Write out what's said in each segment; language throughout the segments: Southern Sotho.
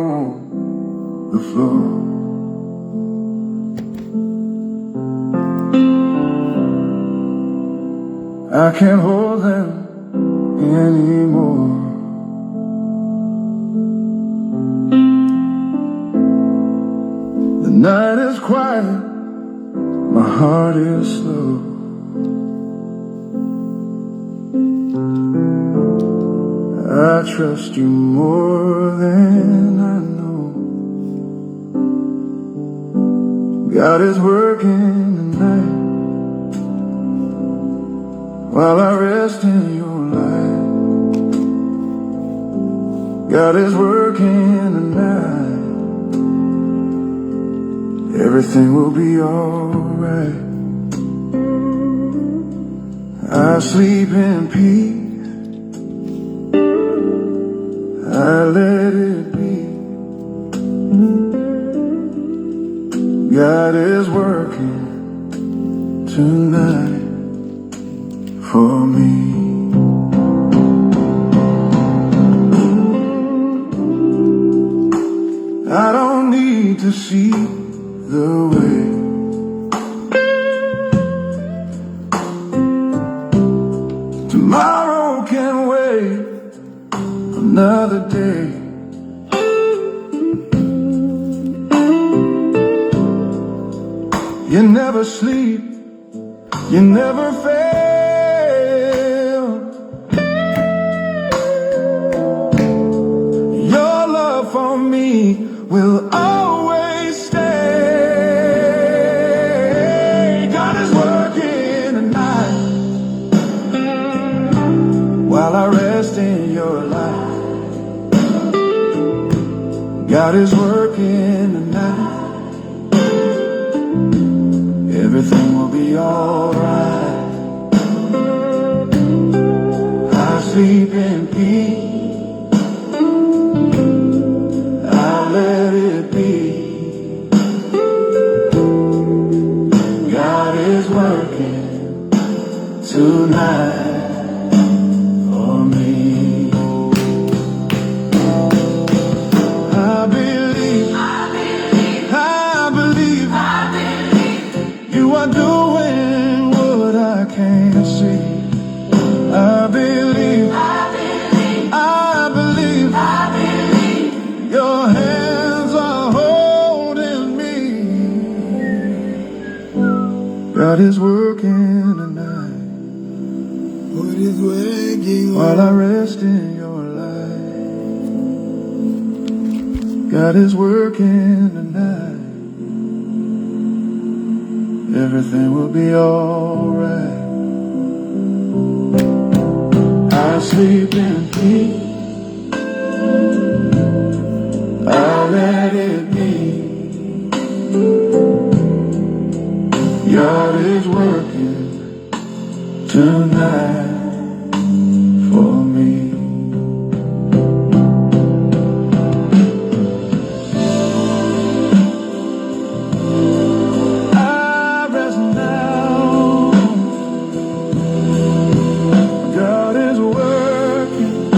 on the floor. I can't hold them anymore. The night is quiet, my heart is slow. I trust you more than I know. God is working tonight while I rest in your light. God is working tonight. Everything will be alright. I sleep in peace. I let it be. God is working tonight for me. I don't need to see the way. Tomorrow can wait another day. You never sleep, you never fail. Your love for me will always stay. God is working tonight while I rest in your light. God is working tonight. Everything will be alright. I sleep in peace. I let it be. God is working tonight for me. I believe, I believe you are doing what I can't see. I believe, I believe your hands are holding me. God is working tonight What is working while I rest in your light. God is working tonight. Everything will be alright. I sleep in peace. I let it be. God is working tonight for me. I rest now. God is working.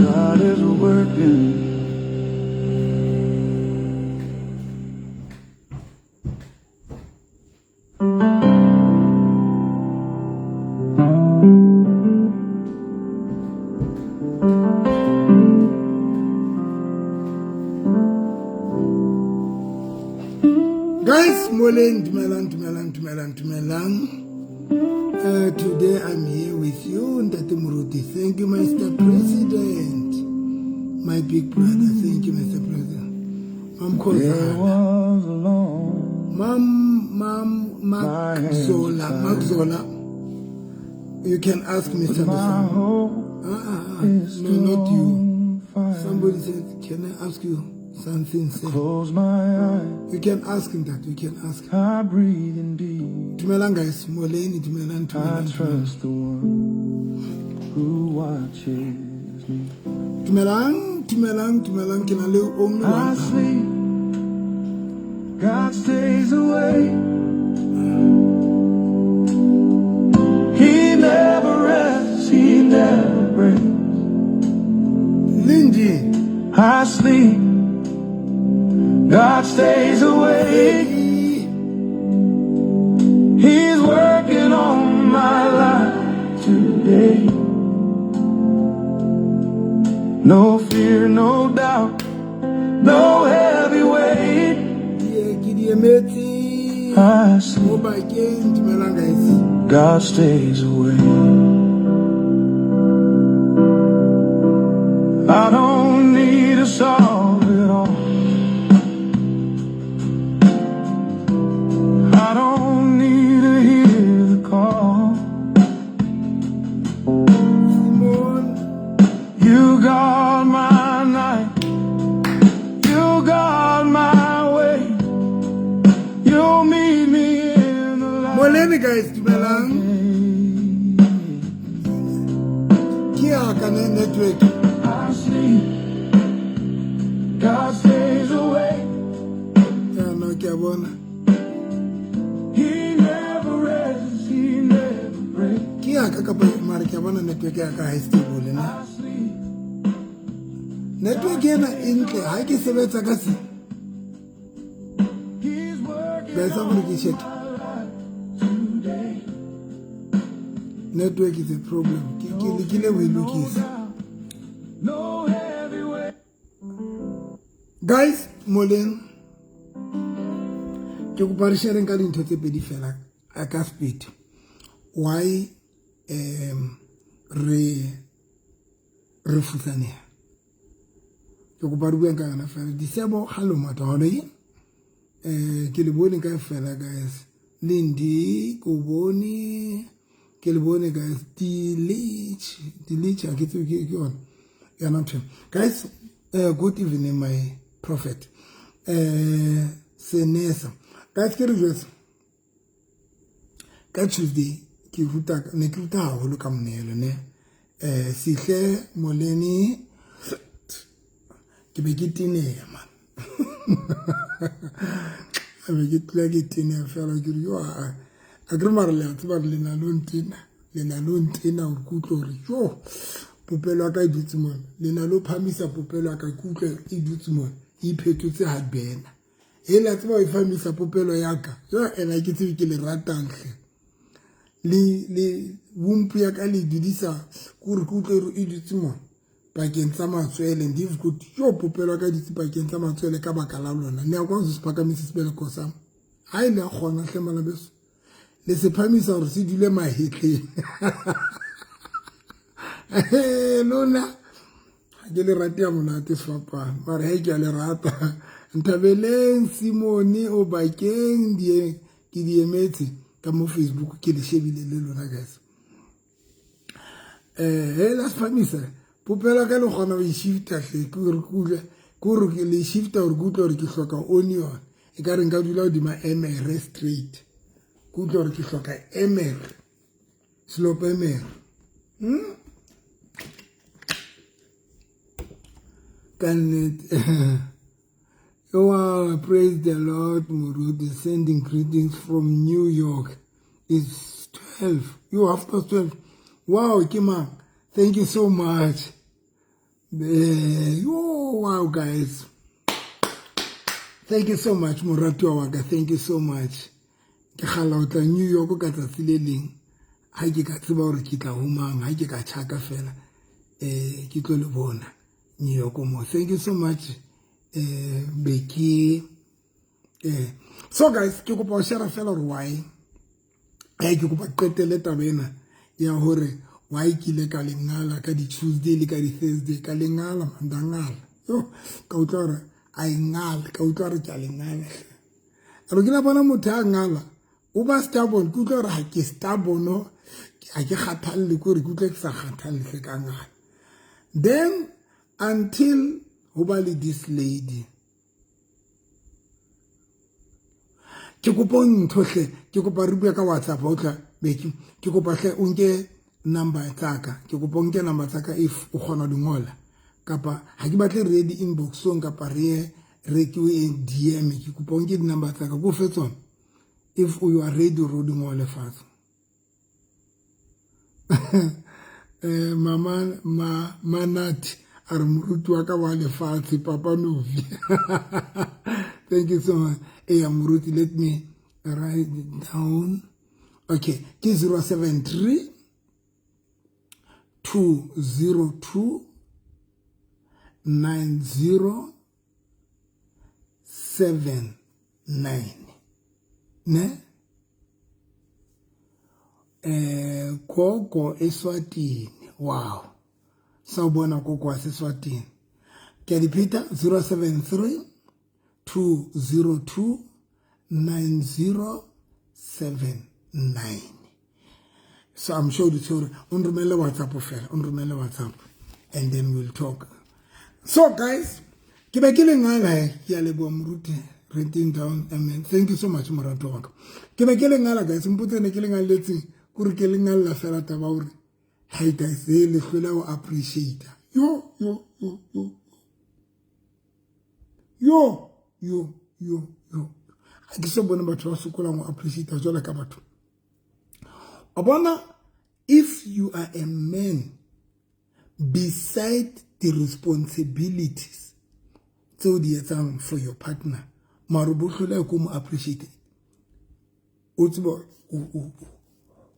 God is working. Guys, moleng, dumelang, dumelang, dumelang, dumelang. Today I'm here with you, Ntate Moruti. Thank you, Mr. President. My big brother. Thank you, Mr. President. Mam There Kozala. was alone. Mam, Mam, My Mark hands Zola. Mark tied. Zola. You can ask Mr. But my Besana. hope is No, still not you. on fire. Somebody said, can I ask you something, sir? Close my eyes. You can ask him that. You can ask. I breathe in deep. Dumelang guys, moleni, dumelang, I dumelang, dumelang. trust the one who watches me. Dumelang, dumelang, dumelang. Ke na le only I one hour. sleep. God stays awake. He never rests, he never breaks. Lindy. I sleep. God stays awake. He's working on my life today. No fear, no doubt, no heavy weight. Ke di emetse. I sleep. Mo bakeng, dumelang guys. God stays away. I don't need to solve it all. I don't need to hear the call. Simon. You got my night. You got my way. You'll meet me in the light. Moleni guys, dumelang. Ke ya ka network. I sleep. God stays awake. Ya no ke a bona. He never rests, he never breaks. Ke ya ka kapa mare ke a bona network ya ka ha e stable ne. I sleep. Network ena e ntle ha ke sebetsa ka se. He's working Guys, I'm gonna get check. my life today. Network is a problem. Ke lekile ho e lokisa. No heavy weight. Guys, moleng. Ke kopa re shareng ka dintho tse pedi fela a ka speed. Why re futsaneha? Ke kopa re bueng ka yona fela. Disebo hallo matone. Ke le bone ka fela guys. Lindy, ko bone. Ke le bone guys. Dilich, Dilich ha ke tsebe ke yona. Yona ntho. Guys, good evening my prophet. Senesa. Guys, ke re jwetse. Ka Tuesday ke ruta ne ke ruta haholo ka monehelo ne. Sihle Moleni ke be ke teneha man. A be ke tla ke teneha fela ke re yo a a ke re mara le a tseba re le na lo ntena le na lo ntena hore ke utlwe hore yo popelo ya ka e dutse mona le na lo phamisa popelo ya ka ke utlwe e dutse mona e iphetotse ha bena e le a tseba ho e phamisa popelo ya ka yo ena ke tsebe ke le ratang hle le womp ya ka le dudisa ke hore ke utlwe hore e dutse mona pakeng tsa matswele ndi good yo popelo ya ka e dutse pakeng tsa matswele ka baka la lona ne a kwa se phakamise sebeleko sa ha ile a kgona hle mala beso le se phamisa hore se dule mahetleng lona ha ke le rate ya monate sefapano mara he ke a le rata Nthabeleng Simone o bakeng di ke di emetse ka mo Facebook ke le shebile le lona guys. He la spamisa popelo ka le kgona ho e shifta hle ke hore ke utlwe ke hore ke le shifta hore ke utlwe hore ke hloka onion e ka re nka dula hodima emere straight ke utlwe hore ke hloka emere slope emere ka nnete. Wow, praise the Lord, Moruti, sending greetings from New York. It's 12. You 12:30. Wow, Kima, thank you so much. Oh, wow, guys. Thank you so much, Moratuwa waka. Thank you so much. Ke kgala ho tla New York ka tsatsi le leng. Ha ke ka tseba hore ke tla ho mang, ha ke ka tjhaka fela. Ke tlo le bona New York mo. Thank you so much. Becky. So guys, ke kopa ho share fela hore why. Ke kopa qetelle taba ena ya hore why ke ile ka lengala ka di Tuesday le ka di Thursday ka lengala mandangala. Yo, ka utlwa hore a ingala, ka utlwa hore ke a lengala. A re ke la bona motho a ngala, o ba stubborn, ke utlwa hore ha ke stubborn, ha ke kgathalle, ke hore ke utlwa ke sa kgathalle hle ka ngala. Then until ho ba le this lady. Ke kopa o ntho hle, ke kopa re bue ka WhatsApp o tla Beki. Ke kopa hle o nke number tsaka. Ke kopa o nke number tsaka if o kgona di ngola. Kapa ha ke batle re di inbox-ong kapa re re ke o e DM, ke kopa o nke di number tsaka ko fe tsona. If you are ready ro di ngole fatshe. Mama ma manati. A re moruti wa ka wa lefatshe, Papa Novi. Thank you so much. Eya moruti, let me write it down. Okay, ke 073 202 9079, ne? Gogo eSwatini. Wow, sawubona gogo waseSwatini. Ke repeat, 073 202 9079. So I'm sure the o nromele WhatsApp fela, o nromele WhatsApp and then we'll talk. So guys, ke be ke le ngala. Ke a leboha moruti, written down. Amen. Thank you so much, morato wa ka. Ke be ke le ngala, guys. Mpotse ne ke le ngalletseng kore ke le ngalla fela taba hore hai guys, e le hlola ho appreciate. Yo yo yo yo yo yo yo yo, ha ke so bone batho ba sokolang ho appreciate jwalo ka batho. O bona, if you are a man, beside the responsibilities tseo di etsang for your partner, mare bo hloleha ko mo appreciate, o tseba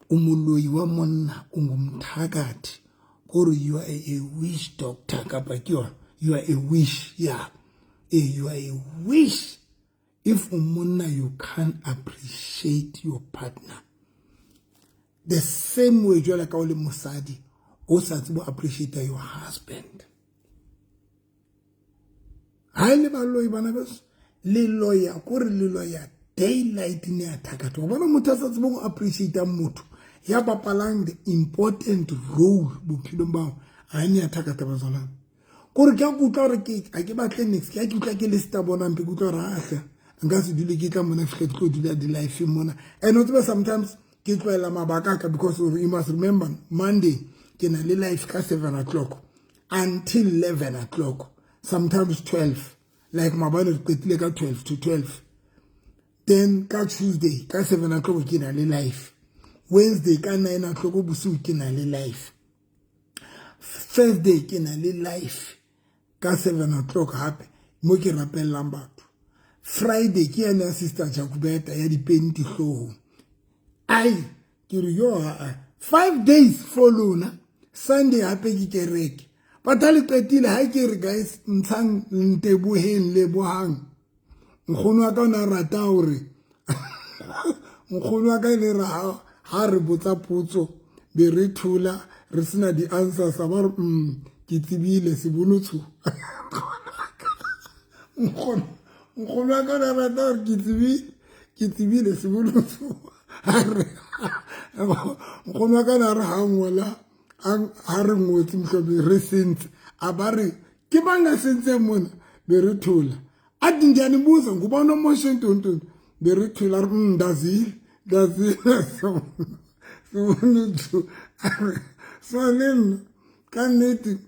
o moloi wa monna, o ngumthakathi, kore you are a witch doctor kapa ke yona, you are a witch. Yeah, you are a witch if o monna, you can't appreciate your partner. The same way jwale ka o le mosadi, o sa tsebe appreciate your husband. Ha e le baloi, bana beso, le loya, kore le loya daylight, ne a thakatha. Wa bona, motho a sa tsebeng go appreciate motho ya bapalang the important role bophelong bao, a ne a thakatha bazalwane. Kore ke a kutlwa gore ke a ke batle nix, ke a ke utlwa ke le sta bonang ke utlwa gore ahle nka se dule ke tla mona, fihle ke tlo dula di-life mona. And o tsebe, sometimes ke tlohela mabaka a ka, because you must remember, Monday ke na le live ka 7 o'clock until 11 o'clock, sometimes 12. Like maabane re qetile ka 11:38. Then ka Tuesday ka 7 o'clock ke na le live. Wednesday ka 9 o'clock bosiu ke na le live. Thursday ke na le live ka 7 o'clock hape, mo ke rapellang batho. Friday ke yane ya Sister Jacobeta ya dipenti hloohong. Ai, ke re yo, aa 5 days for lona. Sunday hape ke kereke. But ha le qetile, ha ke re guys, ntshang nteboheng, lebohang. Nkgono wa ka o ne a rata hore, nkgono wa ka e le re ha re botsa potso, be re thola re sena di-answers, a ba re, ke tsebile sebolotsho." Nkgono wa ka o ne a rata hore ke tsebile, ke tsebile sebolotsho. Nkgono wa ka ne a re ha ngola, ha re ngotse mohlomong re sentse, a ba re, "Ke mang a sentseng mona?" Be re thola. Athi, "Ngiyanibuza, ngubani omoshe ntontoni?" Be re thola. Re, ndazile, ndazile sebonotho." So le nna ka nnete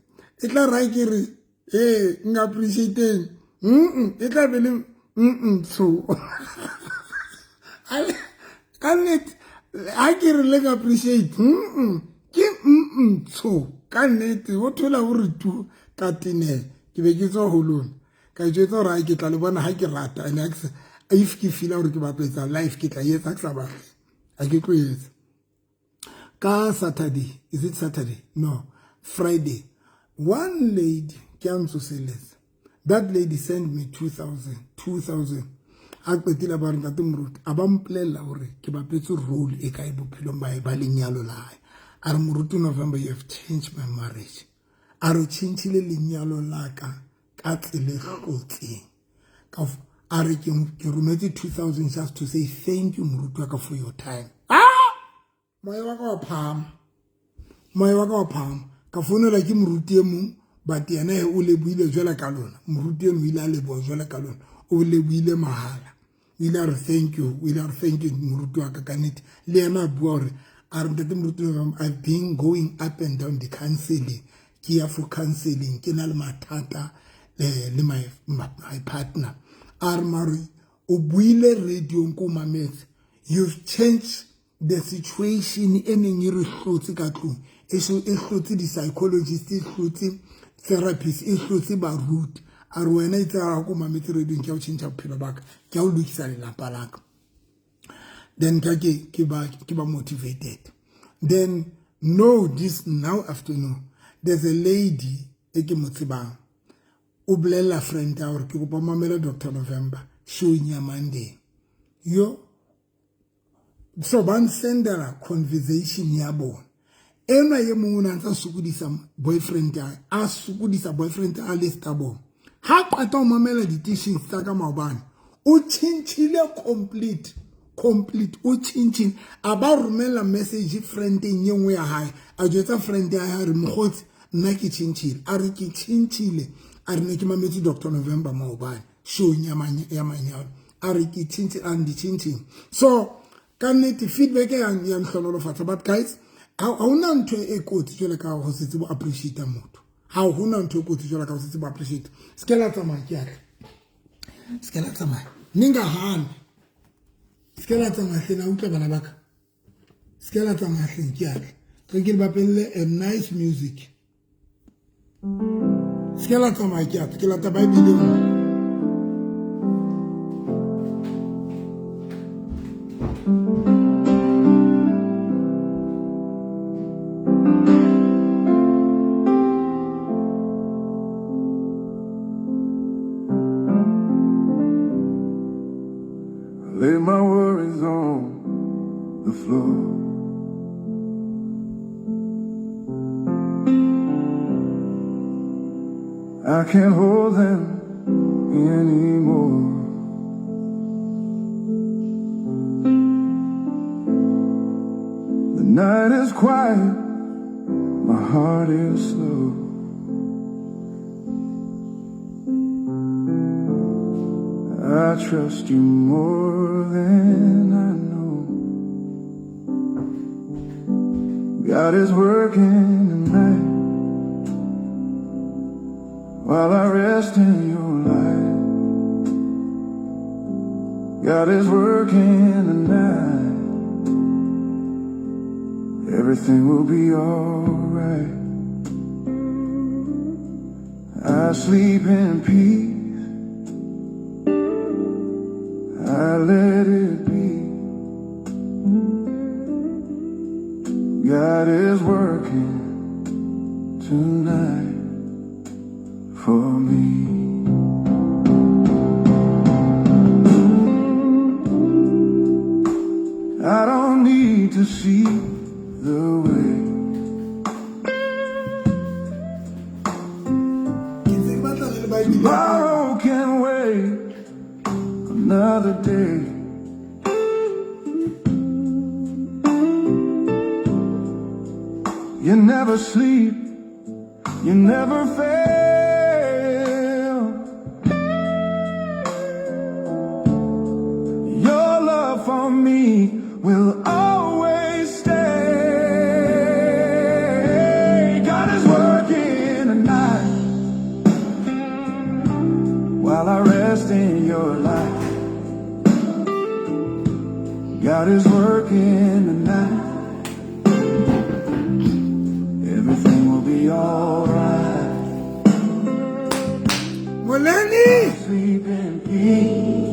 e tla ra ke re ee, nka appreciateng, e tla be le tsho. Ka nnete ha ke re le ka appreciate, ke tsho. Ka nnete o thola o re tu ka tenela. Ke be ke tswa ho lona, ka jwetsa hore ha ke tla le bona ha ke rata, and if ke feela hore ke batlo etsa live, ke tla etsa. Ke sa batle, ha ke tlo etsa. Ka Saturday, is it Saturday? No, Friday, one lady ke a ntsoseletsa. That lady sent me 2000, 2000. A qetile ba re, "Ntate moruti," a ba mpolella hore ke bapetse role e kae bophelong ba ba lenyalo la hae. A re, "Moruti November, you have changed my marriage." A re, "Tjhentjhile lenyalo la ka ka tsela e hlotseng." A re, "Ke rometse 2000 just to say thank you, moruti wa ka, for your time." Ah, moya wa ka wa phahama, moya wa ka wa phahama. Ka founela ke moruti e mong, but yena o lebohile jwale ka lona. Moruti eno o ile a leboha jwale ka lona, o lebohile mahala. O ile a re, "Thank you." O ile a re, "Thank you, moruti wa ka." Ka nnete le yena a bua hore a re, "Ntate moruti, I've been going up and down the counseling, ke ya for counseling, ke na le mathata le my partner." A re, "Mare o buile radio ko mametse, you've changed the situation e neng e re hlotse ka tlung, e hlotse di-psychologist, e hlotse Therapist e hlotse baruti. A re wena itse ha ko mametse radio ke a o tjhentjha bophelo ba ka, ke a o lokisa lelapa la ka. Then ka ke ba motivated. Then no, this now afternoon there's a lady e ke mo tsebang, o bolella friend ya hore ke kopa mamela Dr November showing ya Monday. Yo, so ba nsendela conversation ya bona. Enwa ye mongwe o ne a ntse a sokodisa boyfriend ya, a sokodisa boyfriend a le stubborn. Ha qeta ho mamela di-teachings tsa ka maobane, o tjhentjhile complete complete, o tjhentjhile. A ba romela message friendeng ye nngwe ya hae, a jwetsa friend ya hae, a re, "Mokgotsi, nna ke tjhentjhile." A re, "Ke tjhentjhile." A re, "Ne ke mametse Dr November maobane showing ya manyalo." A re, "Ke tjhentjhile." A ndi tjhentjhile. So ka nnete feedback ya nhlonolofatsa. But guys, ha hona ntho e kotsi jwale ka ho se tsebe appreciate motho. Ha hona ntho e kotsi jwale ka ho se tsebe appreciate. Se ke la tsamaya, ke atla se ke la tsamaya, ningahambi, se ke la tsamaya hleng. A utlwa bana ba ka, se ke la tsamaya hleng, ke atla re ke le bapelle a nice music. Se ke la tsamaya, ke atla ke lata Bible nngwe. Lay my worries on the floor. I can't hold them anymore. The night is quiet, my heart is slow. I trust you more than I know. God is working tonight while I rest in your light. God is working tonight. Everything will be alright. I sleep in peace. I let it be. God is working tonight for me. I don't need to see the way. Ke ntse ke batla le Bible. Tomorrow can wait another day. You never sleep, you never fail. Your love for me will always stay. God is working tonight while I rest in your light. God is working tonight. Everything will be alright. Moleni. Sleep in peace.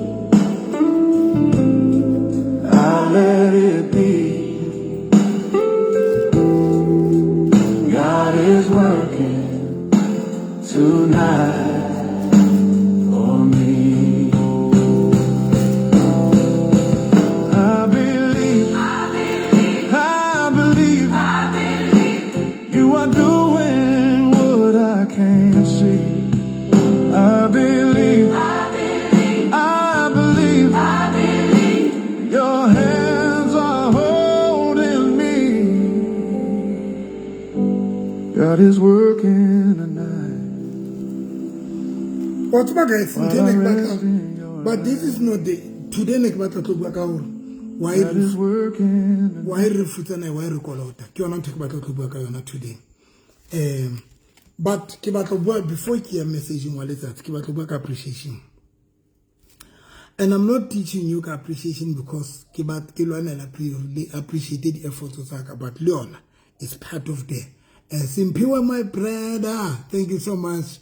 I let it be. God is working tonight for me. I believe, I believe, you are doing what I can't see. I believe, I believe, your hands are holding me. God is working tonight. Wa tseba guys, ntho e ne ke batla, Rest in your but this is not the today. Ne ke batla tlo bua ka hore why God is working tonight. Why re futsana, why re kolota. Ke yona ntho e ke batla tlo bua ka yona today. But ke batla ho bua before ke ya messaging wa letsatsi, ke batla ho bua ka appreciation. And I'm not teaching you ka appreciation because ke bat ke lwanela le appreciate the efforts tsa ka, but le yona is part of the Simphiwe, my brother, thank you so much.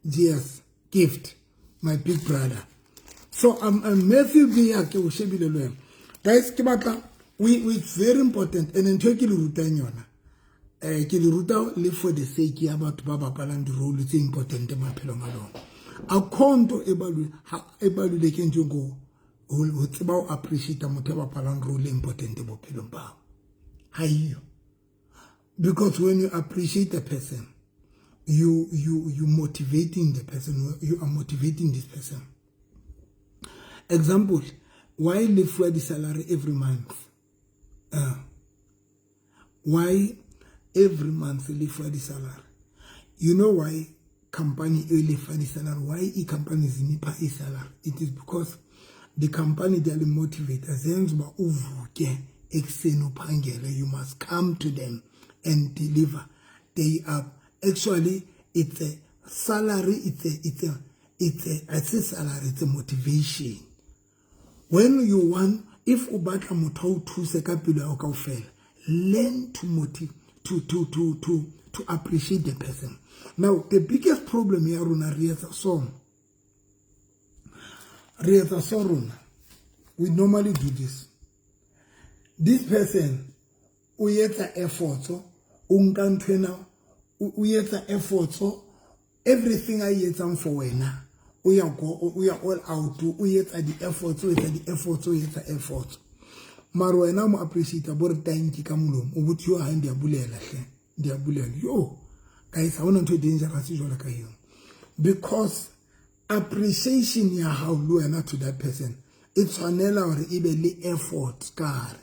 Yes, Gift, my big brother. So Matthew Bia, ke o shebile le wena. Guys, ke batla we it's very important, and ntho e ke le rutang yona, ke le ruta le for the sake ya batho ba bapalang di-role tse important maphelong a lona. Akho e baluleke njengo ho tseba ho appreciate motho a bapalang role important bophelong ba ha iyo. Because when you appreciate a person, you motivating the person, you are motivating this person. Example, why lefuwa di-salary every month? Why every month lefuwa di-salary? You know why company e lefa di-salary? Why i-company zinipha i-salary? It is because the company, they are motivate, zenza uba uvuke ekuseni uphangele. You must come to them and deliver. They are actually, it's a salary, it's a salary, it's a motivation. When you want, if o batla motho a o thuse ka pelo ya kaofela, learn to motive to appreciate the person. Now, the biggest problem ya rona, re etsa so, re etsa so rona, we normally do this. This person o etsa efforts, o nka nthwena, o etsa efforts, everything a etsang for wena, o ya go, o ya all out, o etsa di-efforts, o etsa di-efforts, o etsa efforts, mara wena mo appreciate bo re thank you ka molomo, o botse yo, ha ndiyabulela hle, ndiyabulela. Yo guys, ha hona ntho e dangerous jwalo ka eo, because appreciation ya hao le wena to that person e tshwanela hore e be le effort ka hare.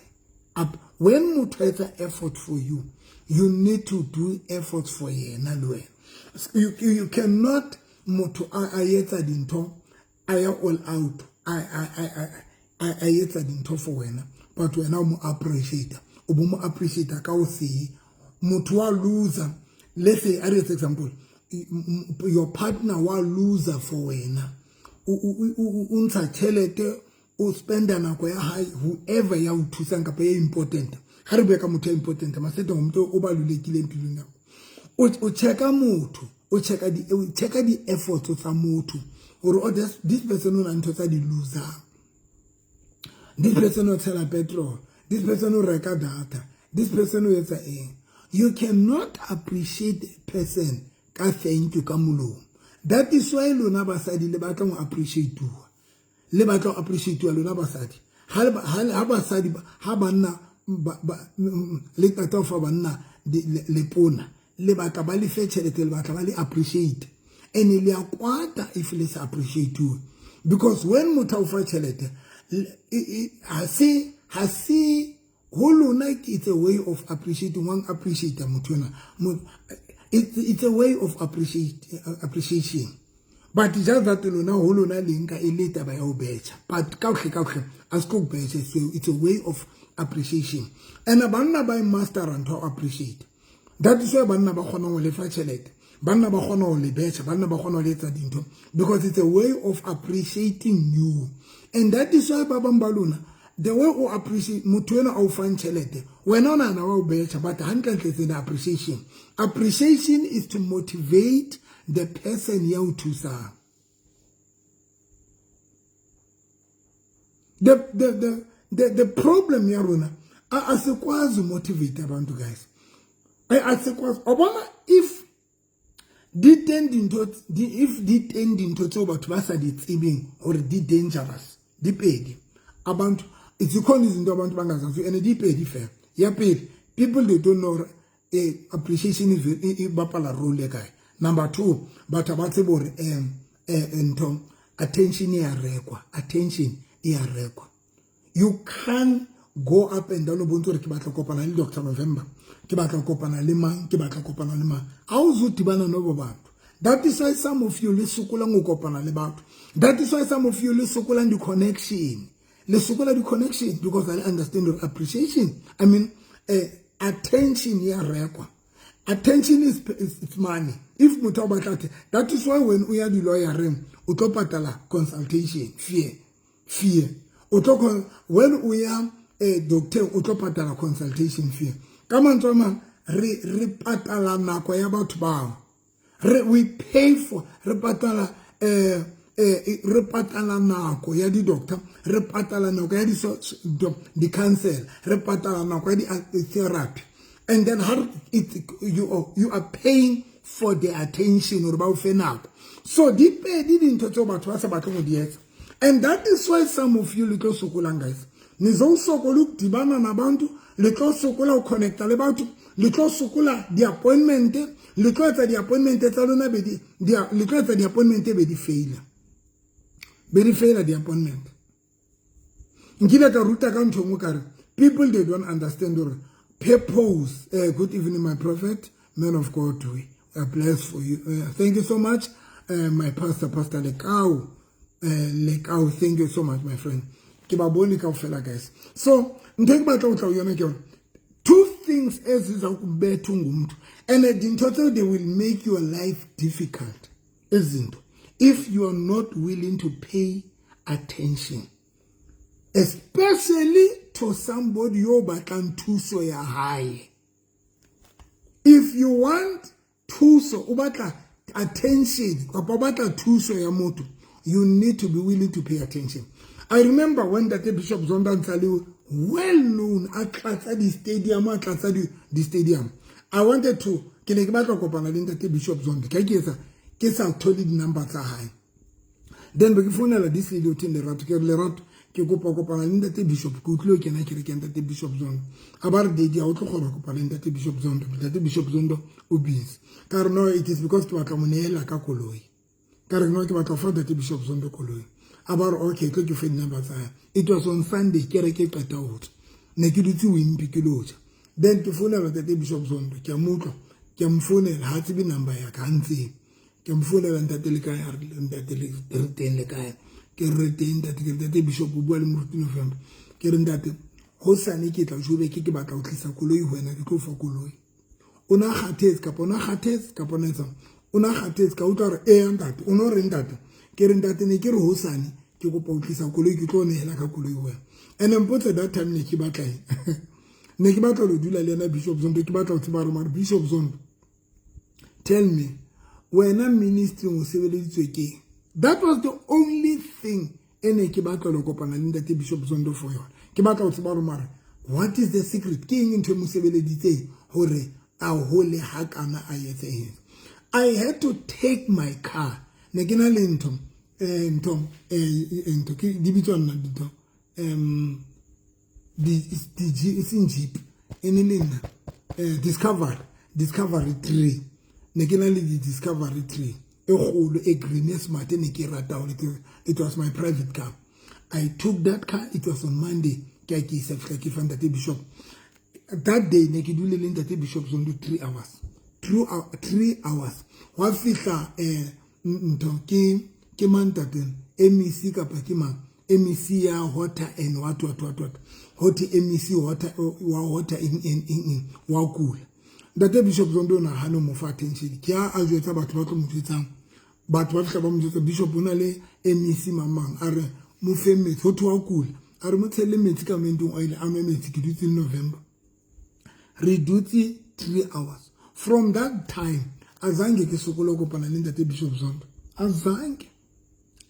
When motho a etsa effort for you, you need to do efforts for yena le wena. You cannot, motho a etsa dintho, a ya all out, a etsa dintho for wena, but wena o mo appreciate, o bo mo appreciate ka o se motho wa loser. Let's say, a re etse example, your partner wa loser for wena, o ntsha tjhelete, o spenda nako ya hae, whoever ya o thusang kapa ya important. Ha re bue ka motho ya important, masete motho o balulekileng pelong ya, o checka motho, o checka di efforts tsa motho hore, oh, this person o na ntho tsa di loser, this person o tshela petrol, this person o reka data, this person o etsa eng. You cannot appreciate a person ka thank you ka molomo. That is why lona basadi le batla ho appreciate-uwa, le batla ho appreciate-uwa lona basadi. Ha basadi, ha banna le qeta ho fa banna lepona, le batla ba le fe tjhelete, le batla ba le appreciate, and le a kwata if le sa appreciate, because when motho a o fa tjhelete, ha se ho lona, it's a way of appreciating one, appreciate motho ena. It's a way of appreciation, but just that lona, ho lona le nka e le taba ya ho betjha, but ka hohle a se ko betjha. It's a way of appreciation, and banna ba e master ntho appreciate. That is why banna ba kgona ho lefa tjhelete, banna ba kgona ho le betjha, banna ba kgona ho le etsa dintho, because it's a way of appreciating you. And that is why ba bang ba lona, the way o appreciate motho ena a o fang tjhelete, wena o nahana wa o betjha, but hantlentle it's an appreciation. Appreciation is to motivate the person ya o thusang. The problem ya rona, asikwazi motivate abantu, guys, asikwazi. O bona, if di teng dintho, if di teng dintho tseo batho ba sa di tsebeng hore di dangerous, di pedi. Abantu, zikhona izinto abantu bangazazi, and di pedi fela. Ya pele, people, they don't know appreciation e bapala role e kae. Number two, batho ba tsebe hore ntho attention e ya rekwa, attention e ya rekwa. You can go up and down o bontse hore ke batla kopana le Dr November, ke batla kopana le mang, ke batla kopana le mang, ha o zo tibana no batho. That is why some of you le sokolang ho kopana le batho. That is why some of you le sokolang di-connection, le sokola di-connection, because I understand your appreciation, I mean, attention ya rekwa. Attention is money. If motho a batla, that is why when o ya di-lawyereng, o tlo patala consultation fee. O tlo, when o ya doctor, o tlo patala consultation fee. Ka mantswe a mang, Re patala nako ya batho bao. Re we pay for, re patala re patala nako ya di-doctor, re patala nako ya di-counsellor, re patala nako ya di-therapy, and then ha you are paying for the attention gore ba o fe nako. So di pedi dintho tseo batho ba sa batleng go di etsa, and that is why some of you le tlo sokolang, guys. Nizosokola ukudibana nabantu, le tlo sokola ho connecta le batho, le tlo sokola di-appointment, le tlo etsa di-appointment tsa lona be di, le tlo etsa di-appointment be di faila, be di faila di-appointment. Nkile ka ruta ka ntho engwe ka re people, they don't understand gore purpose. Good evening, my prophet, man of God, we are blessed for you. Thank you so much, my pastor, Pastor Lekau. Lekau, thank you so much, my friend. Ke ba bone kaofela, guys. So ntho e ke batla ho tla ho yona ke hore two things eziza kubetha ungumntu, and dintho tseo, they will make your life difficult, izinto, if you are not willing to pay attention, especially to somebody yo batlang thuso ya hae. If you want thuso, o batla attention kapa o batla thuso ya motho, you need to be willing to pay attention. I remember when Ntate Bishop Zondo ntse le well known, a tlatsa di-stadium, a tlatsa di-stadium. I wanted to, ke ne ke batla kopana le Ntate Bishop Zondo, ka ke etsa ke sa thole di-number tsa hae. Then be ke founela this lady o theng Lerato. Ke re, "Lerato, ke kopa kopana le Ntate Bishop, ke utlwile o kena kereke ya Ntate Bishop Zondo." A ba re, "Daddy, ha o tlo kgona ho kopana le Ntate Bishop Zondo, Ntate Bishop Zondo o busy." Ka re, "No, it is because ke batla mo neela ka koloi." Ka re, "No, ke batla ho fa Ntate Bishop Zondo koloi." A ba re, "Okay, tlo ke fe di-number tsa hae." It was on Sunday, kereke e qeta ho tswa, ne ke dutse Wimpy ke lo ja. Then ke founela Ntate Bishop Zondo, ke a mo utlwa, ke a mo founela, ha tsebe number ya ka, ha ntsebe. Ke mo founela, "Ntate, le kae?" A re, "Ntate, re teng, le kae?" Ke re teng, ntate. Ke re, "Ntate Bishop, o bua le Moruti November." Ke re, "Ntate, hosane ke tla Joburg, ke batla ho tlisa koloi ho wena, ke tlo fa koloi." O na kgathetse kapa o na kgathetse kapa o na etsang, o na kgathetse. Ka utlwa re, "Eya ntate, o no re ntate?" Ke re, "Ntate, ne ke re hosane ke kopa ho tlisa koloi, ke tlo nehela ka koloi ho wena." And mpotse, that time ne ke batla eng? Ne ke batla ho dula le yena Bishop Zondo, ke batla ho tseba hore mare, Bishop Zondo, tell me, wena ministry o sebeleditswe keng? That was the only thing e ne ke batla ho kopana le Ntate Bishop Zondo for yona. Ke batla ho tseba hore mare, what is the secret? Ke eng ntho e mo sebeleditseng hore a hole hakana, a etse eng? I had to take my car. Ne ke na le ntho ke di bitswa nna dintho, di e seng Jeep, e ne le nna Discovery 3. Ne ke na le di Discovery 3 e kgolo, e green, e smart, e ne ke rata hore it was my private car. I took that car. It was on Monday. Ke a ke isa, fihla ke fa Ntate Bishop. That day ne ke dule le Ntate Bishop Zondo 3 hours, 3 hours. Wa fihla ntho ke mang, ntate MEC kapa ke mang, MEC ya water and what, what, what, what, ho thwe MEC water, wa water, eng, eng, eng, eng, wa kula. Ntate Bishop Zondo o na hane mo fa attention. Ke a jwetsa batho ba tlo mo jwetsang, batho ba fihla ba mo jwetsa, "Bishop, o na le MEC mang mang." A re, "Mo fe metsi." Ho thwe wa kula. A re, "Mo tshelle metsi ka mentong oil, a nwe metsi." Ke dutse November, re dutse 3 hours. From that time azange ke sokole ho kopana le Ntate Bishop Zondo, azange,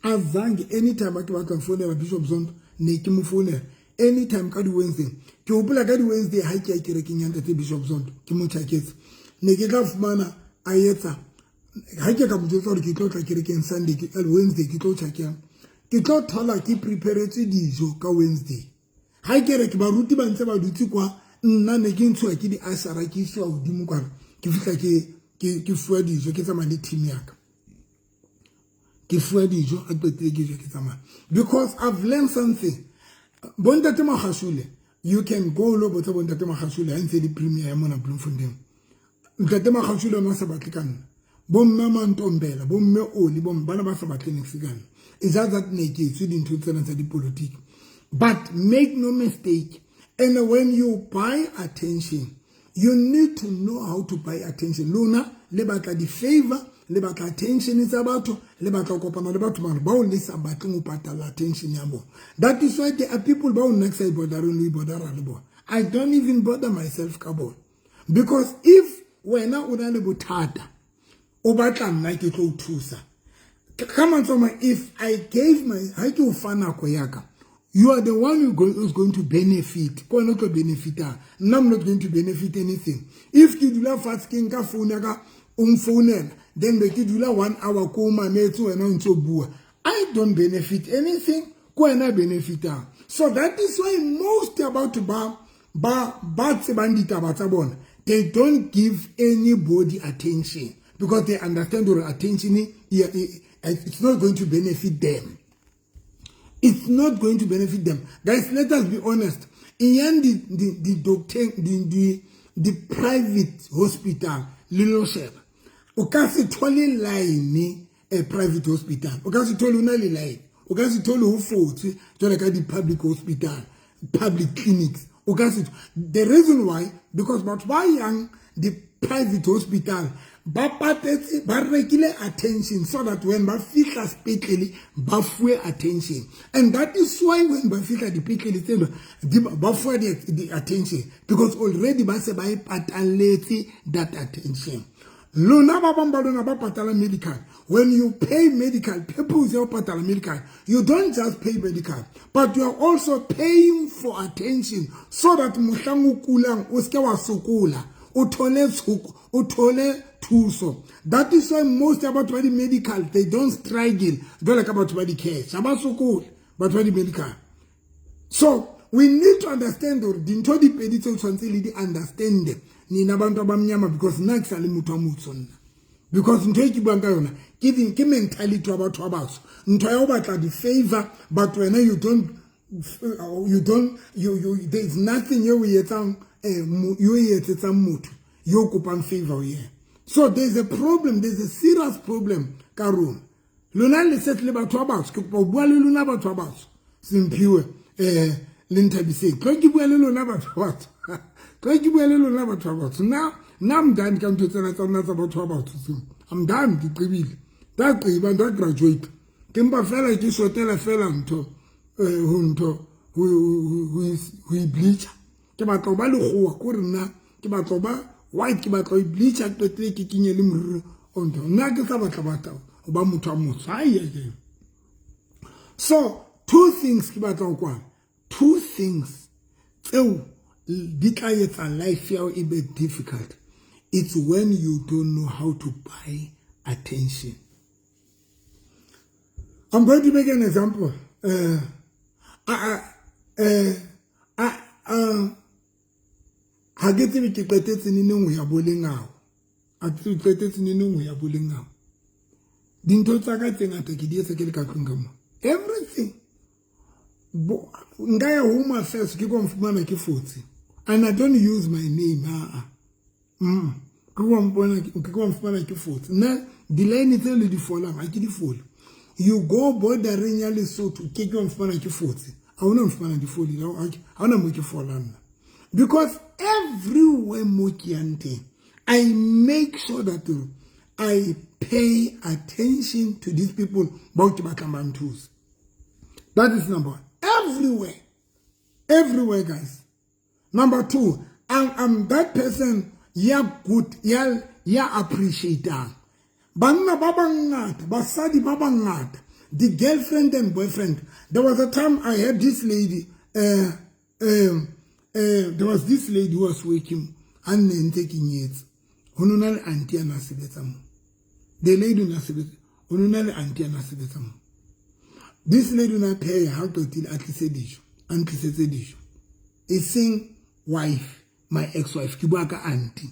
azange. Anytime a ke batla founela Bishop Zondo, ne ke mo founela anytime. Ka di-Wednesday, ke hopola ka di-Wednesday ha ke ya kerekeng ya Ntate Bishop Zondo, ke mo tjhaketse, ne ke tla fumana a etsa. Ha ke ka mo jwetsa hore ke tlo tla kerekeng Sunday, ke Wednesday ke tlo tjhakela, ke tlo thola ke preparetse dijo ka Wednesday. Ha ke re ke baruti ba ntse ba dutse kwa, nna ne ke ntshuwa ke di-ushera, ke isiwa hodimo kwana, ke fihla ke fuwa dijo, ke tsamaya le team ya ka, ke fuwa dijo, a qetile ke jo, ke tsamaya, because I've learned something. Bontate Magashule, you can go lo botsa bontate Magashule ha ntse le premier ya mona Bloemfontein. Ntate Magashule ona sa batle ka nna, bomme Mantombela, bomme Oli, bomme bana ba sa batle niks ka nna. It's just that ne ke tswe dintho tsena tsa dipolitiki. But make no mistake, and when you buy attention, you need to know how to buy attention. Lona le batla di-favor, le batla attention tsa batho, le batla ho kopana le batho bano bao le sa batleng ho patala attention ya bona. That is why there are people bao nna ke sa e bothereng le bother le bona. I don't even bother myself ka bona. Because if wena o na le bothata, o batla nna ke tlo o thusa, ka mantswe a mang, if I gave my, ha ke o fa nako ya ka, you are the one who's going to benefit. Ke wena o tlo benefitang. Nna, I'm not going to benefit anything if ke dula fatshe, ke nka phone ya ka, o mfounela, then be ke dula one hour ko o mametse wena o ntse o bua. I don't benefit anything. Ke wena benefitang. So that is why most ya batho ba tsebang ditaba tsa bona, they don't give anybody attention, because they understand gore attention, it's not going to benefit them. It's not going to benefit them. Guys, let us be honest. Iyang di doctor, di private hospital le lo sheba. O ka se thole line. A private hospital, o ka se thole o na le line. O ka se thole ho fotswe jwale ka di-public hospital, public clinics. O ka se. The reason why, because batho ba yang di-private hospital ba patetse, ba rekile attention, so that when ba fihla sepetlele ba fuwe attention. And that is why when ba fihla dipetlele tseno, ba fuwa di-attention, because already ba se ba e patalletse that attention. Lona ba bang ba lona ba patala medical, when you pay medical, purpose ya ho patala medical, you don't just pay medical, but you are also paying for attention, so that mohlang o kulang o seke wa sokola, o thole tshoko, o thole thuso. That is why most ya batho ba di-medical, they don't struggle jwale ka batho ba di-cash. Ha ba sokole batho ba di-medical. So we need to understand gore dintho di pedi tse o tshwanetse le di understand, nina bantu abamnyama, because nna ke sa le motho wa motsho nna, because ntho e ke buang ka yona ke mentality wa batho ba batsho, ntho ya ho batla di-favor. But wena you don't you, you there is nothing eo o etsang, yo e etsetsang motho yo kopang favor ho yena. So there's a problem, there's a serious problem ka rona. Lona le setse le batho ba batsho. Ke kopa ho bua le lona batho ba batsho. Semphiwe le Nthabiseng, tlo ke bua le lona batho ba batsho, tlo ke bua le lona batho ba batsho. Nna I'm done ka ntho tsena tsa rona tsa batho ba batsho tseo. I'm done, ke qebile, nda qeba, nda graduate. Ke mpa fela ke shotela fela ntho, ho ntho ho i-bleacha. Ke batla ho ba lekgowa ko re nna ke batla ho ba white, ke batla ho i-bleacha, ke qetile ke kenye le moriri o ntho. Nna ke sa batla ho ba motho wa motsho. Ai, ai, ai. So two things ke batla ho kwana, two things tseo di tla etsa life ya hao e be difficult. It's when you don't know how to buy attention. I'm going to make an example. Ha ke tsebe ke qetetse neneng ho ya bo lengao, a ke qetetse neneng ho ya bo lengao. Dintho tsa ka tse ngata ke di etsa ke le ka tlung ka mo. Everything nka ya Home Affairs, ke ko mfumana ke fotse, and I don't use my name. Aa, ke ko mpona, ke ko mfumana ke fotse. Nna di-line tseo le di folang ha ke di fole. You go bordering ya Lesotho, ke ke mfumana ke fotse. Ha hona mfumana di folile, ha hona mo ke folang nna, because everywhere mo ke yang teng, I make sure that I pay attention to these people bao ke batlang ba nthusa. That is number one. Everywhere, everywhere, guys. Number two, I'm that person ya good, ya appreciatang. Banna ba bangata, basadi ba bangata, the girlfriend and boyfriend. There was a time I had this lady, there was this lady who was working, a nne ntse ke nyetse. Ho no na le auntie a na sebetsa mo. The lady o na sebetsa, ho no na le auntie a na sebetsa mo. This lady o na pheha, ha qetile a tlise dijo, a ntlisetse dijo. E seng wife, my ex-wife, ke bua ka auntie.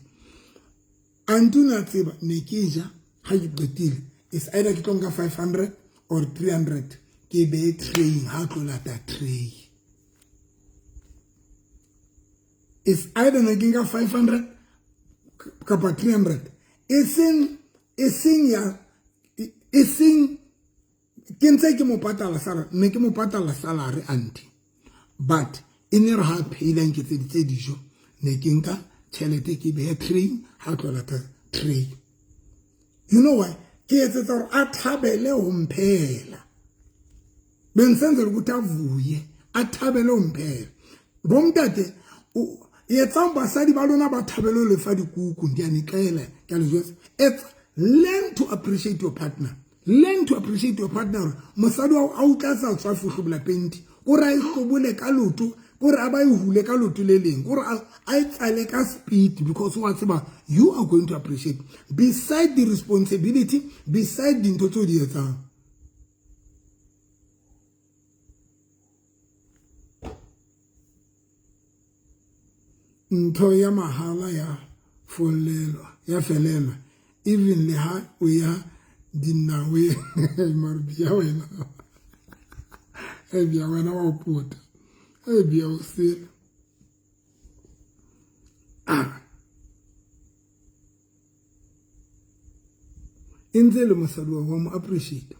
Auntie o na tseba ne ke ja, ha ke qetile, it's either ke tlo nka 500 or 300 ke behe tray, ha tlo lata tray. It's either ne ke nka 500 kapa 300. Eseng ya eseng ke ntse ke mo patala salary, ne ke mo patala salary auntie. But e ne re ha phehile, a nketseditse dijo, ne ke nka tjhelete ke behe tray, ha tlo lata tray. You know why? Ke etsetsa hore a thabele ho mphehela. Bengisenzela ukuthi avuye, athabele ho mphehela. Bomntate, Etsang basadi ba lona ba thabele ho lefa dikuku, ndi a ni xela, ke a le jwetsa. Etsa, learn to appreciate your partner. Learn to appreciate your partner. Hore mosadi wa a utlwa sa tswa hlobola penti, kore a e hlobole ka loto, kore a ba e hule ka loto le leng, kore a e tsale ka speed, because wa tseba you are going to appreciate. Beside the responsibility, beside dintho tseo di etsang. Ntho ya mahala ya follelwa, ya felelwa, even le ha o ya dinaweng. Mare bia wena, e bia wena wa pota, e bia o sele. Ah, e ntse le mosadi wa mo appreciate,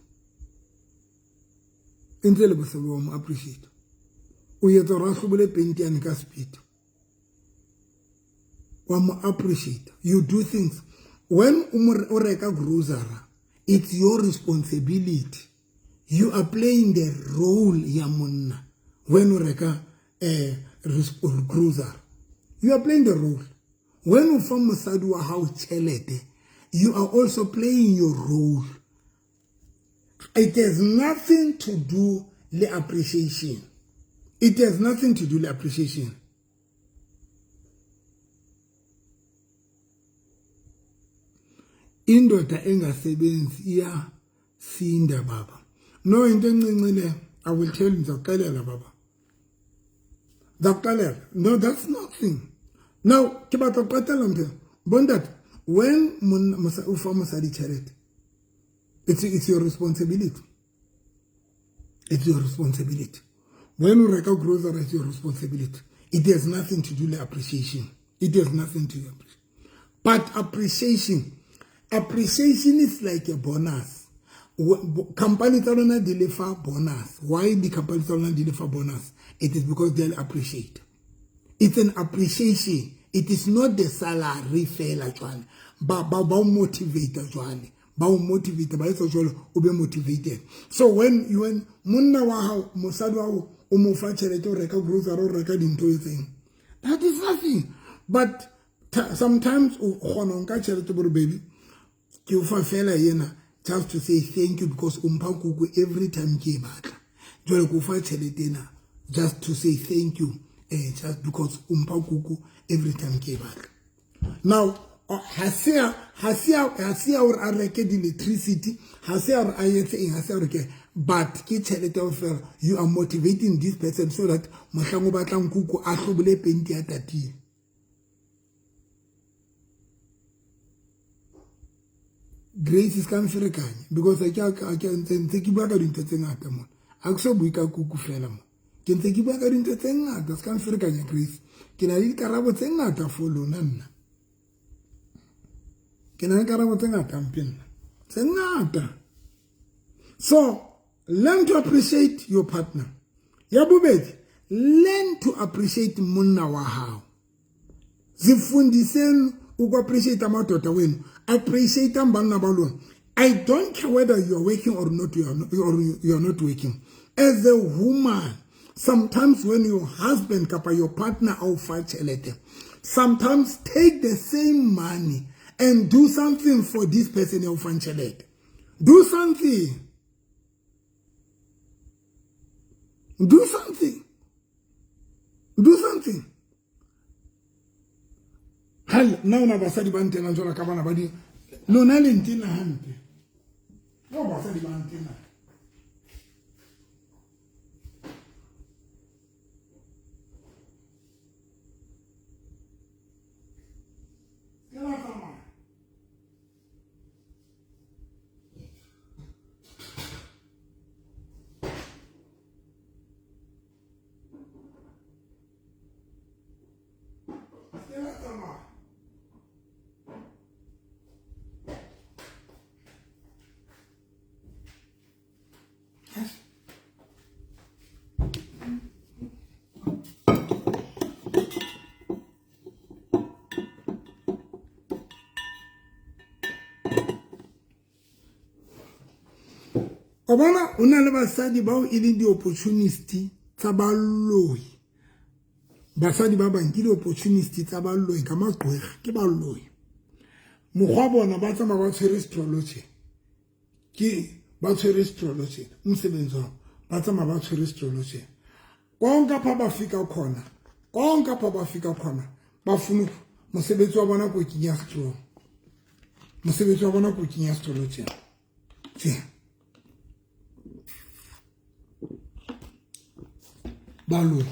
e ntse le mosadi wa mo appreciate. O etsa hore a hlobole penti yane ka speed, wa mo appreciate. You do things when o reka grocery, it's your responsibility. You are playing the role ya monna when o reka grocery. You are playing the role. When o fa mosadi wa hao tjhelete, you are also playing your role. It has nothing to do le appreciation. It has nothing to do le appreciation. Indoda engasebenzi iyasinda baba. No, into encinci le, I will tell you, ngizakuxelela baba. Ngizakuxelela. No, that's nothing. Now, ke batla ho qetella ntho. Bontate, when o fa mosadi tjhelete, it's your responsibility. It's your responsibility. When you reka grocery, it's your responsibility. It has nothing to do with appreciation. It has nothing to do with appreciation. But appreciation is like a bonus. Company tsa lona di lefa bonus. Why the company tsa lona di lefa bonus? It is because they appreciate. It's an appreciation. It is not the salary fela jwale. Ba ba ba motivate jwale. Ba o motivate, ba etsa jwalo o be motivated. So when monna wa hao, mosadi wa hao, o mo fa tjhelete, o reka grocery, o reka dintho e tseng, that is nothing. But sometimes o kgona ho nka tjhelete bore baby, ke o fa fela yena just to say thank you because o mpha kuku every time ke e batla. Jwale ke o fa tjhelete ena just to say thank you, just because o mpha kuku every time ke e batla. Now, ha se ya hore a reke di-electricity, ha se ya hore a etse eng, ha se ya hore ke, but ke tjhelete ya fela. You are motivating this person so that mohlang o batlang kuku a hlobole penti ya tatile. Grace is ka mferekanya because ke ntse ke bua ka dintho tse ngata mona. Ha ke so bue ka kuku fela mo. Ke ntse ke bua ka dintho tse ngata, se ka mferekanya Grace. Ke na le dikarabo tse ngata for lona nna. Ke na le dikarabo tse ngata mpe nna. Tse ngata. So, learn to appreciate your partner. Ya bobedi, learn to appreciate monna wa hao. Zifundiseni uku-appreciate amadoda wenu. Appreciate banna ba lona. I don't care whether you are working or not, you are not, or you are not working. As a woman, sometimes when your husband kapa your partner a o fa tjhelete, sometimes take the same money and do something for this person ya o fang tjhelete. Do something. Do something. Do something. Hell, nna ona basadi ba ntenang jwalo ka bana ba di, lona le ntena hampe. No, basadi ba ntena. Ke la tsamaya. Ke la tsamaya. Wa bona o na le basadi bao e leng di-opportunist tsa baloi. Basadi ba bang ke di-opportunist tsa baloi ka maqwega ke baloi. Mokgwa bona ba tsamaya ba tshwere setrolo tje. Ke ba tshwere setrolo tje umsebenzi wabo. Ba tsamaya ba tshwere setrolo tje. Konke apha bafika khona, konke apha bafika khona bafuna mosebetsi wa bona ko kenya setrolo. Mosebetsi wa bona ko kenya setrolo tje. Tje. Baloi.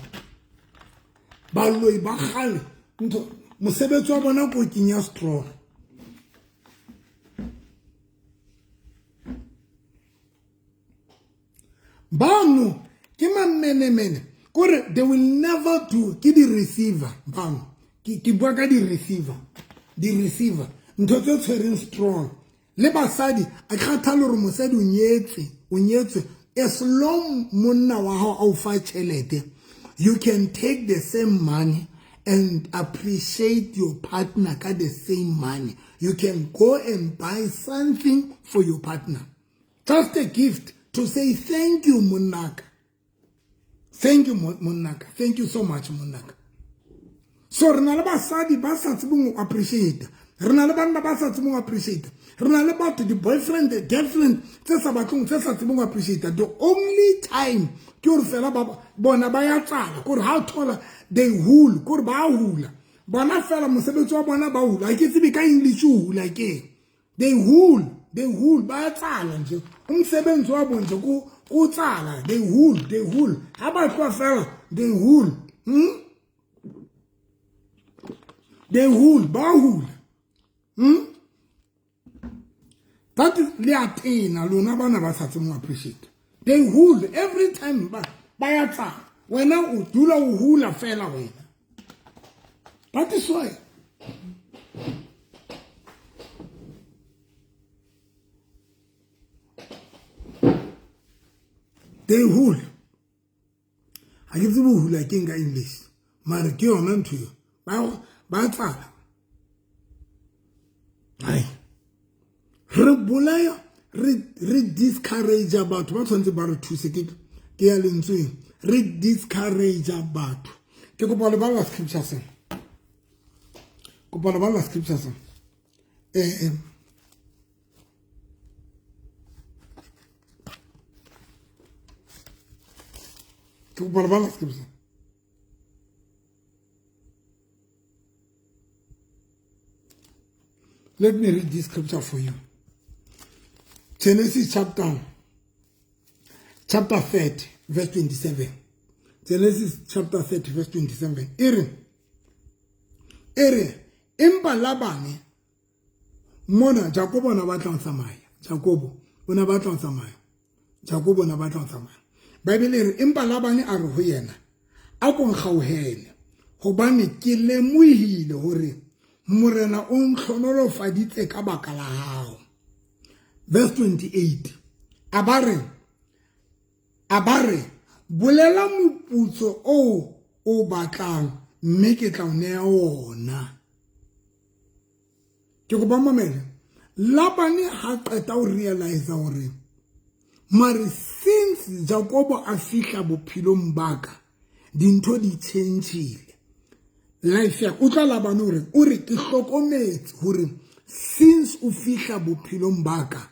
Baloi ba kgale ntho mosebetsi wa bona ko kenya setrolo. Bano ke mamenemene kore they will never do ke di-receiver bano ke bua ka di-receiver di-receiver ntho tse tshwereng strong le basadi a kgathale gore mosadi o nyetse o nyetswe as long monna wa gago a o fa tšhelete you can take the same money and appreciate your partner ka the same money. You can go and buy something for your partner, just a gift to say thank you monnaka, thank you monnaka, thank you so much monnaka. So re na le basadi ba sa tsebeng go appreciate, re na le banna ba sa tsebeng go appreciate, re na le batho di-boyfriend girlfriend tse sa batleng tse sa tsebeng go appreciate. The only time ke gore fela ba bona ba ya tsala kore ha o thola they hula kore ba hula bona fela mosebetsi wa bona ba hula. Ha ke tsebe ka English o hula keng. They hula, they hula ba tsala nje umsebenzi wabo nje ku tsala. They hula, they hula ha ba tloha fela they hula. They hula ba hula. That is le a tena lona bana ba sa tsebeng appreciate. They hula every time ba ya tsala. Wena o dula o hula fela wena. That is why they hula. Ha ke tsebe ho hula keng ka English mare ke yona ntho eo ba tsala. Ai re bolaya re discourage batho ba tshwanetse ba re thuse ke ya lentsweng re discourage batho. Ke kopa le bala scripture sena, kopa le bala scripture sena. Ke kopa le bala scripture. Let me read this scripture for you. Genesis chapter 30, verse 27. Genesis chapter 30, verse 27. Ere, empa Labane, mona Jakobo na batla ho tsamaya. Jakobo o na batla ho tsamaya. Jakobo na batla ho tsamaya. Bible e re empa Labane a re ho yena, a ko nkgauhele hobane ke lemohile hore Morena o ntlhonolofaditse ka baka la hao. Verse 28. A ba re bolela moputso oo o batlang mme ke tla o neya wona. Ke kopa mamele. Labane ha qeta ho realize hore mare since Jakobo a fihla bophelong ba ka dintho di tjhentjhile. Life ya utlwa Labane hore o re ke hlokometse hore since o fihla bophelong ba ka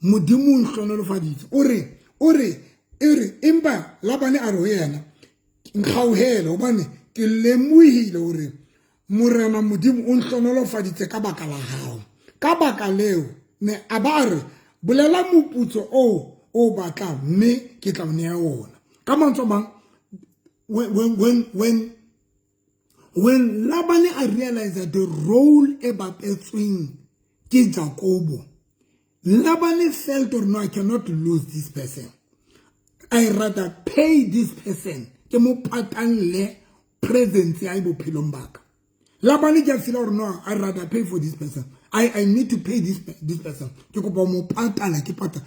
Modimo o nhlonolofaditse. O re empa Labane a re ho yena nkgauhele hobane ke lemohile hore Morena Modimo o nhlonolofaditse ka baka la hao. Ka baka leo ne a ba re bolela moputso oo o batlang mme ke tla o neya wona. Ka mantswe a mang, when Labane a realize that the role e bapetsweng ke Jakobo, Labane felt or no, I cannot lose this person. I rather pay this person. Ke mo patalle presence ya bophelong ba ka. Labane ke a feel or no, I rather pay for this person. I need to pay this person. Ke kopa mo patala ke patala.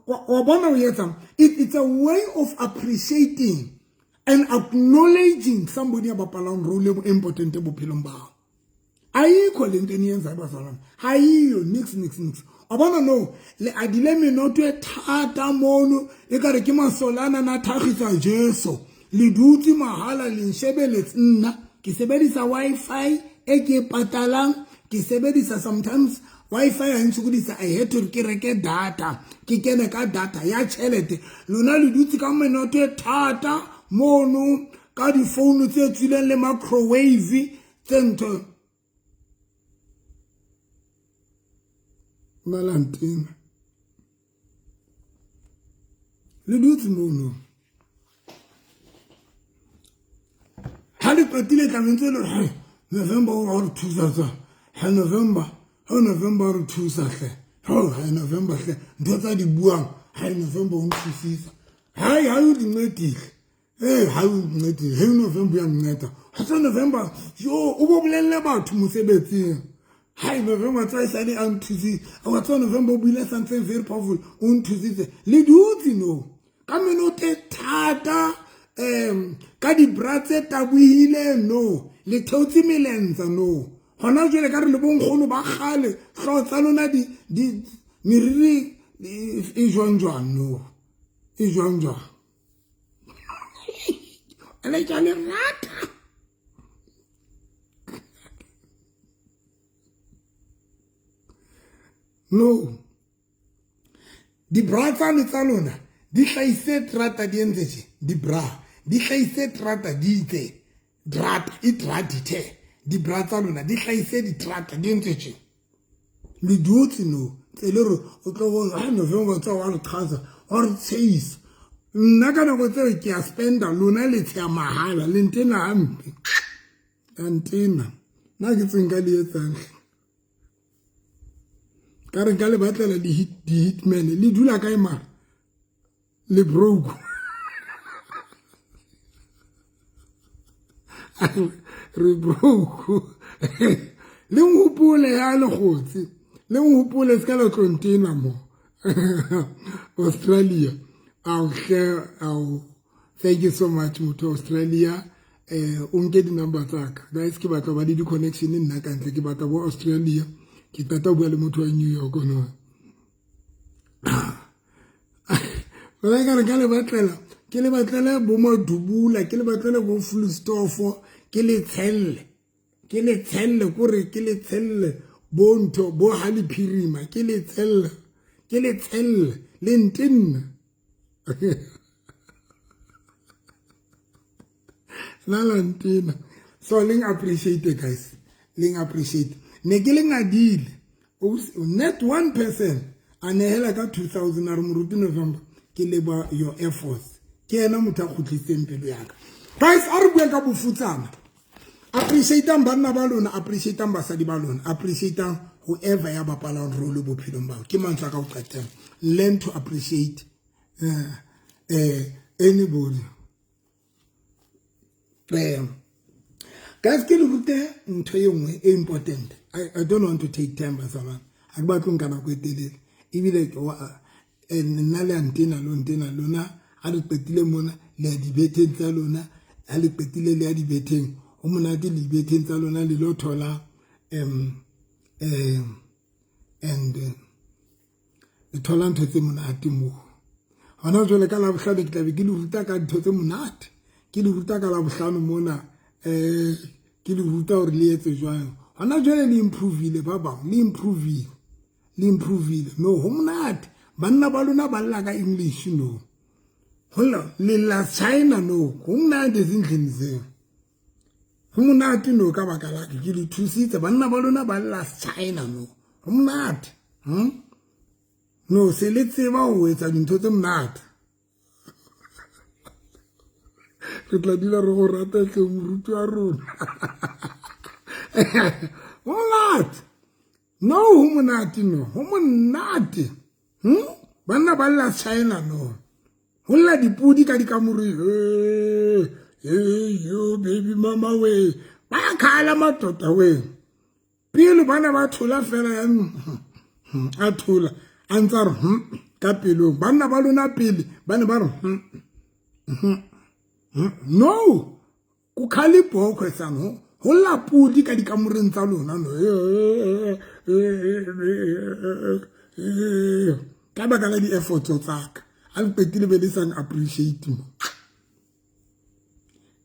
Wa bona o etsang? It's a way of appreciating and acknowledging somebody a bapalang role e important bophelong ba hao. Ayikho le nto eniyenzayo bazalwane. Hayiyo nix nix nix. Wa bona no le adile menoto e thata mono e ka re ke masolana na thagisa Jesu. Le dutse mahala le nshebeletse nna. Ke sebedisa Wi-Fi e ke e patalang. Ke sebedisa sometimes Wi-Fi ha e ntshokodisa, I had to ke reke data. Ke kene ka data ya tjhelete. Lona le dutse ka menoto e thata mono ka difounu tse tswileng le microwave tse ntho. Malantena. Le dutse mono. Ha le qetile tla be ntse le re November o re thusa tsa. Ha November, ha November o re thusa hle. Ha November hle. Ntho tsa di buang, ha November o nthusisa. Hai ha o di ncedile. Hey, ha o ncedile. Hey November uyanginceda. Ha se November, yo o bo bolelle batho mosebetsing. Hai November tsa esale a nthusitse. Wa tswa November o buile something very powerful. O nthusitse. Le dutse no. Ka menoto e thata ka di-bra tse tabohile no. Le theotse melentsa no. Hona jwale ka re le bonkgono ba kgale hlooho tsa lona di meriri e jwang jwang no. E jwang jwang. Ene ke a le rata. No. Di-bra tsane tsa lona di hlahise terata di entse tje, di-bra di hlahise terata di itse drata e dradithe. Di-bra tsa lona di hlahise diterata di entse tje. Le dutse no tse le re o tlo bona ha November tsa wa re qhaza wa re tshehisa. Nna ka nako tseo ke a spenda lona le tsheya mahala le ntena hampe. A ntena. Nna ke tse nka le etsang. Ka re nka le batlela di-hitman le dula kae mara le broke. Re broke. Le nhopole ya lekgotsi. Le nhopole se ka la tlo ntena mo. Australia. Ao hle ao. Thank you so much motho Australia. O nke di-number tsa ka. Guys ke batla ba le di-connection nna ka ntle ke batla bo Australia. Ke qeta ho bua le motho wa New York no. Ba ka re ka le batlela, ke le batlele bo Madubula, ke le batlele bo Fulstofo, ke le tshelle. Ke le tshelle kore ke le tshelle bo ntho bo Haliphirima, ke le tshelle. Ke le tshelle le ntenna. La la ntena. So leng appreciate guys. Leng appreciate. Ne ke le ngadile. Net one person a nehela ka 2000 a re moruti November ke leba your efforts. Ke ena motho a kgutlisitseng pelo ya ka. Guys, a re bue ka bofutsana. Appreciate-ang banna ba lona, appreciate-ang basadi ba lona, appreciate-ang whoever ya bapalang role bophelong bao. Ke mantswe a ka ho qetela. Learn to appreciate anybody. Guys, ke le rute ntho e nngwe e important. I don't want to take time bazalwane. Ha ke batle nka nako e telele. Ebile nna le a ntena lo ntena lona ha le qetile mona le ya dibetheng tsa lona, ha le qetile le ya dibetheng, ho monate le dibetheng tsa lona le lo thola and le thola ntho tse monate moo. Hona jwale ka Labohlano ke tla be ke le ruta ka ntho tse monate. Ke le ruta ka Labohlano mona ke le ruta hore le etse jwang. Hona jwale le improve-ile ba bang, le improve-ile. Le improve-ile. No, ho monate. Banna ba lona ba lla ka English no. Hola le la China no. Ho monate ezindlini zenu. Ho monate no ka baka la ke le thusitse. Banna ba lona ba lla China no. Ho monate. No, se le tseba ho etsa dintho tse monate. Re tla dula re go rata hle moruti wa rona. Ho monate. No, ho monate no. Ho monate. Banna ba lla China no. Ho lla dipudi ka dikamoreng. Hey, yo baby mama we. Ba khala matota we. Pele bana ba thola fela ya a thola a ntsa re ka pelong. Banna ba lona pele ba ne ba re No, ku khale bokwe sano. Ho lla pudi ka dikamoreng tsa lona no. Ka baka la di-efforts tsa ka. A le qetile be le sang appreciate mo.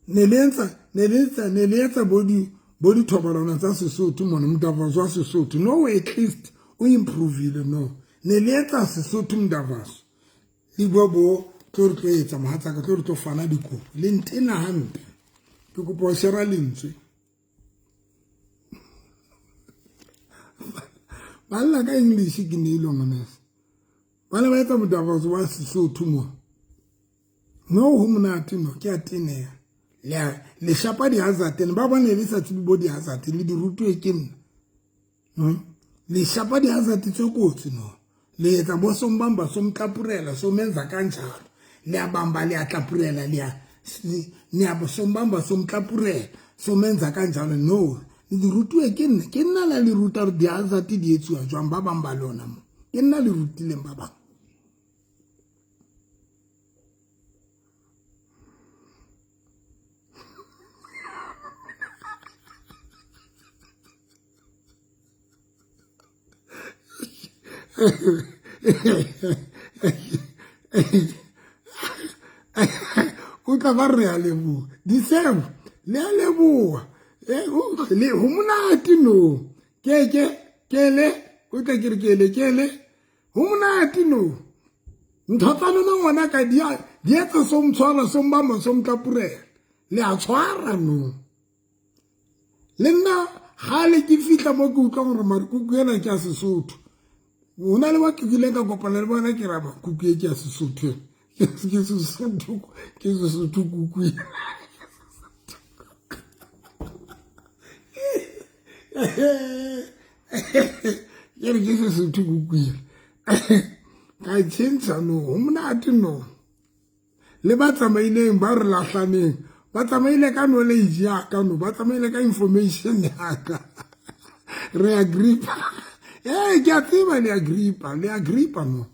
Ne le etsa ne le etsa ne le etsa bo di bo dithobalano tsa Sesotho mona mdavaso wa Sesotho. No, at least o improvile no. Ne le etsa Sesotho mdavaso. Le bua bo tlo re tlo etsa mohatsaka tlo re tlo fana dikopo. Le ntena hampe. Ke kopa ho shera lentswe. Ba lla ka English ke neilo ngwaneso. Ba ne ba etsa modavaso wa Sesotho mo. No ho monate no ke a teneha. Le le shapa di-hazard ba bone le sa tsebe bo di-hazard le di rutuwe ke nna. Le shapa di-hazard tse kotsi no. Le etsa bo sombamba somtlapurela somenza kanjalo. Le a bamba le a tlapurela le a ne a sombamba somtlapurela somenza kanjalo no. Le di rutuwe ke nna. Ke nna la le ruta hore di-hazard di etsuwa jwang ba bang ba lona mo. Ke nna le rutileng ba bang. O tla ba re a leboha disebo le a leboha ho monate no ke ke kele o tla ke re kele kele ho monate no ntho tsa lona ngwana ka di di etsa so mtshwara so mbamba so mtlapurela le a tshwara no le nna gale ke fitlha mo ke utlwa gore mare kuku ena ke ya Sesotho go na le ba ke kileng ka kopana le bona ke raba kuku e ke ya Sesotho ke Sesotho ke Sesotho kuku e ke re ke Sesotho kuku e ka change no ho monate no le ba tsamaileng ba re lahlaneng ba tsamaile ka knowledge ya ka no ba tsamaile ka information ya ka re a gripa ee ke a tseba le a gripa le a gripa no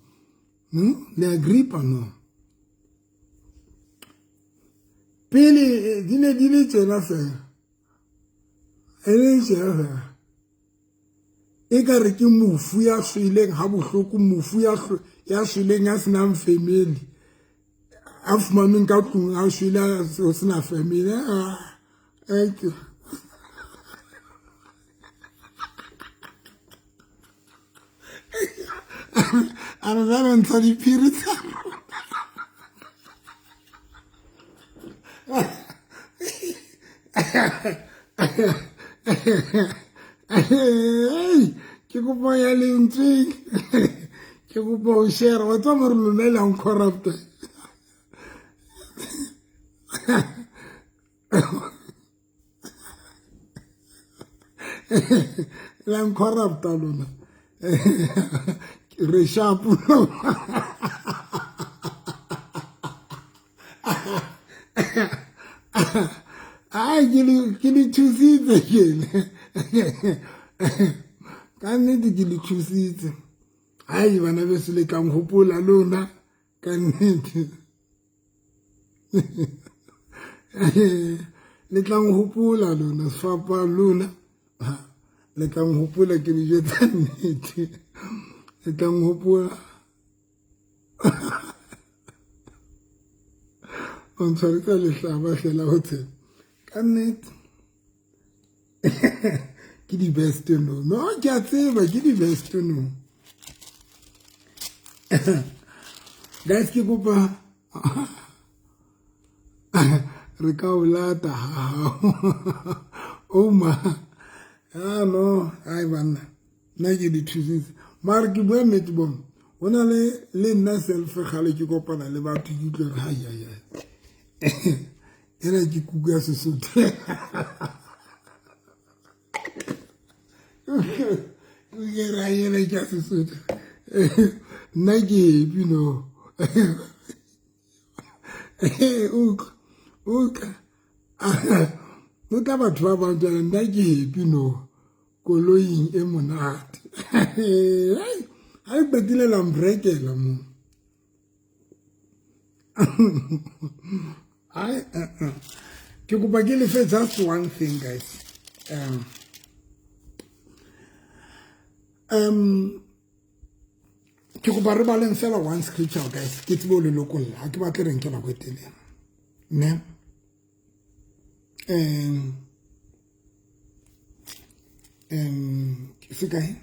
le a gripa no pele di ne di le tjena fela e le tjena fela e ka re ke mofu ya shweleng ha bohloko mofu ya ya shweleng ya senang family a fumanweng ka tlung a shwele a sena family a re ba ntsha diphiri tsa ke kopo ya lentswe ke kopa ho share wa tseba gore lona le ang corrupt la ncorrupta lona re sharp ai ke le thusitse kene ka nnete ke le thusitse ai bana beso le tlang hopola lona ka nnete le tlang hopola lona sefapa lona le tlang hopola ke le jwetsa nnete le tlang hopola o ntshwaretsa lehlaba hlela ho tshela ka nnete ke di-best no no ke a tseba ke di-best no guys ke kopa re ka o lata ha o ma ah no ai banna nna ke di thusitse mare ke bua nnete bone go na le le nna self gale ke kopana le batho ke utlwe re hai ena ke kuku ya Sesotho ke ra ena ke ya Sesotho nna ke happy no utlwa utlwa o tla batho ba bang jale nna ke happy no koloing e monate ga e qetile la mbrekela mo I ke kopa ke lefe just one thing guys ke kopa re baleng fela one scripture guys ke tsebe o le lokolla ha ke batle re nke nako e telele ne. Se kae?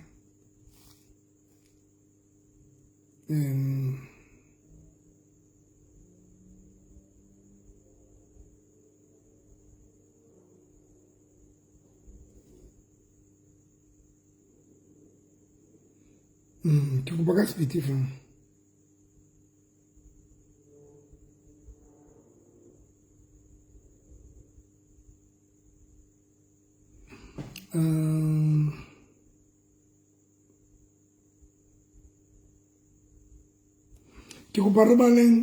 Ke kopa ka sepiti fa. Ke kopa re baleng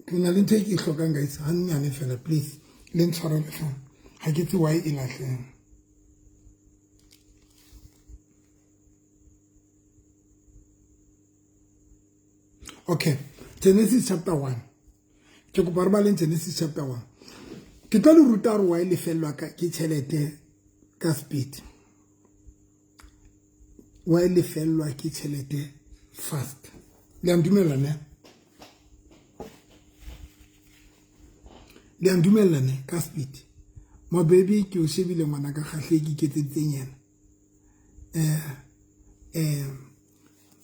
ke na le ntho e ke e hlokang guys hannyane fela, please le ntshwarele fa ha ke tse why e lahleng. Okay, Genesis chapter 1. Ke kopa re baleng Genesis chapter 1. Ke tlo le ruta hore why le fellwa ka ke tjhelete ka speed. Why le fellwa ke tjhelete fast. Le a ntumella ne? Le a ntumella ne ka speed. Mo baby ke o shebile ngwana ka kgahle ke iketseditseng yena.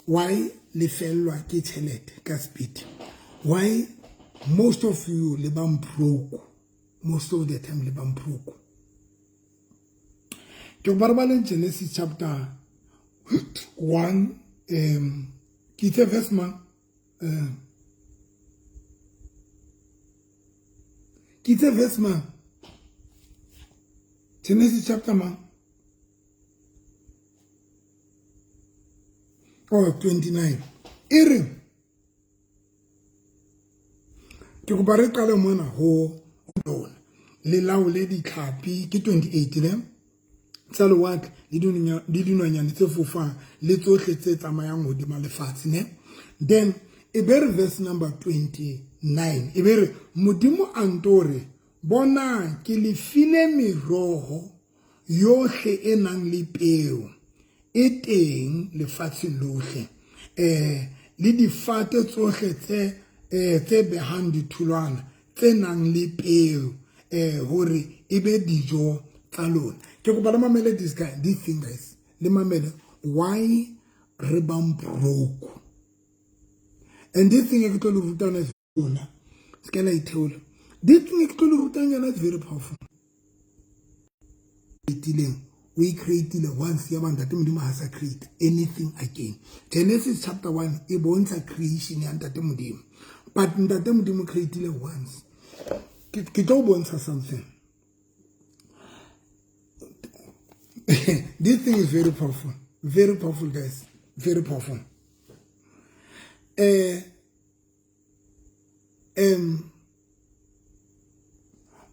Why le fellwa ke tjhelete ka speed? Why most of you le bang broke? Most of the time le bang broke. Ke kopa re baleng Genesis chapter 1, ke itse verse mang? Ke itse verse mang? Genesis chapter mang? Oh, 29. E re ke kopa re qale mona ho lona le laole ditlhapi ke 28 ne tsa lewatle le dinonyane tse fofang le tsohle tse tsamayang hodima lefatshe ne. Then e be re verse number 29 e be re Modimo a ntore bona ke le file meroho yohle e nang le peo e teng lefatsheng lohle, le difate tsohle tse behang ditholwana tse nang le peo, hore e be dijo tsa lona. Ke kopa le mamele this guy, this thing guys, le mamele why re bang broke. And this thing e ke tlo le ruta yona yona, se ke la itheola. This thing e ke tlo le rutang yona is very powerful. Creatileng, we created once ya Ntate Modimo ha sa create anything again. Genesis chapter 1 e bontsha creation ya Ntate Modimo. But Ntate Modimo created once. Ke tlo bontsha something. This thing is very powerful. Very powerful guys. Very powerful.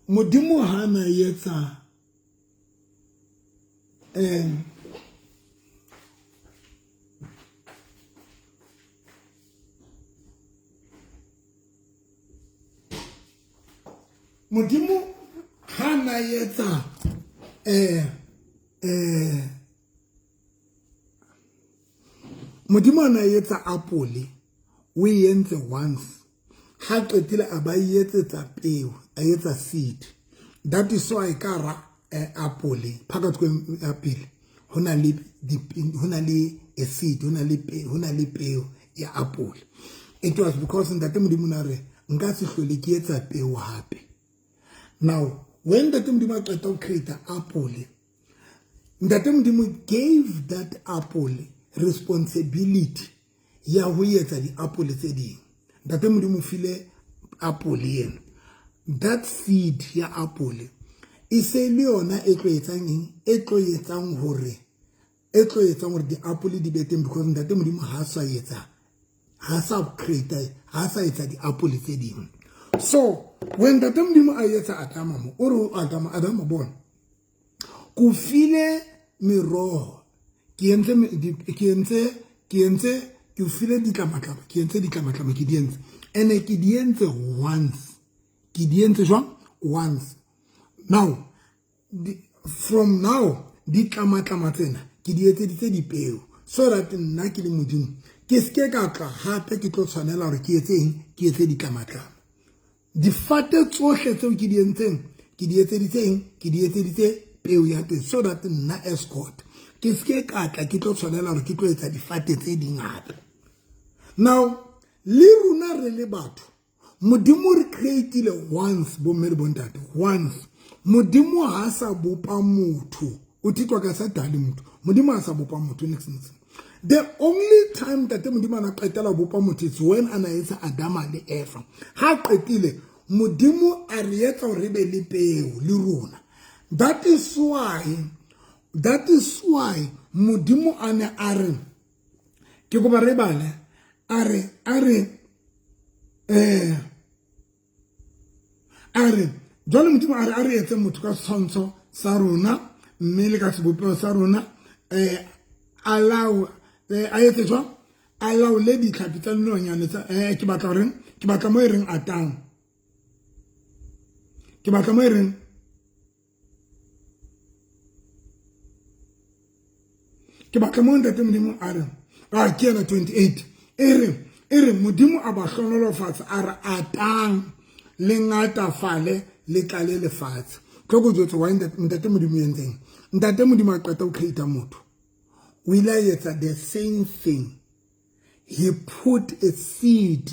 Modimo ha na etsa Modimo ha na etsa Modimo ha na etsa apole o e entse once. Ha qetile a ba etsetsa peo, a etsa seed. That is why ka ra apole phakathi kwe apple hona le hona le a seed, hona le peo, hona le peo ya apole. It was because Ntate Modimo na re nka se hlole ke etsa peo hape. Now when Ntate Modimo a qeta ho create apole, Ntate Modimo gave that apple responsibility ya ho etsa diapole tse ding. Ntate Modimo file apole eno. That seed ya apole e se le yona e tlo etsang eng? E tlo etsang hore, e tlo etsang hore diapole di be teng, because Ntate Modimo ha sa etsa, ha sa create, ha sa etsa diapole tse ding. So when Ntate Modimo a etsa Adama mo, o re ho Adama, Adama bona, ko file meroho, ke entse ke entse, ke entse, ke file ditlamatlama, ke entse ditlamatlama, ke di entse. Ene ke di entse once. Ke di entse jwang? Once. Now from now di tlamatlama tsena ke di etseditse dipeo so that nna ke le Modimo ke seke ka tla hape ke tlo tshwanela hore ke etse eng, ke etse ditlamatlama. Difate tsohle tseo ke di entseng ke di etseditse eng, ke di etseditse peo ya teng so that nna as God ke seke ka tla ke tlo tshwanela hore ke tlo etsa difate tse ding hape. Now le rona re le batho, Modimo re creatile once, bomme le bontate, once. Modimo ha sa bopa motho, o thitwa ka sa dale motho. Modimo ha sa bopa motho next next. The only time Ntate Modimo ana qetela ho bopa motho is when ana etsa Adama le Eva. Ha qetile Modimo a re etsa hore re be le peo le rona. That is why Modimo a ne a re, ke kopa re bale, a re jwale Modimo a re etse motho ka setshwantsho sa rona mme le ka sebopeho sa rona, allow a etse jwang, a laole ditlhapi tsa dinonyane tsa ke batla horeng, ke batla mo e reng atang, ke batla mo e reng ke batla mo Ntate Modimo a re a ke ena 28 e re Modimo a ba hlonolofatsa a re atang le ngatafale le tlale lefatshe. Tlo go jwetsa why Ntate Modimo entseng. Ntate Modimo a qeta ho create motho, o ile a etsa the same thing. He put a seed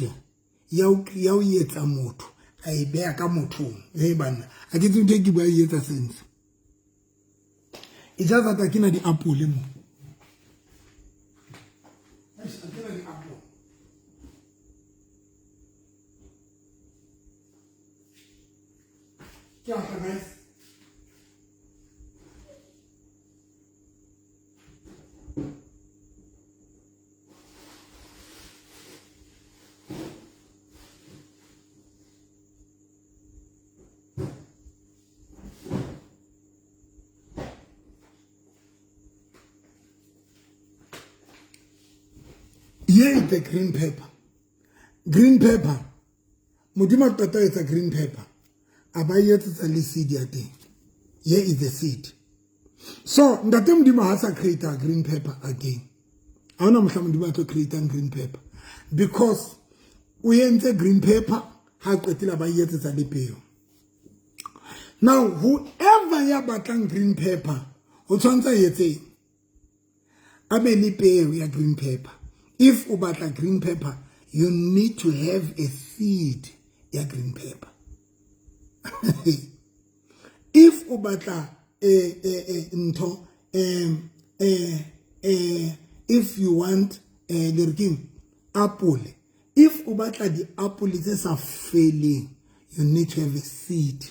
ya ho etsa motho, a e beha ka mothong. Hey banna, a ke tsebe ntho e ke bua e etsa sense. E just that ke na di-apole mo. Eish, a ke na di-apole. Ke a tla, guys. Here is the green pepper. Green pepper. Modimo a qeta ho etsa green pepper, a ba etsetsa le seed ya teng. Here is the seed. So Ntate Modimo ha sa create a green pepper again. Ha hona mohla Modimo a tlo create green pepper, because o entse green pepper ha qetile ba etsetsa le peo. Now whoever ya batlang green pepper o tshwanetse a etseng, a be le peo ya green pepper. If o batla green pepper, you need to have a seed ya green pepper. If o batla ntho, if you want le re keng, apple, if o batla di-apple tse sa feleng, you need to have a seed.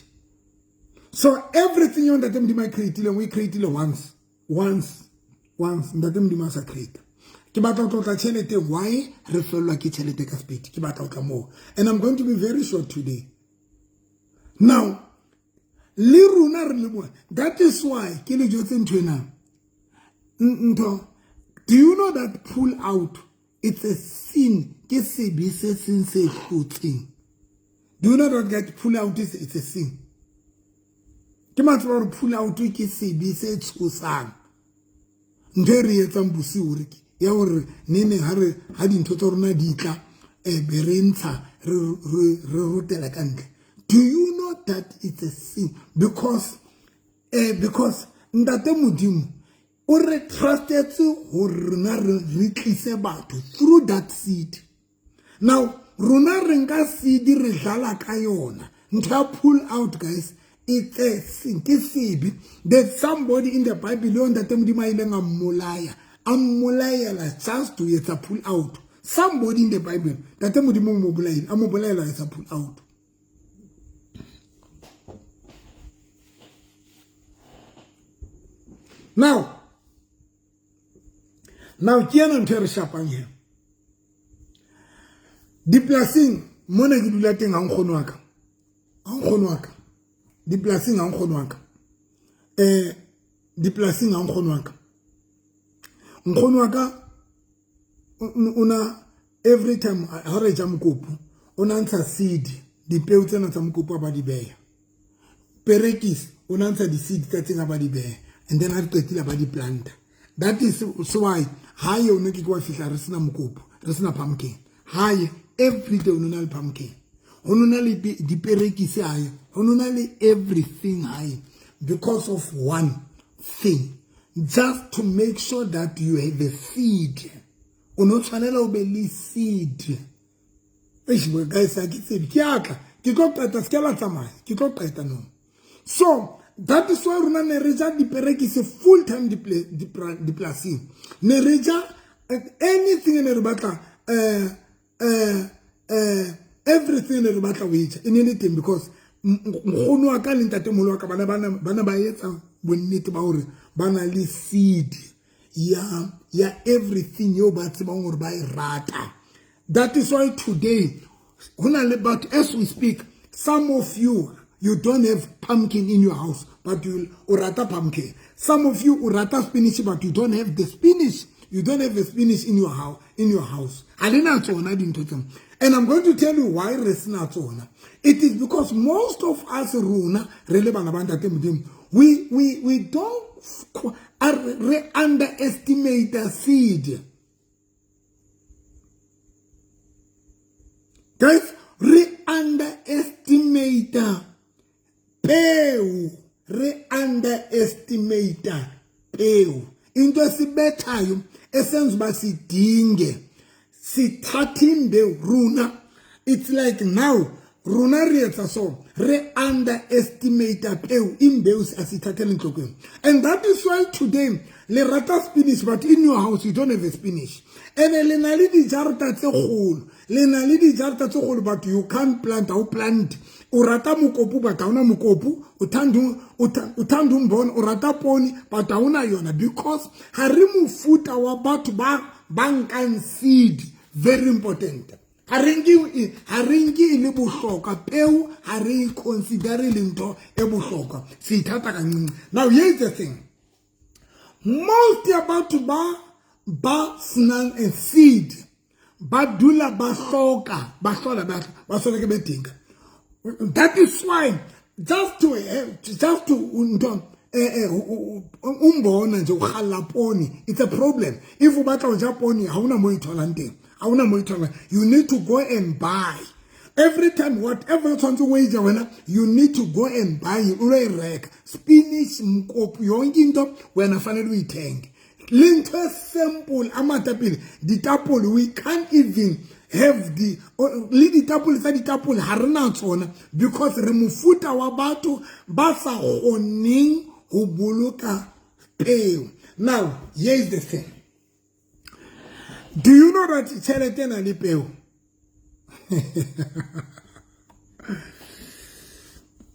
So everything you Ntate Modimo a creatileng, we creatile once, once, once. Ntate Modimo a sa create. Ke batla ho tlotla tjhelete. Why re fellwa ke tjhelete ka speed? Ke batla ho tla moo, and I'm going to be very short today. Now le rona re le bona, that is why ke le jwetse ntho ena. Ntho, do you know that pull out, it's a sin? Ke sebe se seng se hlotseng. Do you know that get pull out is it's a sin? Ke matseba hore pull out ke sebe se tshosang. Ntho e re etsang bosiu re ke ya hore nene ha re ha dintho tsa rona di tla, be re ntsha re rotela ka ntle. Do you know that it's a sin? Because Ntate Modimo o re trustetse hore rona re tlise batho through that seed. Now rona re nka seed re dlala ka yona. Ntho ya pull out, guys, it's a sin. Ke sebe. There's somebody in the Bible yo Ntate Modimo a ileng a mmolaya, a mmolayela just to etsa pull out. Somebody in the Bible, Ntate Modimo o mo bolaile, a mo bolaela etsa pull out. Now ke ena ntho e re shapang here. Dipolasing mona ke dula teng ha nkgono wa ka. Ha nkgono wa ka. Dipolasing ha nkgono wa ka. Dipolasing ha nkgono wa ka. Nkgono wa ka o na every time ha re ja mokopu o na ntsha seed, Dipeo tsena tsa mokopu ba di beha. Perekisi o na ntsha di-seed tsa teng a ba di beha, and then ha re qetile ba di planta. That is why hae o ne ke ke wa fihla re sena mokopu, re sena pumpkin. Hae every day o na le pumpkin, ho na le diperekisi hae, ho na le everything hae, because of one thing, just to make sure that you have a seed. O no tshwanela o be le seed. Eish guys, ha ke tsebe, ke atla ke tlo qeta, se ke la tsamaya, ke tlo qeta no. So that is why rona ne re ja diperekisi full time dipolasing, ne re ja anything ne re batla, everything ne re batla ho e ja e ne le teng, because nkgono wa ka le ntatemoholo wa ka bana ba etsa bonnete ba hore ba na le seed ya everything eo ba tsebang hore ba e rata. That is why today hona le batho, as we speak, some of you, you don't have pumpkin in your house, but you rata pumpkin. Some of you rata spinach, but you don't have the spinach. You don't have the spinach in your house. In your house. Ha le na tsona dintho tsena. And I'm going to tell you why re sena tsona. It is because most of us rona re le bana ba Ntate Modimo, we don't re underestimate the seed. Guys, re underestimate peo, re underestimate peo. Into esibethayo esenza uba sidinge sithathe imbewu rona. It's like now rona re etsa so, re underestimate peo, imbewu asithathele enhlokweni. And that is why today le rata spinach, but in your house you don't have a spinach. And le na le dijarata tse kgolo, le na le dijarata tse kgolo, but you can't plant. Ha o plant, o rata mokopu, but ha ona mokopu. O thanda umbona, o rata poone, but ha ona yona, because ha re mofuta wa batho ba nkang seed very important. Ha re nke e le bohlokwa peo, ha re consider le ntho e bohlokwa, se ithata ka nqeng. Now here is the thing, most ya batho ba senang a seed ba dula ba hloka, ba hlola, ba hlola ke bedinga. That is why just to umbona nje ukgalla poone, it's a problem. If o batla ho ja poone, ha hona mo e tholang teng, ha hona mo e tholang. You need to go and buy. Every time, whatever tshwanetse o e ja wena, you need to go and buy. O lo e reka. Spinach, mokopu, yonke into wena fanele o ithenge. Le ntho e simple, amatapile, ditapole, we can't even have the le ditapole tsa ditapole ha re na tsona, because re mofuta wa batho ba sa kgoneng ho boloka peo. Now here is the thing, do you know that tjhelete ena le peo?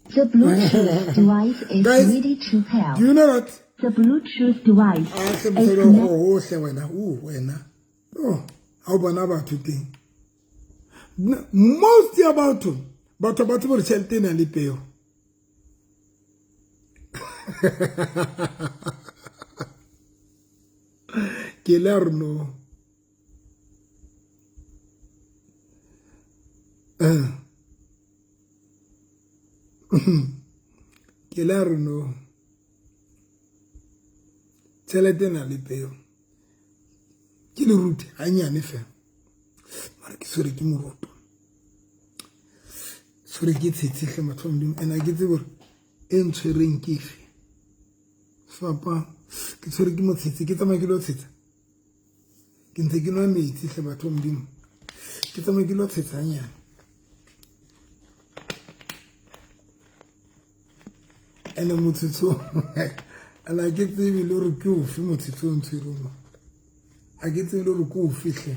The Bluetooth device is Guys, ready to pair. Do you know that the Bluetooth device Ah, is connected? hohle wena, wena. Oh, ha o bona batho teng. Most ya batho, batho ba tsebe hore tjhelete ena le peo. Ke le re no. Ke le re no. Tjhelete ena le peo. Ke le rute hanyane fela. Mara ke tshwere ke moroto. Tshwere ke tshetse hle matho a Modimo. And ha ke tsebe hore e ntshwereng ke efe. Fapa, ke tshwere ke motshetse, ke tsamaya ke lo tshetsa. Ke ntse ke nwa metsi hle batho ba Modimo. Ke tsamaya ke lo tshetsa hanyane. Ene motshetsho, and ha ke tsebe le hore ke ofe motshetsho o ntshwereng mo. Ha ke tsebe le hore ke ofe hle.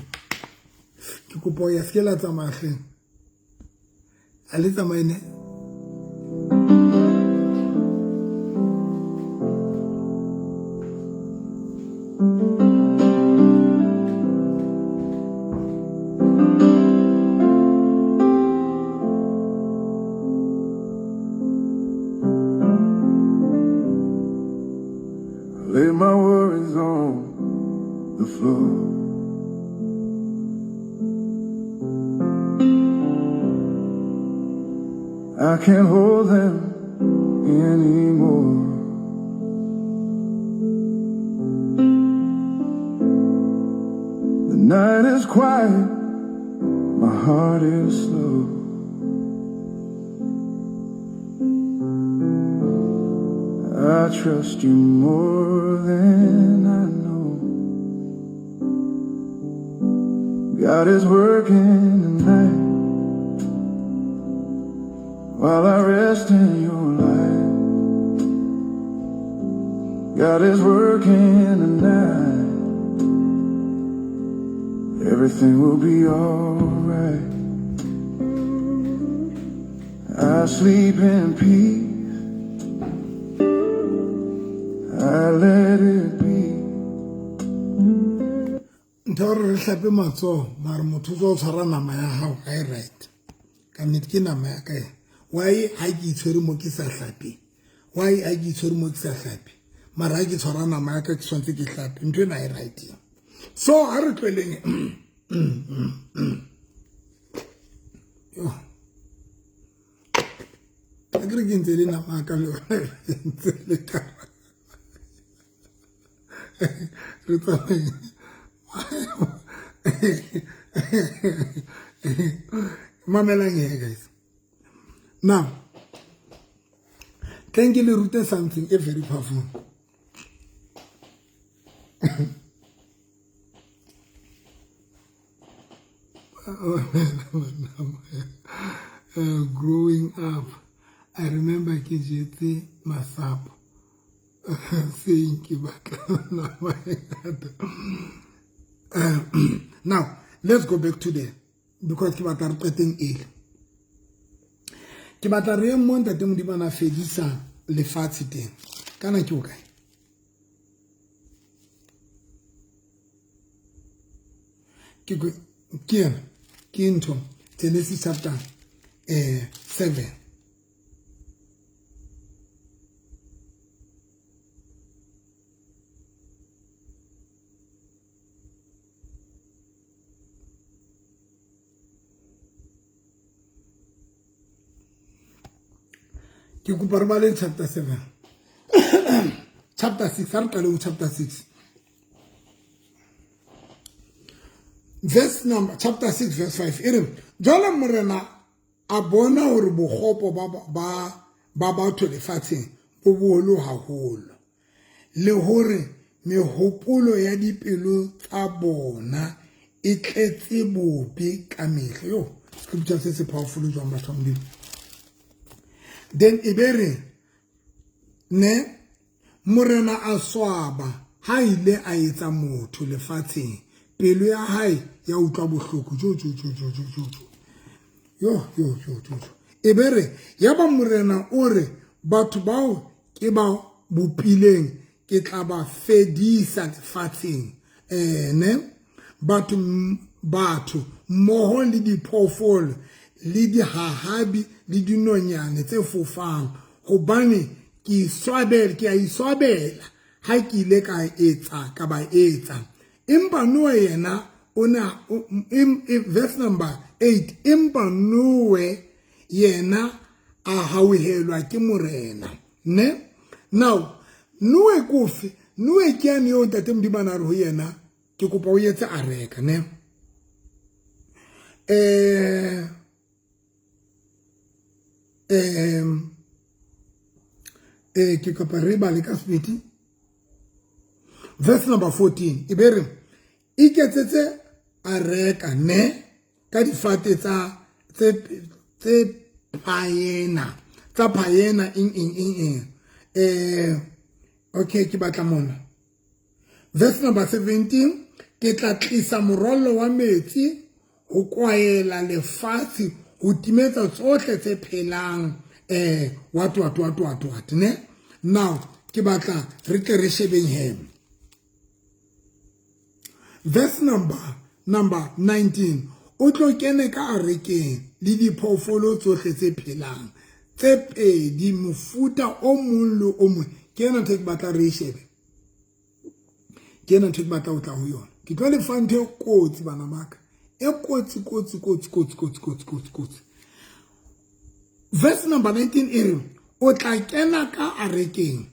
Ke kopa ho ya, se ke la tsamaya hle. Ha le tsamaye ne? Lay my worries on the floor. I can't hold them anymore. The night is quiet, my heart is slow. I trust you more than I know. God is working tonight while I rest in your light. God is working tonight. Everything will be alright. I sleep in peace. I let it be. Ntho ya gore re hlape matsogo mare motho o tswa o tshwara nama ya gago ga e right. Ka nnete ke nama ya ka e. Why ha ke itshwere mo ke sa hlape? Why ha ke itshwere mo ke sa hlape? Mara ha ke tshwara nama ya ka ke tshwanetse ke hlape. Ntho ena e right. So ha re tlweleng. Yo. A ke re ke ntse le nama ya ka le yona ntse le ka. Re tsamaye. Mamelang here, guys. Now, thank you, le something very powerful. Growing up, I remember ke jetse masapo saying ke batla nama e ngata. Now, let's go back to there because ke batla re qeteng ele. Ke batla re mo ntate Modimo a fedisa lefatshe teng. Kana ke o kae? Ke ena, ke ntho Genesis chapter 7. Ke kopa re bale chapter 7. Chapter 6, ha re qale ho chapter 6. Verse number, chapter 6 verse 5. E re, jwale Morena a bona hore bokgopo ba batho lefatsheng bo boholo haholo, le hore mehopolo ya dipelo tsa bona e tletse bobe ka mehla. Yo, scripture se se powerful jwang batho ba Modimo. Then e be re ne Morena a swaba ha ile a etsa motho lefatsheng, pelo ya hae ya utlwa bohloko. Jo jo jo jo jo jo jo. Yo yo yo jo jo. E be re ya ba Morena o re batho bao ke ba bopileng ke tla ba fedisa lefatsheng. Ne batho mmoho le diphoofolo le dihahabi le dinonyane tse fofang, hobane ke iswabela, ke a iswabela ha ke ile ka etsa ka ba etsa. Empa Noe yena o na verse number 8, empa Noe yena a hauhelwa ke Morena. Ne now Noe kofi, Noe ke yane eo ntate Modimo a na re ho yena ke kopa o etse areka ne. Ke kopa re bale ka sebete. Verse number 14 e be re iketsetse areka ne ka difate tsa tse phaena tsa phaena eng eng eng eng. Okay, ke batla mona. Verse number 17, ke tla tlisa morwallo wa metsi ho kwaela lefatshe ho timetsa tsohle tse phelang what what what what what ne. Now ke batla re tle re shebeng he. Verse number 19, o tlo kene ka arekeng le diphoofolo tsohle tse phelang tse pedi mofuta o mong le o mong. Ke ena ntho e ke batla re e shebe, ke ena ntho e ke batla ho tla ho yona. Ke tlo le fa ntho e kotsi bana ba ka, e kotsi kotsi kotsi kotsi kotsi kotsi kotsi kotsi. Verse number 19 e re o tla kena ka arekeng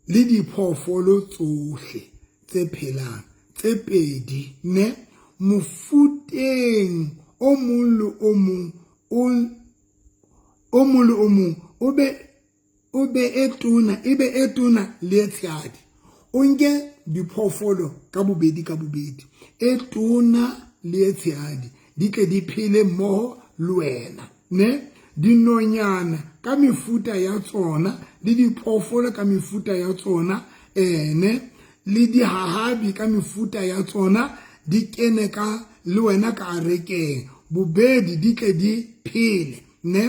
le diphoofolo tsohle tse phelang tse pedi ne mofuteng o mong le o mong o mong le o mong o be o be e tona e be e tona le e tshehadi o nke diphoofolo ka bobedi ka bobedi e tona le e tshehadi di tle di phele mmoho le wena ne dinonyana ka mefuta ya tsona le diphoofolo ka mefuta ya tsona ene le dihahabi ka mefuta ya tsona di kene ka le wena ka arekeng bobedi di tle di phele ne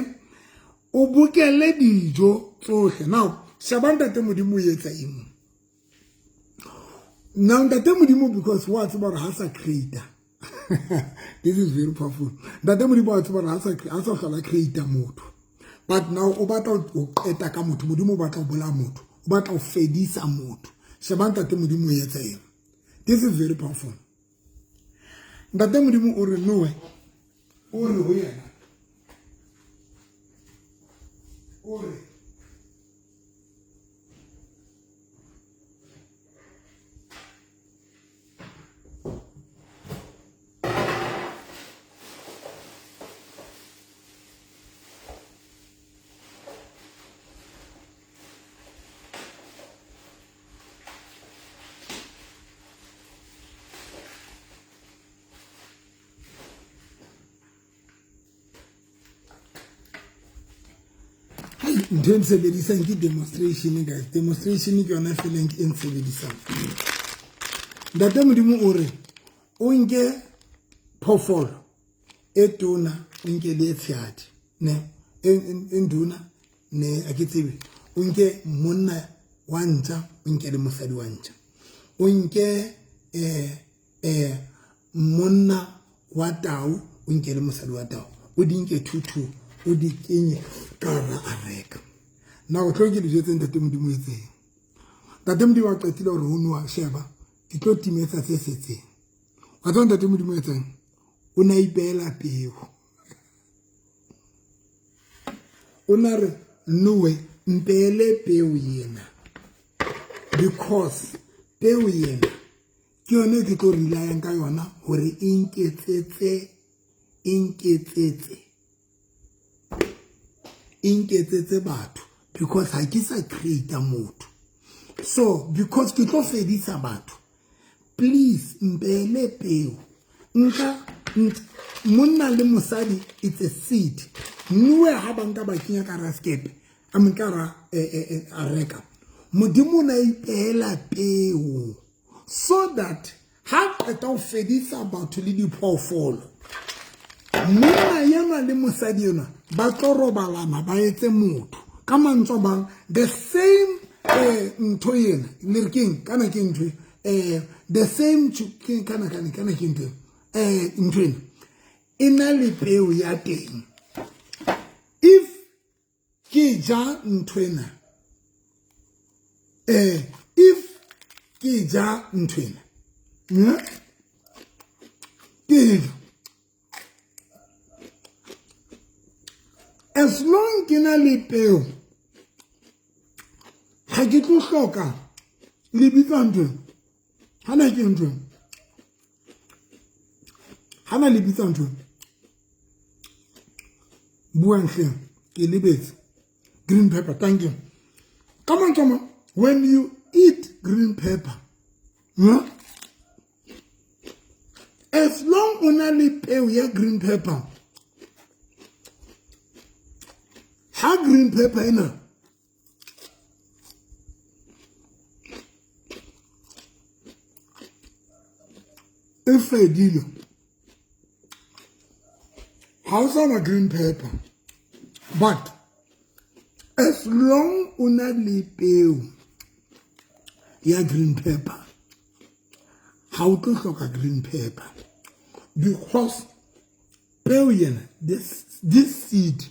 o bokelle dijo tsohle now sheba ntate modimo o etsa eng now ntate modimo because wa tseba gore ha sa creator this is very powerful ntate modimo wa tseba gore ha sa hlola creator motho but now o batla ho qeta ka motho modimo o batla ho bolaya motho o batla ho fedisa motho sheba ntate modimo o etsa eng this is very powerful ntate modimo o re noe o re ho yena o re ntho e nsebedisang ke demonstration guys demonstration ke yona feleng e nsebedisang ntate modimo o re o nke phoofolo e tona o nke le e tshehadi ne e nduna ne a ke tsebe o nke monna wa ntja o nke le mosadi wa ntja o nke um monna wa tau o nke le mosadi wa tau o di nke thuthu o di kenye ka hara areka na o tlo ke dijo tse ntate modimo etseng ntate modimo a qetile gore o noa sheba ke tlo timetsa tse setseng wa tseba ntate modimo etseng o ne a ipeela peo o na re noe mpeele peo ena because peo ena ke yone e ke tlo relayang ka yona gore e nketsetse e nketsetse e nketsetse batho because ha ke sa create motho so because ke tlo fedisa batho please mpeele peo nka monna le mosadi it's a seed noe ha ba nka ba kenya ka ra sekepe a nka ra areka modimo o ne a ipeela peo so that ha qeta ho fedisa batho le diphoofolo monna enwa le mosadi enwa ba tlo robalana ba etse motho ka mantswe a bang the same ntho ena le re keng kana ke ntho the same kana kana kana ke ntho ntho ena e na le peo ya teng if ke ja ntho ena if ke ja ntho ena ke ja as long ke na le peo ga ke tlo hloka le bitsa ntho ha na ke ntho ha na le bitsa ntho buang hle ke lebetse green pepper thank you ka mantswe a when you eat green pepper yeah, as long o na le peo ya green pepper ha green pepper ena e fedile ha o sa na green pepper but as long o na le peo ya green pepper ha o tlo hloka green pepper because peo yena this seed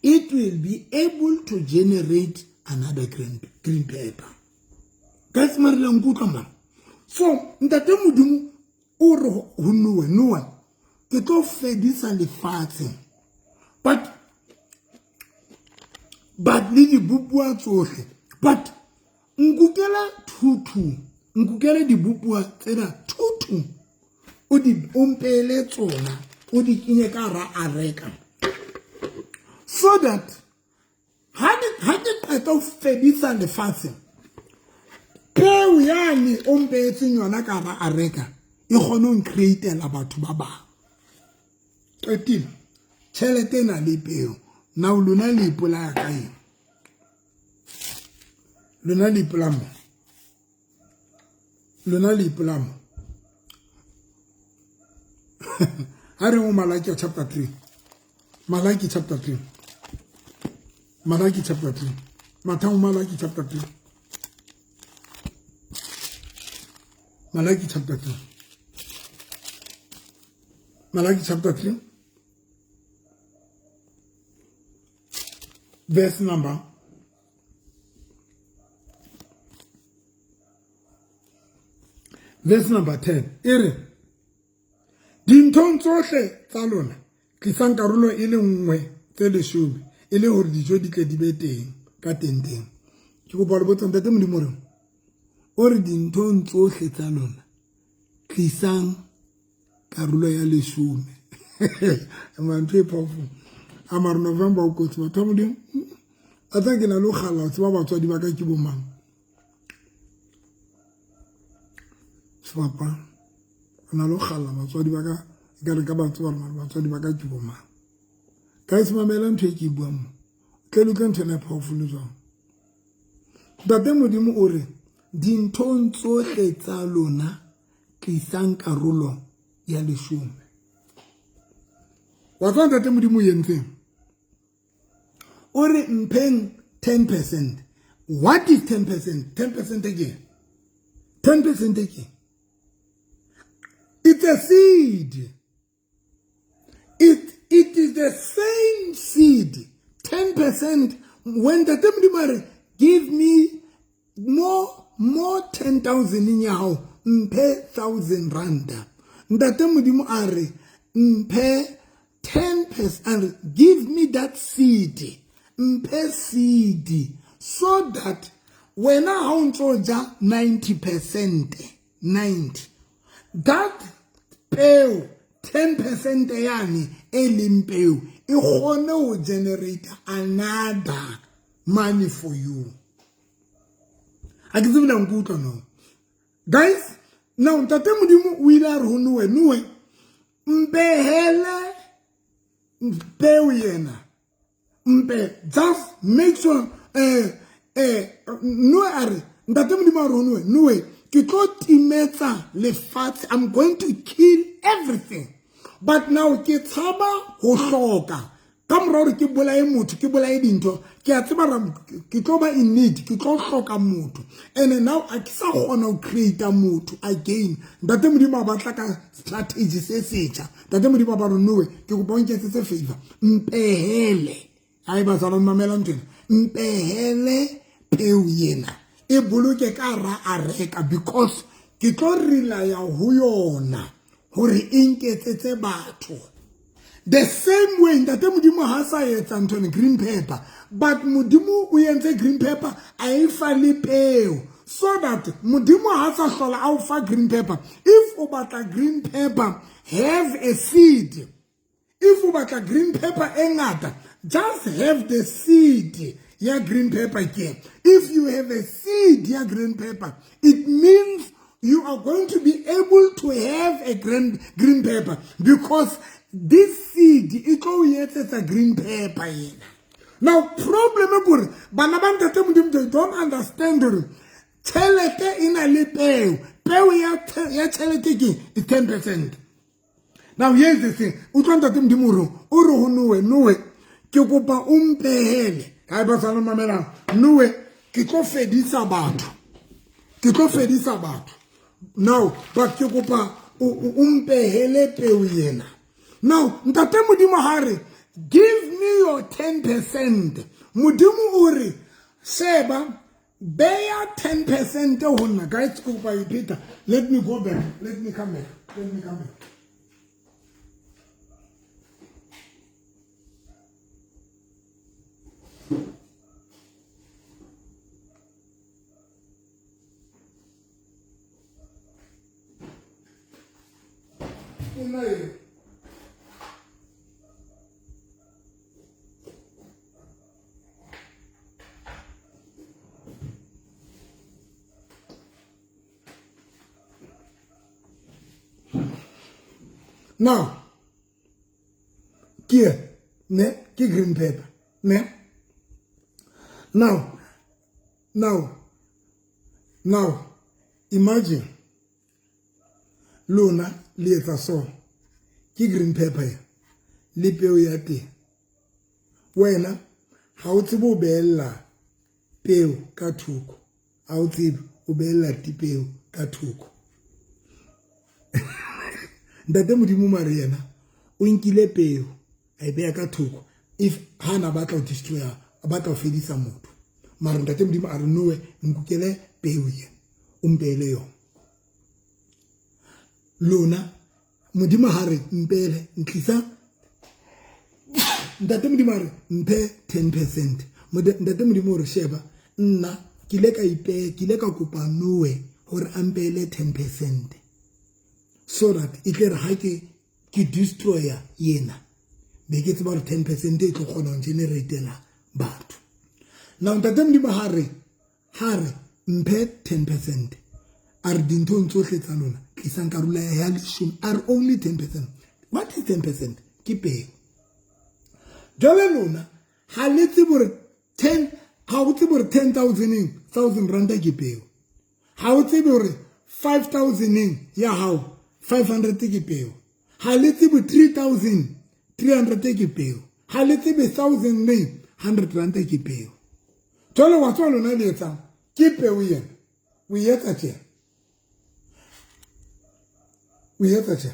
it will be able to generate another green pepper guys mare la nkutlwa mara so ntate modimo o re ho noe noe ke tlo fedisa lefatshe but But le dibopuwa tsohle. But nkukela 2-2. Nkukele dibopuwa tsena 2-2. O di o mpeele tsona, o di kenye ka hara areka. So that ha ke qeta ho fedisa lefatshe, peo yane o mpeetseng yona ka hara areka e kgone ho ncreatela batho ba bang. Qetile. Tjhelete ena le peo. Now lona le ipolaya ka eng? Lona le ipolaya mo. Lona le ipolaya mo. Ha re mo Malaki chapter 3. Malaki chapter 3. Malaki chapter 3. Mathang Malaki chapter 3. Malaki chapter 3. Malaki chapter 3. Verse number Verse number 10. E re, dinthong tsohle tsa lona tlisang karolo e le nngwe tse leshome e le hore dijo di tle di be teng ka tenteng. Ke kopa le botsa Ntate Modimo re o re dinthong tsohle tsa lona tlisang karolo ya leshome. Ntho e powerful. A mara November o kotsi batho ba Modimo. A tsa ke na le ho kgalla ho tseba batswadi ba ka ke bo mang. Sefapano. O na le ho kgalla batswadi ba ka e ka re ka ba tseba mara batswadi ba ka ke bo mang. Guys, mamela ntho e ke e buang mo. Tle le utlwe ntho ena e powerful jwang. Ntate Modimo o re dinthong tsohle tsa lona tlisang karolo ya leshome. Wa tseba Ntate Modimo o entseng? O re mpheng 10%. What is 10%? 10% again. 10% again. It's a seed. It is the same seed. 10%. When the Modimo give me more 10,000 in ya hao, mphe 1,000 rand. Ntate Modimo a re mphe 10%, give me that seed. Mphe seed so that wena ha o ntso ja 90%, 90. That peo 10% yane e leng peo e kgone ho generate another money for you. Ha ke tsebe na nkutlwa no. Guys, now Ntate Modimo o ile a re ho Noe, Noe mpehele peo yena. Mpe just make sure Noe a re Ntate Modimo a re ho Noe, Noe ke tlo timetsa lefatshe. I'm going to kill everything. But now ke tshaba ho hloka. Ka mora hore ke bolaye motho, ke bolaye dintho, ke a tseba ke tlo ba in need, ke tlo hloka motho. And now a ke sa kgona ho create motho again. Ntate Modimo a batla ka strategy se setjha. Ntate Modimo a ba re Noe, ke kopa o nketsetse favor. Mpehele. Hae ba tsala mamela ntho ena. Mpehele peo yena. E boloke ka ra areka because ke tlo relaya ho yona hore e nketsetse batho. The same way Ntate Modimo ha sa etsa ntho ena green pepper, but Modimo o entse green pepper a e fa le peo so that Modimo ha sa hlola a o fa green pepper. If o batla green pepper, have a seed. If o batla green pepper e ngata, just have the seed ya green pepper ke. If you have a seed ya green pepper, it means you are going to be able to have a green pepper because this seed e tlo o etsetsa green pepper yena. Now problem e kore bana ba Ntate Modimo they don't understand hore tjhelete e na le peo. Peo ya tjhelete ke is 10%. Now here's the thing. Utlwa Ntate Modimo o re ho Noe, Noe ke kopa o mpehele. Ha ba sa mamela Noe ke tlo fedisa batho. Ke tlo fedisa batho. Now but ke kopa o mpehele peo yena. Now Ntate Modimo ha re give me your 10%. Modimo o re sheba beya 10% ho nna. Guys, kopa ipheta. Let me go back. Let me come back. Let me come back. Now ke ne ke green pepper ne. Now imagine lona le etsa so, ke green pepper ya le peo ya teng. Wena ha o tsebe ho behella peo ka thoko, ha o tsebe o behella dipeo ka thoko. Ntate Modimo mare yena o nkile peo a e beha ka thoko if ha na batla ho destroy, a batla ho fedisa motho. Mara ntate Modimo a re nowe nkukele peo ye o mpeele yona. Lona Modimo ha re mpeele ntlisa, ntate Modimo a re mphe 10%. Ntate Modimo o re sheba nna ke ile ka ipeya, ke ile ka kopa Noe hore a mpeele 10% so that e tle re ha ke destroyer yena be ke tseba hore 10% e tlo kgona ho generatela batho. Now ntate Modimo ha re mphe 10%, a re dinthong tsohle tsa lona tlisang karolo ya leshome, a re only 10%. What is 10%? Ke peo. Jwale lona ha le tsebe hore 10, ha o tsebe hore 10,000 rand ke peo. Ha o tsebe hore 5,000 ya hao 500 ke peo. Ha le tsebe 3,300 ke peo. Ha le tsebe 1,100 rand ke peo. Jwale wa tswa lona le etsang ke peo yena. O etsa tje. O etsa tje.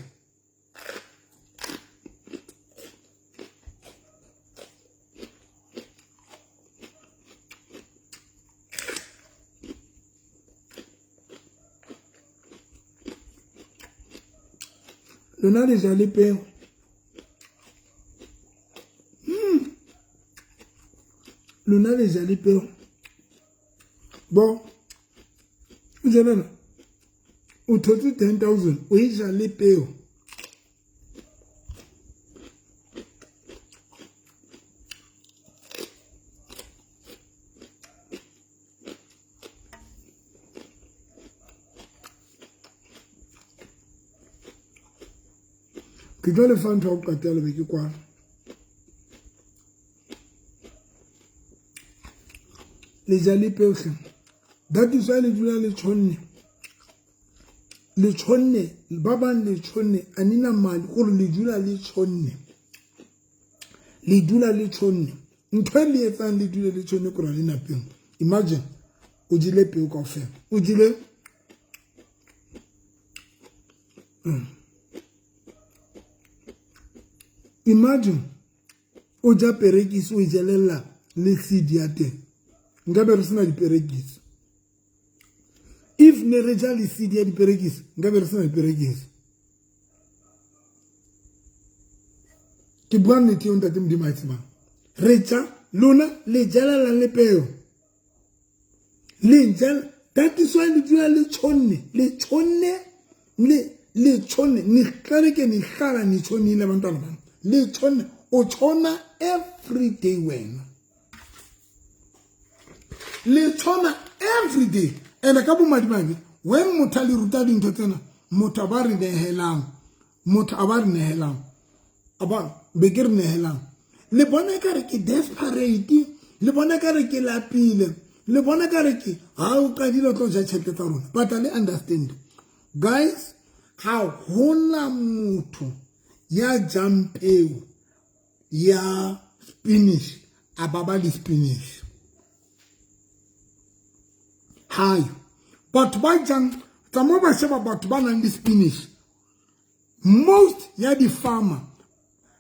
Lona le ja le peo. Lona le ja le peo. Bon, o jela o thotse 10,000 o e ja le peo. Ke tlo le fa ntho ya ho qetela be ke kwala. Le ja le peo hle. That is why le dula le tshonne. Le tshonne, ba bang le tshonne, a nina mali gore le dula le tshonne. Le dula le tshonne. Ntho e le etsang le dule le tshonne kore le na peo. Imagine o jele peo kaofela. O jele Imagine o ja perekisi o jelella le seed ya teng. Nka be re sena diperekisi. If ne re ja le seed ya diperekisi, nka be re sena diperekisi. Ke bua nnete eo ntate Modimo a e tsebang. Re ja lona le jelella le peo. Le jela, that is why le dula le tshonne, le tshonne, le tshonne, ni hlale ke ni hlala ni tshonile bantwana ba. Le tshonne, o tshona every day wena. Le tshona every day. Ene ka bomadimabe, when motho a le ruta dintho tsena, motho a ba re nehelang, motho a ba re nehelang, a ba be ke re nehelang. Le bona ka re ke desperate, le bona ka re ke lapile, le bona ka re ke ha o qadile o tlo ja tjhelete tsa rona. But le understand, guys, ha hona motho ya jang peo ya spinach a ba le spinach. Hayo batho ba jang tsa mo ba sheba batho ba nang le spinach, most ya di farmer,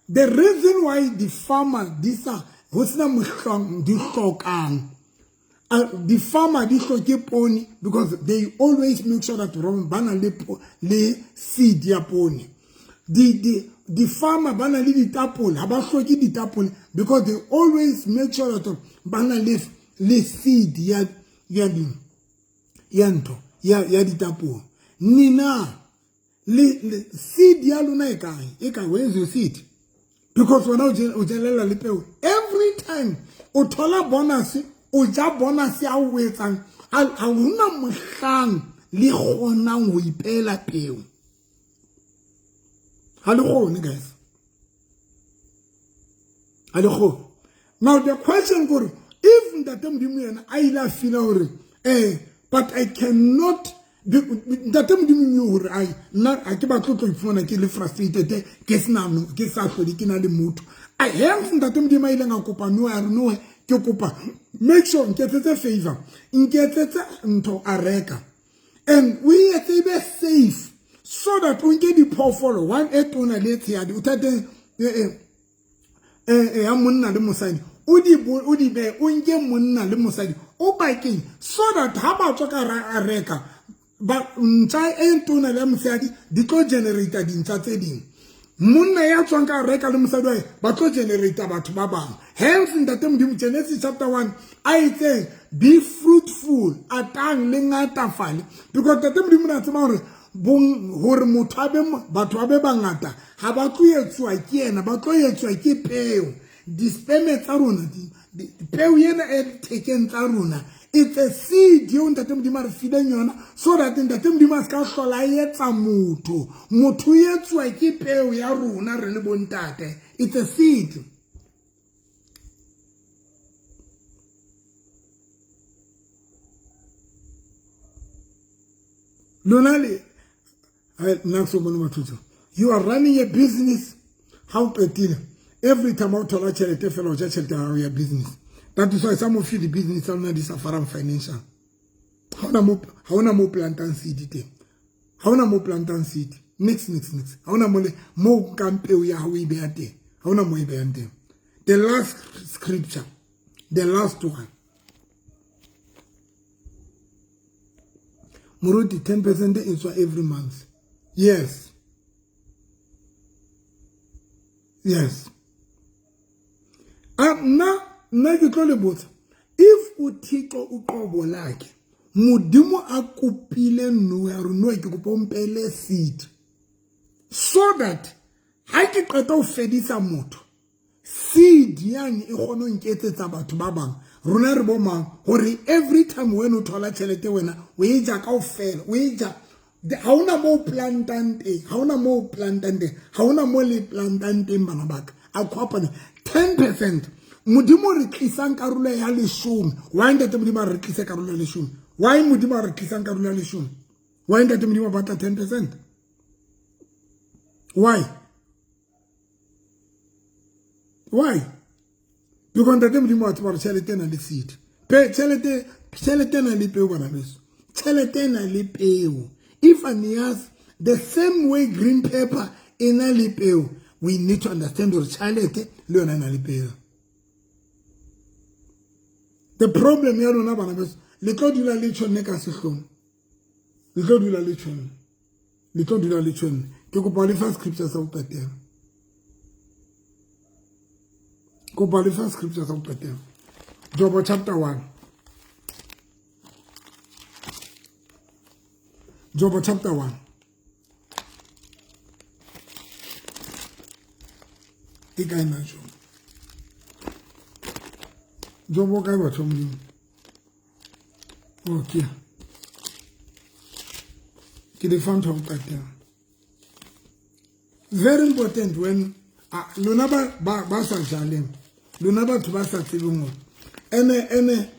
the reason why the farmer di sa ho sena mohlang di hlokang, the farmer di hloke poone because they always make sure that ba na le seed ya poone. The farmer ba na le ditapole, ha ba hloke ditapole because they always make sure that ba na le seed ya ntho ya ditapole. Nina le seed ya lona e kae? E kae? Where is your seed? Because wena o jelela le peo every time o thola bonus, o ja bonus ya o etsang, ha hona mohlang le kgonang ho ipeela peo. Ha le kgone guys, ha le kgone. Now the question kore if Ntate Modimo yena a ile a feela hore but I cannot, Ntate Modimo knew hore ai nna ha ke batle ho tlo iphumana ke le frustrated, ke sena no, ke sa hlole ke na le motho. I hence Ntate Modimo a ileng a kopa Noe, a re Noe ke kopa make sure nketsetse favor, nketsetse ntho a reka, and o etse e be safe so that o nke diphoofolo one e tona le e tshehadi, o thathe ya monna le mosadi, o di o di behe, o nke monna le mosadi o bakeng so that ha ba tswa ka a reka ba ntja e tona le ya mosadi di tlo generate dintja tse ding. Monna ya tswang ka reka le mosadi wa hae ba tlo generate batho ba bang. Hence Ntate Modimo Genesis chapter 1 a itseng be fruitful, atang le ngatafale, because Ntate Modimo na tseba hore hore motho a be batho ba be bangata ha ba tlo etsuwa ke yena, ba tlo etsuwa ke peo. Disperme tsa rona, peo ena e thekeng tsa rona, it's a seed eo Ntate Modimo a re fileng yona so that Ntate Modimo a se ka hlola a etsa motho. Motho o etsuwa ke peo ya rona re le bontate. It's a seed. Lona le nna so bone batho tso. You are running a business, ha o qetile every time o thola tjhelete fela o ja tjhelete ya hao ya business. That is why some of you the business tsa lona di sufferang financial. Ha ona mo, ha ona mo plantang seed teng. Ha ona mo plantang seed. Nix, nix, nix. Ha ona mo le mo nkang peo ya hao e beha teng. Ha ona mo e behang teng. The last scripture, the last one. Moruti, 10% e tswa every month. Yes. Yes. A nna, nna ke tlo le botsa, if o Thixo uqobo lakhe, Modimo a kopile Noe, a re Noe ke kopa o mpele seed so that ha ke qeta ho fedisa motho, seed yane e kgone ho nketsetsa batho ba bang. Rona re bo mang hore every time when o thola tjhelete wena o e ja kaofela, o e ja. Ha hona moo plantang teng, ha hona moo plantang teng, ha hona moo le plantang teng bana ba ka. A kopane 10%. Modimo re tlisang karolo ya leshome. Why Ntate Modimo a re tlise karolo ya leshome? Why Modimo a re tlisang karolo ya leshome? Why Ntate Modimo a batla 10%? Why? Why? Because Ntate Modimo a tseba hore tjhelete ena le seed. Pe tjhelete, tjhelete ena le peo bana beso. Tjhelete ena le peo. If Anias, the same way green pepper ena le peo, we need to understand hore tjhelete le yona ena le peo. The problem ya rona bana beso, le tlo dula le tjhonne ka sehlong. Le tlo dula le tjhonne. Le tlo dula le tjhonne. Ke kopa le fa scripture sa ho qetela. Kopa le fa scripture sa ho qetela. Jobo chapter 1. Jobo chapter 1. E kae na Jobo? Jobo kae batho ba Modimo? Okay. Ke le fa ntho ya ho qetela. Very important when lona ba sa jaleng, lona batho ba sa tsebeng hore ene ene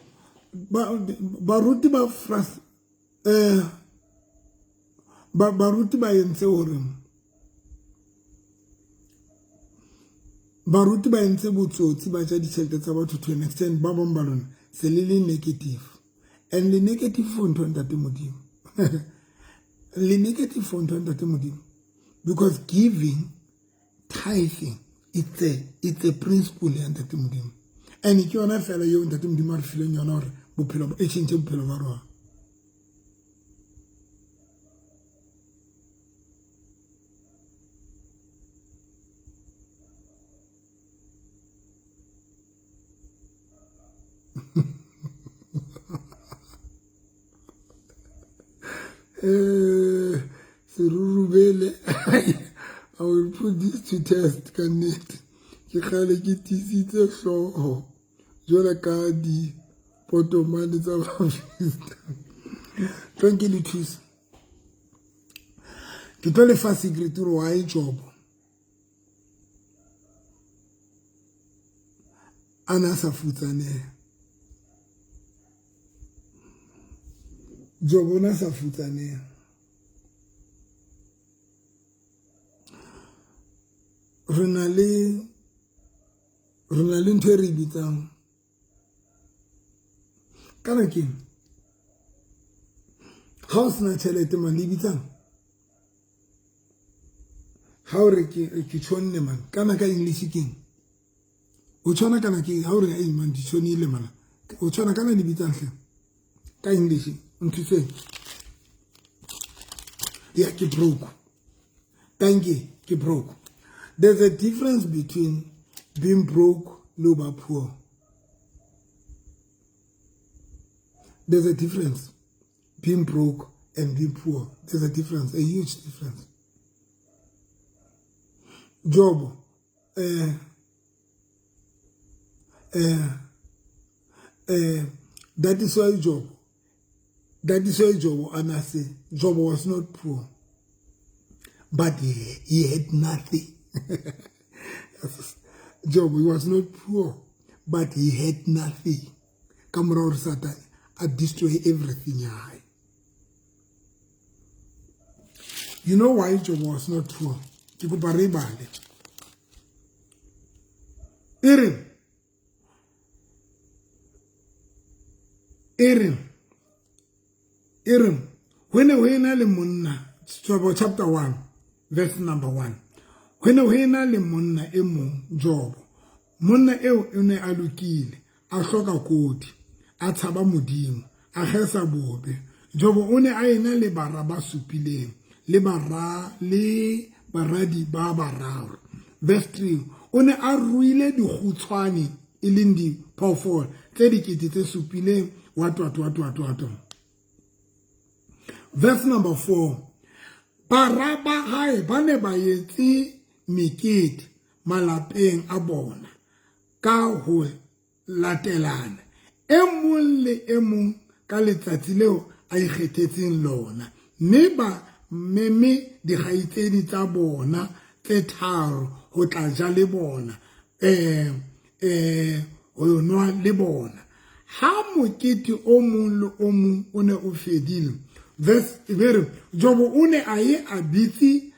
baruti ba frust, baruti ba entse hore baruti ba entse botsotsi ba ja ditjhelete tsa batho to an extent ba bang ba lona se le le negative, and le negative for ntho Ntate Modimo. Le negative for ntho Ntate Modimo, because giving, tithing, it's a principle ya Ntate Modimo, and ke yona fela eo Ntate Modimo a re fileng yona hore bophelo e tjhentjhe bophelo ba rona. Serurubele, I will put this to test ka nnete. Ke kgale ke tiisitse hlooho jwalo ka dipotomane tsa Bafista. Tlo nke le thuse. Ke tlo le fa secret hore why Jobo. A na sa futsaneha. Jobo o na sa futsaneha. Re na le re na le ntho e re e bitsang kana keng ha o sena tjhelete man le bitsang ha o re ke tjhonne man kana ka English keng o tshwana kana ke ha o re ei man di tshwanile mana o tshwana kana le bitsang hle ka English nthuseng ya ke broke thank you ke broke there's a difference between being broke le ba poor there's a difference being broke and being poor there's a difference a huge difference Job that is why Job that is why Job and I say Job was not poor but he had nothing. Job, he was not poor, but he had nothing. Ka mora hore Satan a destroy everything ya hae. You know why Job was not poor? Ke kopa re bale. E re e re e re ho ne ho ena le monna Job chapter 1 verse number 1 ho ne ho ena le monna e mong Job monna eo o ne a lokile a hloka kodi a tshaba Modimo a kgesa bobe Job o ne a ena le bara ba supileng le bara le baradi ba bararo verse 3 o ne a ruile dikgutshwane e leng diphoofolo tse dikete tse supileng what what what what what verse number 4 bara ba hae ba ne ba etse mekete malapeng a bona ka ho latelana e mong le e mong ka letsatsi leo a ikgethetseng lona mme ba meme dikgaitsedi tsa bona tse tharo ho tla ja le bona ho nwa le bona ha mokete o mong le o mong o ne o fedile verse e Jobo o ne a ye a bitse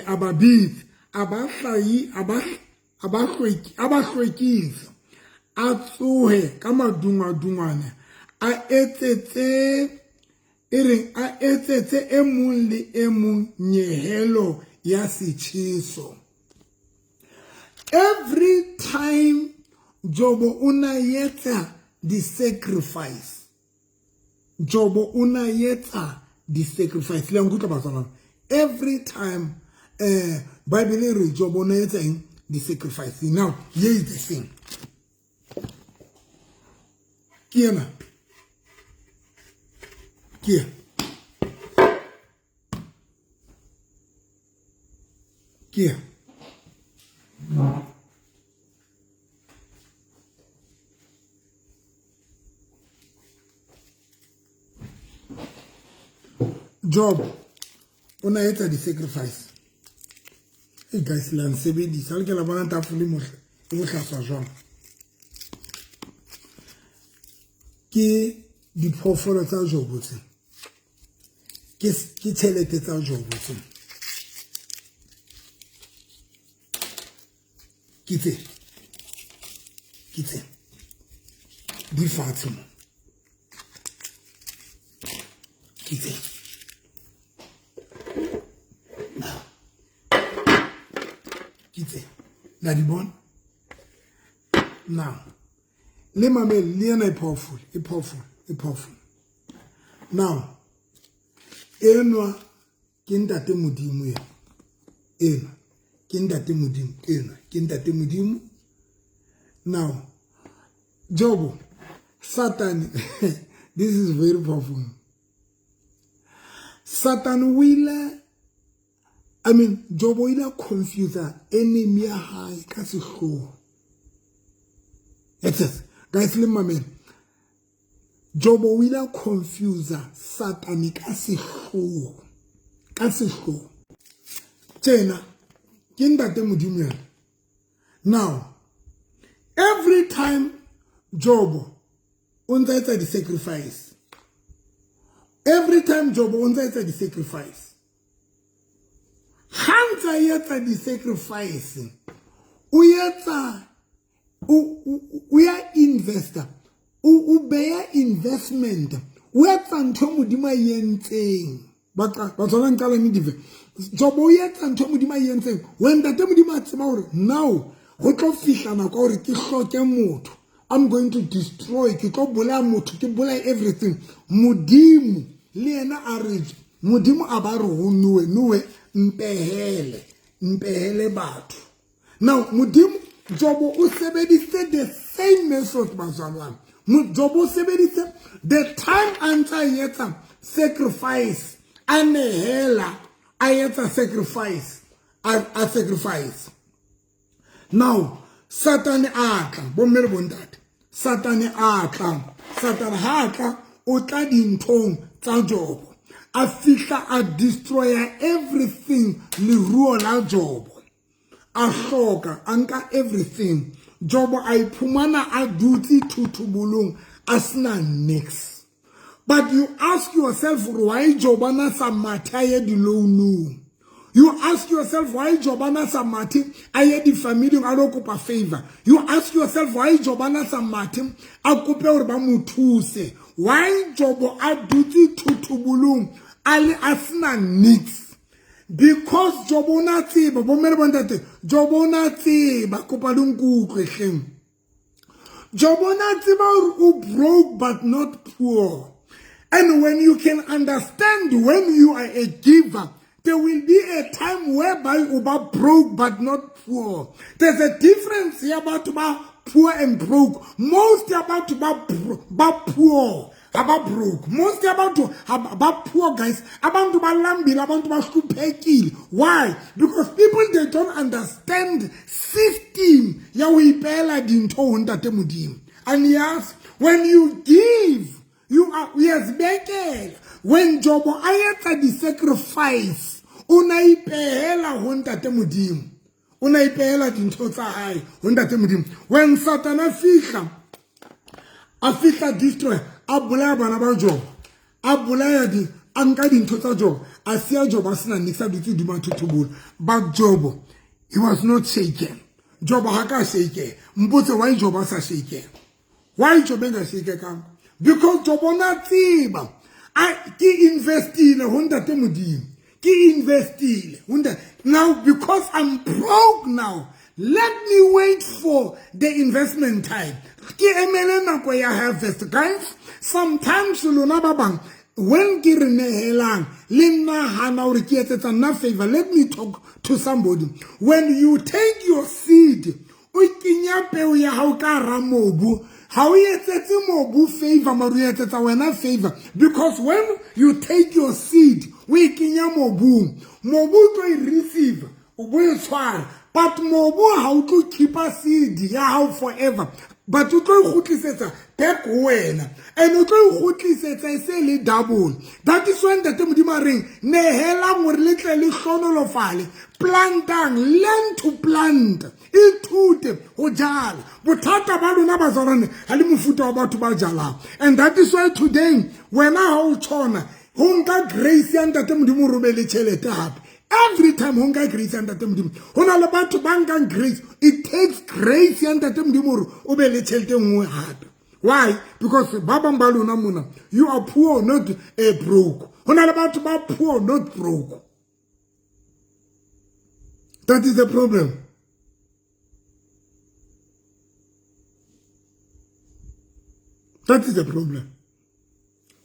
a ba bitse a ba hlayi a ba a ba hlwekisa a tsohe ka madungwadungwane a etsetse e reng a etsetse e mong le e mong nyehelo ya setjheso. Every time Jobo o na etsa di-sacrifice, Jobo o na etsa di-sacrifice. Le nkutlwa batswana, every time Bible e re Jobo o na etsa eng? Di-sacrifice. Now here is the thing, ke ena ke ke Job o na etsa di-sacrifice. Hey guys, la nsebedisa le ke la bona tafole mohle e bohlaswa jwang. Ke diphoofolo tsa Jobo tse, ke tjhelete tsa Jobo tse, ke tse di fatshe mo, ke tse. Ke tse la di bona. Now le mamele le yena e powerful, e powerful, e powerful. Now enwa ke ntate Modimo ena, enwa ke ntate Modimo, enwa ke ntate Modimo. Now Jobo, Satan, this is very powerful. Satan will, I mean, Jobo will confuse enemy ya hae ka sehloho. Yes, guys, le mamele. Jobo will confuse Satan ka sehloho, ka sehloho. Tjena ke ntate Modimo yena. Now Every time Job o ntsa etsa di-sacrifice, every time Job o ntsa etsa di-sacrifice, ha ntsa etsa di-sacrifice, o etsa o ya investa, o beya investment, o etsa ntho Modimo a entseng. Batswana nqala ne dive. Job o etsa ntho Modimo a entseng. When ntate Modimo a tseba hore now go tlo fihla nako hore ke hloke motho, I'm going to destroy, ke tlo bolaya motho, ke bolaya everything. Modimo le yena a re, Modimo a ba re ho Noe, Noe mpehele, mpehele batho. Now Modimo Job o sebedisitse the same method bazalwane. Job o sebedisitse the time a ntsa etsa sacrifice, a nehela, a etsa sacrifice, a sacrifice. Now Satan a tla, bomme le bontate. Satan a tla, Satan ha tla, o tla dinthong tsa Job. A fihla a destroy everything leruo la Job. A hloka, a nka everything. Job a iphumana a dutse thuthubolong, a sena nix. But you ask yourself why Job ana sa mathe a ye di-loanong. You ask yourself why Job ana sa mathe a ye di-familing a lo kopa favor. You ask yourself why Job ana sa mathe a kope hore ba mo thuse. Why Job a dutse thuthubolong a le a sena nix. Because Job o na tseba, bomme le bontate, Job o na tseba, kopa le nkutlwe hleng. Job o na tseba hore o broke but not poor. And when you can understand when you are a giver, there will be a time whereby you are broke but not poor. There's a difference here about poor and broke. Most about ba poor, about broke. Most about ba poor guys. Abantu balambile, abantu bahluphekile. Why? Because people, they don't understand system ya ho ipehela dintho ho Ntate Modimo. And yes, when you give, you are uyazibekela. When Job a etsa di-sacrifice, o na ipehela ho Ntate Modimo. O na ipehela dintho tsa hae ho Ntate Modimo. When Satan a fihla destroy, a bolaya bana ba Job, a bolaya di, a nka dintho tsa Job, a siya Job a sena niks, a dutse hodima thotobolo. But Job, he was not shaken. Job ha ka shake. Mpotse why Job a sa shake? Why Job a shake kang? Because Job o na tseba, a ke investile ho Ntate Modimo. Ke investile ho Ntate. Now because I'm broke now, let me wait for the investment time. Ke emele nako ya harvest. Guys, sometimes lona ba bang, when ke re nehelang, le nahana hore ke etsetsa nna favor. Let me talk to somebody. When you take your seed, o kenya peo ya hao ka hara mobu, ha o etsetse mobu favor, mara o etsetsa wena favor. Because when you take your seed, o e kenya mobung, mobu o tlo e receive, o bo e tshwara. But mobu ha o tlo keepa seed ya hao forever. But o tlo e kgutlisetsa back ho wena. And o tlo e kgutlisetsa e se le double. That is when Ntate Modimo a reng, nehelang hore le tle le hlonolofale. Plantang, learn to plant. Ithute ho jala. Bothata ba lona bazalwane, ha le mofuta wa batho ba jalang. And that is why today, wena ha o tshona, ho nka grace ya Ntate Modimo o be le tjhelete hape. Every time ho nka grace ya Ntate Modimo, ho na le batho ba nkang grace. It takes grace ya Ntate Modimo hore o be le tjhelete e nngwe hape. Why? Because ba bang ba lona mona, you are poor, not broke. Ho na le batho ba poor, not broke. That is the problem. That is the problem.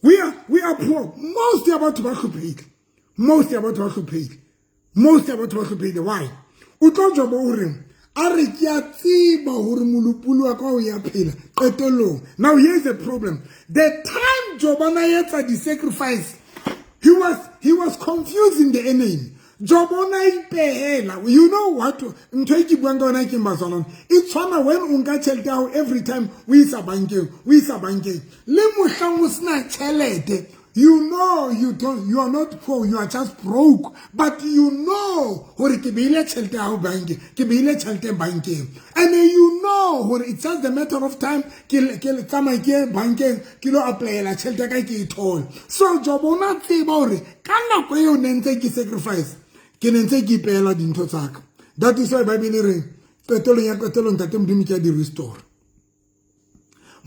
We are poor. Most ya batho ba hlophehile. Most ya batho ba hlophehile. Most ya batho ba hlophehile. Why? O tlo Job o reng? A re ke a tseba hore molopolo wa ka o ya phela qetellong. Now here's the problem. The time Job a na etsa di-sacrifice, he was confusing the enemy. Job o na ipehela. You know what? Ntho e ke buang ka yona ke bazalwane. E tshwana when o nka tjhelete ya hao every time o isa bankeng, o isa bankeng. Le mohlang o sena tjhelete, you know you don't, you are not poor, you are just broke. But you know hore ke beile tjhelete ya hao bankeng, ke beile tjhelete bankeng. And you know gore it's just the matter of time ke tsamaye ke ye bankeng ke lo applyela tšhelete ya ka ke e thole. So Jobo o ne a tseba gore ka nako eo ne ntse ke sacrifice, ke ne ntse ke ipeela dintho tsaka. That is why Bible e reng qetelong ya qetelong Ntate Modimo ke a di restore.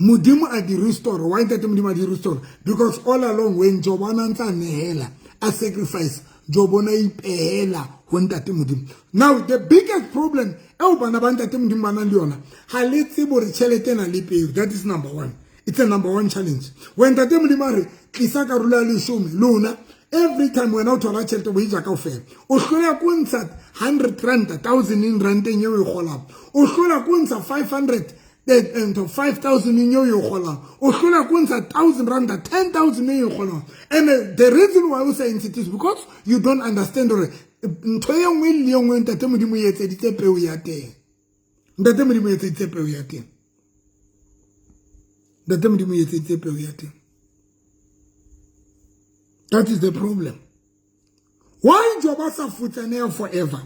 Modimo a di restore. Why Ntate Modimo a di restore? Because all along when Job a ntse a nehela, a sacrifice, Job o ne a ipehela ho Ntate Modimo. Now the biggest problem eo bana ba Ntate Modimo ba nang le yona, ha le tsebe hore tjhelete ena le peo. That is number one. It's a number one challenge. When Ntate Modimo a re tlisa karolo ya leshome, lona every time wena o thola tjhelete o e ja kaofela, o hlola ko ntsha 100 rand, 1000 randeng eo e kgolang, o hlola ko ntsha 500 and 5000 eo e kgolang, o hlola ko ntsha 1000 rand, 10000 eo e kgolang. And the reason why o sa ntse it is because you don't understand hore ntho e nngwe le e nngwe Ntate Modimo e etseditse peo ya teng. Ntate Modimo e etseditse peo ya teng. Ntate Modimo e etseditse peo ya teng. That is the problem. Why Job sa futsaneha forever?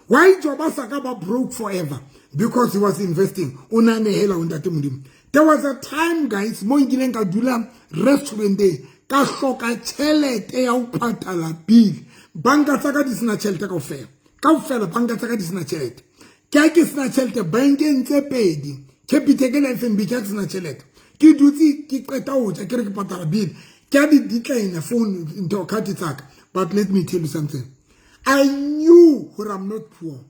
Why Job sa ka ba broke forever? Because he was investing. O na nehela ho Ntate Modimo. There was a time, guys, mo nkileng ka dula restauranteng, ka hloka tjhelete ya ho patala bill. Banka tsa ka di sena tjhelete kaofela. Kaofela banka tsa ka di sena tjhelete. Ke ha ke sena tjhelete bankeng tse pedi, Capitec le FNB, ke ha ke sena tjhelete. Ke dutse ke qeta ho ja, ke re ke patala bill. Ke ha di decline phone ntho card tsa ka. But let me tell you something. I knew hore I'm not poor.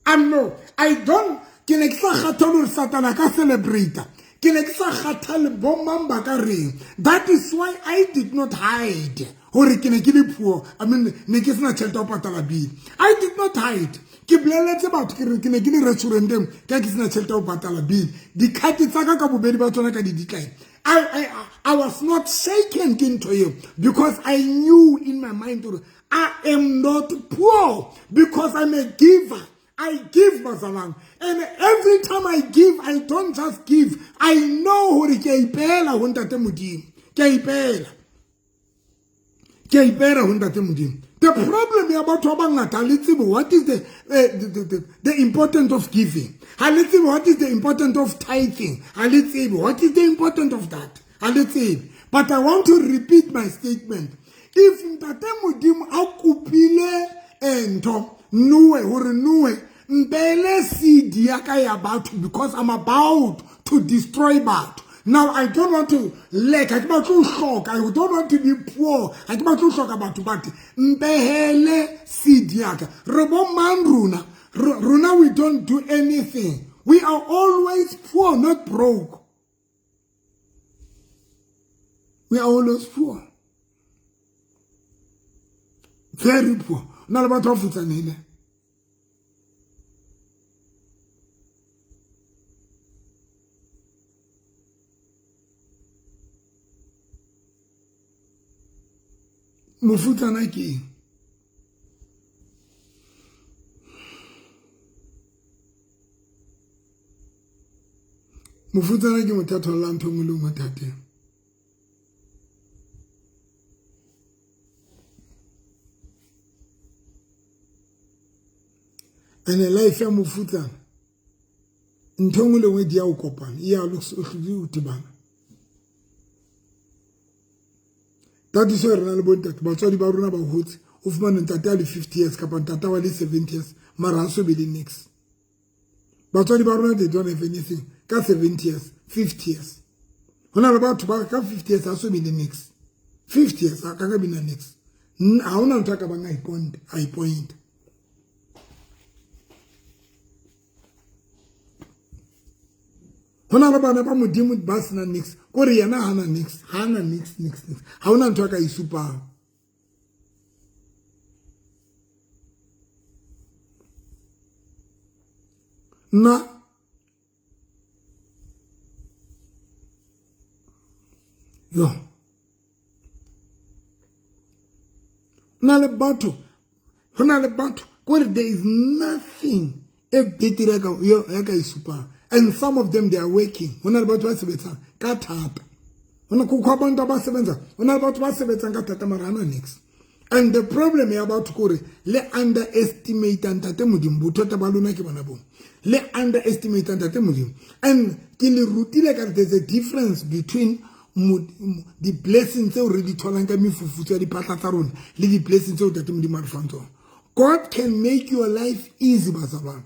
I'm no, I don't, ke ne ke sa kgathale hore Satana ka celebrate. Ke ne ke sa kgathale bo mang ba ka reng. That is why I did not hide hore ke ne ke le poor. I mean, ne ke sena tjhelete ya ho patala bill. I did not hide. Ke bolelletse batho ke re ke ne ke le restauranteng ka ke sena tjhelete ya ho patala bill. Di-card tsa ka ka bobedi ba tsona ka di decline. I was not shaken ke ntho eo because I knew in my mind hore I am not poor because I'm a giver. I give, bazalwane. And every time I give, I don't just give. I know hore ke a ipeela ho Ntate Modimo. Ke a ipeela. Ke a ipeela ho Ntate Modimo. The problem ya batho ba bangata ha le tsebe what is the importance of giving. Ha le tsebe what is the importance of tithing. Ha le tsebe what is the importance of that. Ha le tsebe. But I want to repeat my statement. If Ntate Modimo a kopile ntho Noe, hore Noe mpele seed ya ka ya batho because I'm about to destroy batho. Now I don't want to lack, ha ke batle ho hloka, I don't want to be poor, ha ke batle ho hloka batho, but mpehele seed ya ka. Re bo mang rona? Rona we don't do anything. We are always poor, not broke. We are always poor. Very poor. Na le batho ba futsanehile. Mofutsana ke eng? Mofutsana ke motho ya tholang ntho e nngwe le nngwe thateng. And life ya mofutsana ntho e nngwe le nngwe di ya o kopana, e ya o tebana. Tatiso re na le bontate, batswadi ba rona ba hotse, o fumane ntate a le 50 years kapa ntate wa le 70 years, mara ha so be le nix. Batswadi ba rona they don't have anything ka 70 years, 50 years. Ho na le batho ba ka 50 years ha so be le nix. 50 years ha ka ka bina nix. Ha hona ntho a ka bang a ipoint. Ho na le bana ba Modimo ba sena nix, kore yena ha na nix, ha na nix, nix, nix. Ha hona ntho a ka e supang. Nna yo na le batho, ho na le batho kore there is nothing e betere ya ka e supang. And some of them they are working. Ho na le batho ba sebetsang ka thata. Ho na kukho abantu abasebenza, ho na le batho ba sebetsang ka thata mara hana nix. And the problem ya batho kore le underestimate ntate Modimo. Bothata ba lona ke bona bong, le underestimate ntate Modimo. And ke le rutile ka there's a difference between di-blessing tseo re di tholang ka mefufutso ya diphatla tsa rona le di-blessing tseo ntate Modimo a re fang tsona. God can make your life easy, bazalwane.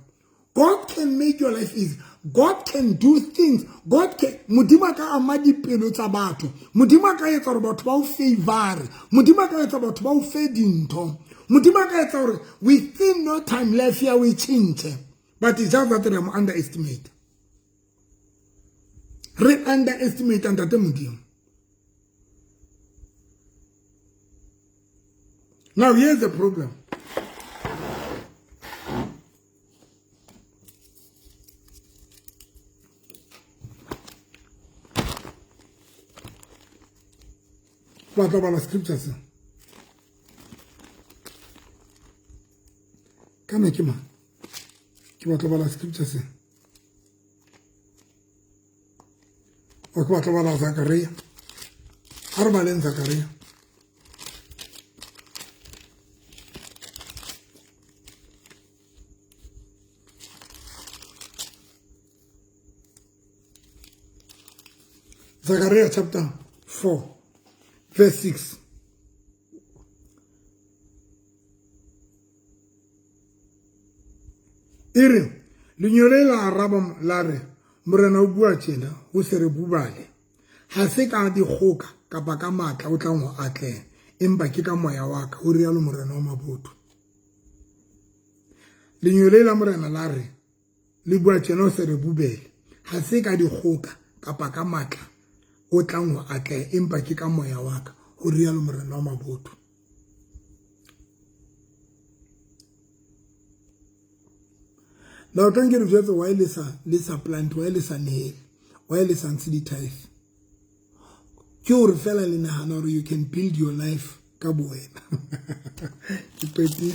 God can make your life easy. God can do things. God can, Modimo a ka ama dipelo tsa batho. Modimo a ka etsa hore batho ba o favor. Modimo a ka etsa batho ba o fe dintho. Modimo a ka etsa hore within no time life ya o e tjhentjhe. But it's just that re mo underestimate. Re underestimate ntate Modimo. Now here's the problem. Batla bala scripture se. Kana ke mang? Ke batla bala scripture se. O ke batla bala Zakaria. A re baleng Zakaria. Zechariah chapter 4 verse 6. E re lenyole la araba la re, Morena o bua tjena ho se re bubale, ha se ka dikgoka kapa ka matla o tlang ho atleha, empa ke ka moya wa ka, ho rialo Morena wa mabotho. Lenyole la Morena la re le bua tjena ho se re bubele, ha se ka dikgoka kapa ka matla o tlang ho atleha, empa ke ka moya wa ka, ho rialo Morena wa mabotho. Na o tla nke re jwetse why le sa plant, why le sa nehele, why le sa ntshe di-tithe? Ke hore fela le nahana hore you can build your life ka bo wena. Ke qetile.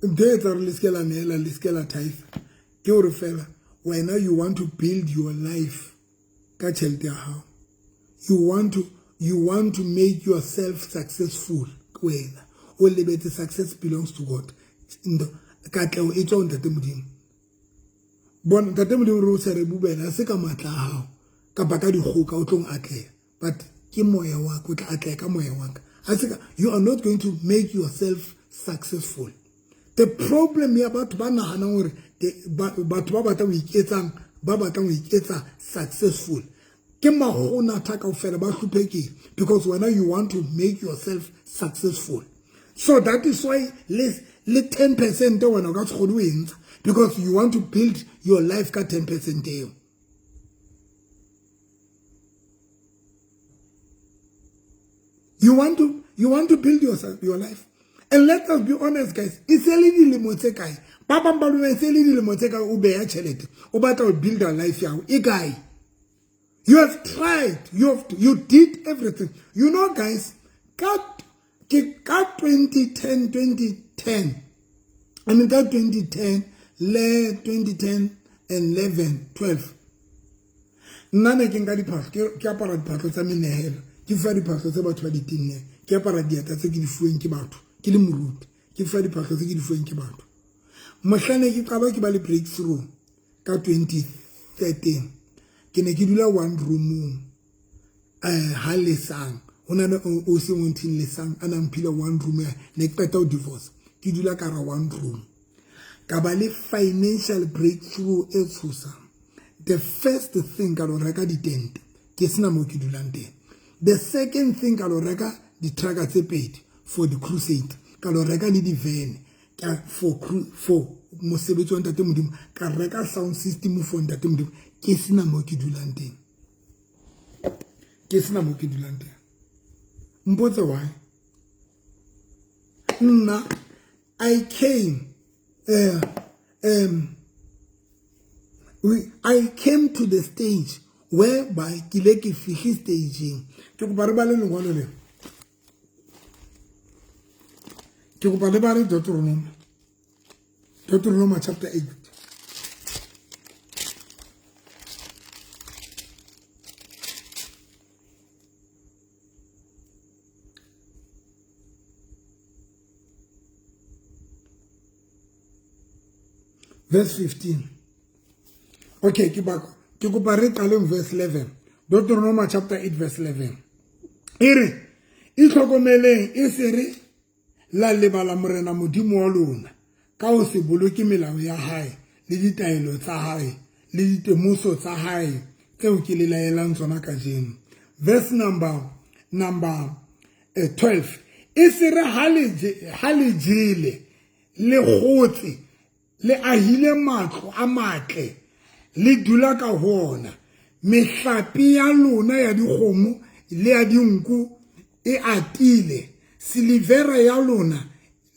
Ntho e etsa hore le seke la nehela, le seke la tithe, ke hore fela wena you want to build your life ka tjhelete ya hao. You want to make yourself successful. Wena o lebetse success belongs to God. Katleho e tswa ho Ntate Modimo. Bona Ntate Modimo re o se re bubela se ka matla a hao kapa ka dikgoka o tlong atleha, but ke moya wa ka, o tla atleha ka moya wa ka. Ha se ka, you are not going to make yourself successful. The problem ya batho ba nahanang hore batho ba batlang ho iketsang, ba batlang ho iketsa successful, ke mahonatha kaofela ba hlophekile, because wena you want to make yourself successful. So that is why le 10% wena o ka se kgone ho e ntsha, because you want to build your life ka 10% eo. You want to build yourself, your life. And let us be honest, guys. E se le dilemo tse kae? Ba bang ba lona e se le dilemo tse kae o beha tjhelete, o batla ho build a life ya hao. E kae? You have tried. You did everything. You know, guys, ka 2010, 2010. I mean, ka 2010, le 2010 and 11, 12. Nna ne ke nka diphahlo, ke apara diphahlo tsa menehelo, ke fa diphahlo tse batho ba di tinneng, ke apara dieta tse ke di fuweng ke batho, ke le moruti, ke fa diphahlo tse ke di fuweng ke batho. Mohla ne ke qala ke ba le breakthrough ka 2013, ke ne ke dula one roomong, ha Lesang, ho na le o se Montin Lesang a nang phila one room ya, ne ke qeta ho divorce, ke dula ka ra one room. Ka ba le financial breakthrough e tshosang. The first thing ka lo reka ditente, ke sena mo ke dulang teng. The second thing ka lo reka di-trucker tse pedi for the crusade, ka lo reka le di-van ka for mosebetsi wa Ntate Modimo, ka reka sound system for Ntate Modimo, ke sena mo ke dulang teng. Ke sena mo ke dulang teng. Mpotse why? Nna I came, I came to the stage whereby ke ile ke fihle stageng. Ke kopa re bale lengwalo leo. Ke kopa le bale Deuteronomy. Deuteronomy chapter 8. Verse 15. Okay, ke baka ke kopa re qaleng verse 11. Deuteronomy chapter 8 verse 11. E re itlhokomeleng e se re la lebala morena modimo wa lona ka ho se boloke melao ya hae le ditaelo tsa hae le ditemoso tsa hae tseo ke le laelang tsona kajeno. Verse number 12. E se re ha le jele le kgotse le ahile matlo a matle le dula ka ho ona, mehlape ya lona ya dikgomo le ya dinku e atile, silivera ya lona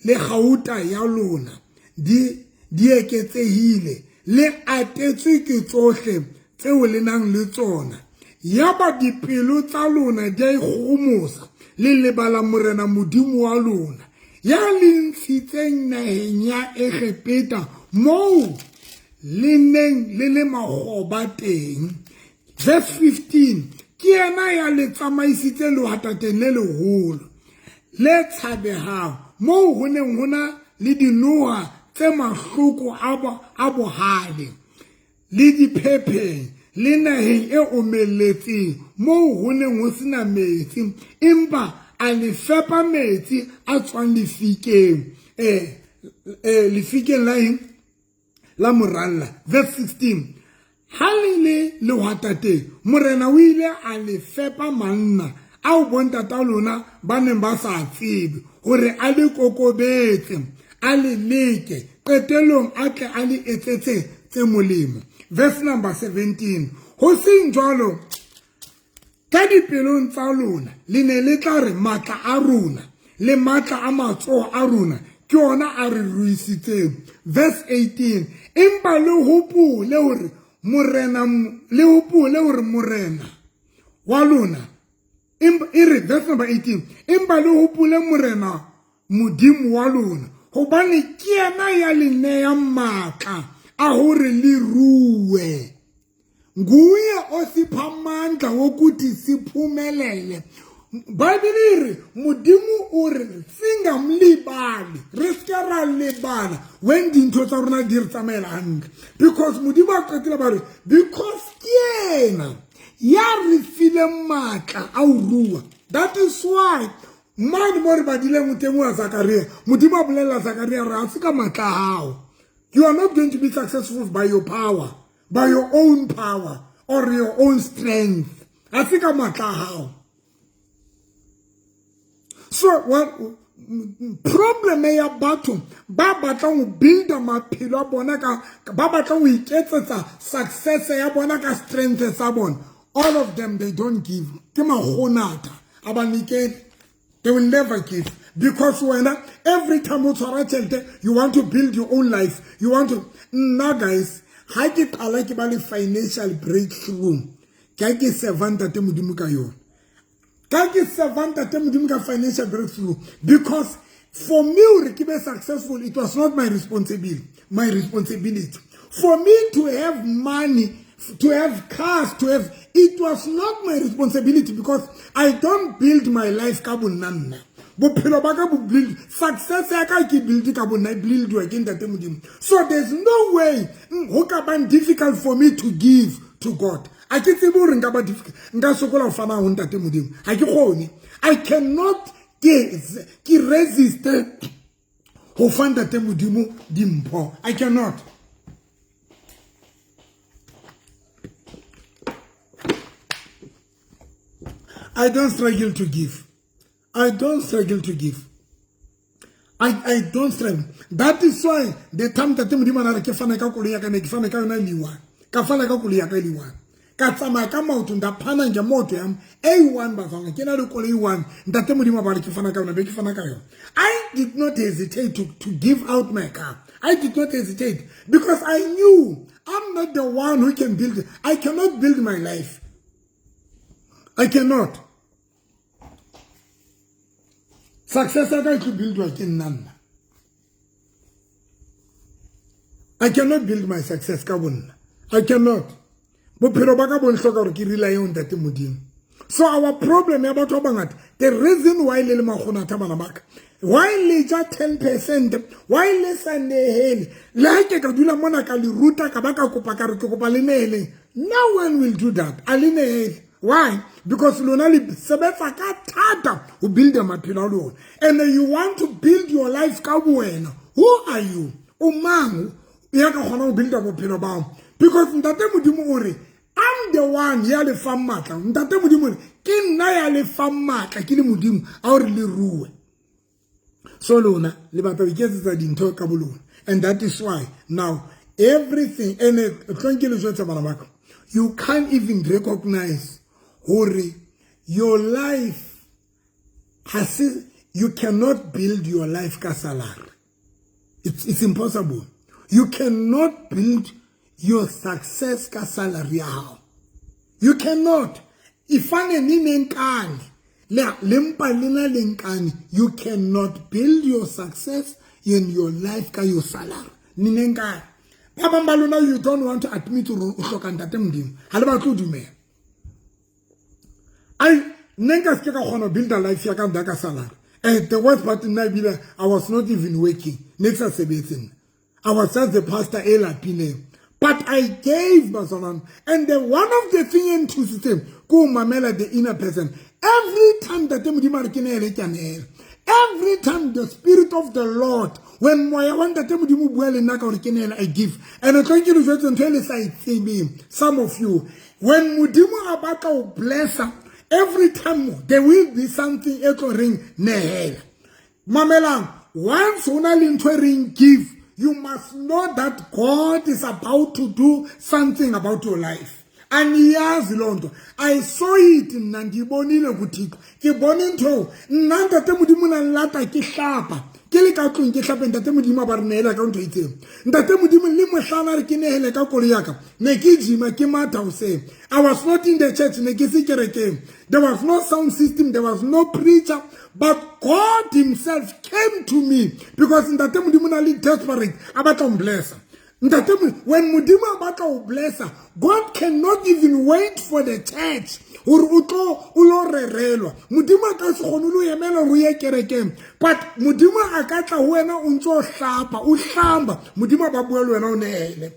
le kgauta ya lona di eketsehile, le atetswe ke tsohle tseo le nang le tsona. Yaba dipelo tsa lona di a ikgohomosa, le lebala morena modimo wa lona ya le ntshitseng naheng ya Egepeta moo le neng le le makgoba teng. Verse 15. Ke yena ya le tsamaisitse lehwatateng le leholo le tshabehang, moo ho neng ho na le dinoha tse mahloko a bohale le diphepheng le naheng e omelletseng moo ho neng ho sena metsi, empa a le fepa metsi a tswang lefikeng lefikeng la eng la moralla. Verse 16. Ha le le lehwatateng, morena o ile a le fepa manna ao bontata lona ba neng ba sa tsebe hore a le kokobetse, a le leke, qetellong a tle a le etsetse tse molemo. Verse number 17. Ho seng jwalo, ka dipelong tsa lona le ne le tla re matla a rona le matla a matsoho a rona ke ona a re ruisitseng. Verse 18. Empa le hopole hore morena, le hopole hore morena wa lona, e re verse number 18. Empa le hopole morena modimo wa lona, hobane ke yena ya le neyang matla a hore le rue. Nguye osipha amandla wokuthi siphumelele. Bibele e re modimo o re singamlibali, re se ra lebala when dintho tsa rona di re tsamaela hantle, because modimo a qetile ba re because ke yena ya re fileng matla a ho rua. That is why mane mo re badileng teng wa Zakaria, modimo a bolella Zakaria re ha se ka matla a hao. You are not going to be successful by your power, by your own power or your own strength. Ha se ka matla a hao. So what problem ya batho ba batlang ho build maphelo a bona ka ba batlang ho iketsetsa success ya bona ka strength tsa bona, all of them, they don't give. Ke magonata a ba nikele. They will never give, because when every time o tshwara tjhelete, you want to build your own life, you want to. Nna guys, ha ke qala ke ba le financial breakthrough, ka ke serva ntate modimo ka yona, ka ke serva ntate modimo ka financial breakthrough, because for me hore ke be successful, it was not my responsibility. My responsibility for me to have money, to have cars, to have, it was not my responsibility, because I don't build my life ka bonna nna. Bophelo ba ka bo build, success ya ka ke build ka bonna, build wa ke ntate modimo. So there's no way ho ka bang difficult for me to give to God. A ke tsebe hore nka ba difficult, nka sokola ho fana ho ntate modimo. Ha ke kgone. I cannot ke resist ho fa ntate modimo dimpho. I cannot. I don't struggle to give. I don't struggle to give. I don't struggle. That is why the time that modimo a re ke fana ka koloi ya ka, ne ke fana ka yona le one. Ka fana ka koloi ya ka le one. Ka tsamaya ka maoto, nda phana ngemoto yam A1 bazalwane, ke na le koloi one. Ntate modimo ba re ke fana ka yona, be ke fana ka yona. I did not hesitate to give out my car. I did not hesitate because I knew I'm not the one who can build it. I cannot build my life. I cannot. Success ya ka e tlo buildwa ke nna nna. I cannot build my success ka bonna. I cannot. Bophelo ba ka bo nhloka hore ke rely ho ntate modimo. So our problem ya batho ba bangata, the reason why le le makgonatha, bana baka, why le ja 10%, why le sa nehele? Le ha ke ka dula mona ka le ruta, ka ba ka kopa, ka re ke kopa le neheleng, no one will do that. A le nehele. Why? Because lona le sebetsa ka thata ho build maphelo a lona, and you want to build your life ka bowena. Who are you? O mang ya ka kgona ho builda bophelo bao? Because Ntate Modimo o re, "I'm the one ya le fang matla." Ntate Modimo o re, "Ke nna ya le fang matla, ke le Modimo a hore le rue." So lona le batla ho iketsetsa dintho ka bolona, and that is why now everything. And tlong ke le jwetsa, bana baka, you can't even recognize hore your life has, you cannot build your life ka salary. It's impossible. You cannot build your success ka salary ya hao. You cannot. Ifane ninenkani, le mpa lena le nkane. You cannot build your success in your life ka your salary. Ninenkane. Ba bang ba lona, you don't want to admit hore o hloka Ntate Modimo. Ha le batle ho dumela. Ai, nne nka se ke ka kgona ho builda life ya ka nna ka salary. And the worst part, nna ebile I was not even working, ne ke sa sebetse nna. I was just the pastor e lapileng, but I gave, bazalwane. And the one of the thing e nthusitseng ke ho mamela the inner person. Every time Ntate Modimo a re ke neele, ke a neela. Every time the spirit of the Lord, when moya wa Ntate Modimo o bua le nna ka gore ke neele, I give. And tlo ke le jwetse ntho e le sa e tsebeng, some of you: when Modimo a batla ho blessa, every time there will be something e tlo reng nehela. Mamelang, once ho na le ntho e reng give, you must know that God is about to do something about your life. Aniyazi loo nto. I saw it. Nna ndiyibonile kuThixo, ke bone ntho. Nna Ntate Modimo na nlata ke hlapa, ke le ka tlong ke hlape, Ntate Modimo a ba re neela ka ntho itseng. Ntate Modimo le mohlana re ke nehele ka koloi ya ka. Ne ke jima, ke matha hoseng. I was not in the church, ne ke se kerekeng. There was no sound system, there was no preacher, but God himself came to me because Ntate Modimo na le desperate, a batla ho blessa. Ntate, when Modimo a batla ho blessa, God cannot even wait for the church gore o tlo o lo rerelwa. Modimo a ka se kgone le ho emela gore o ye kerekeng, but Modimo a ka tla ho wena o ntse o hlapa, o hlamba, Modimo a ba bua le wena, o neele.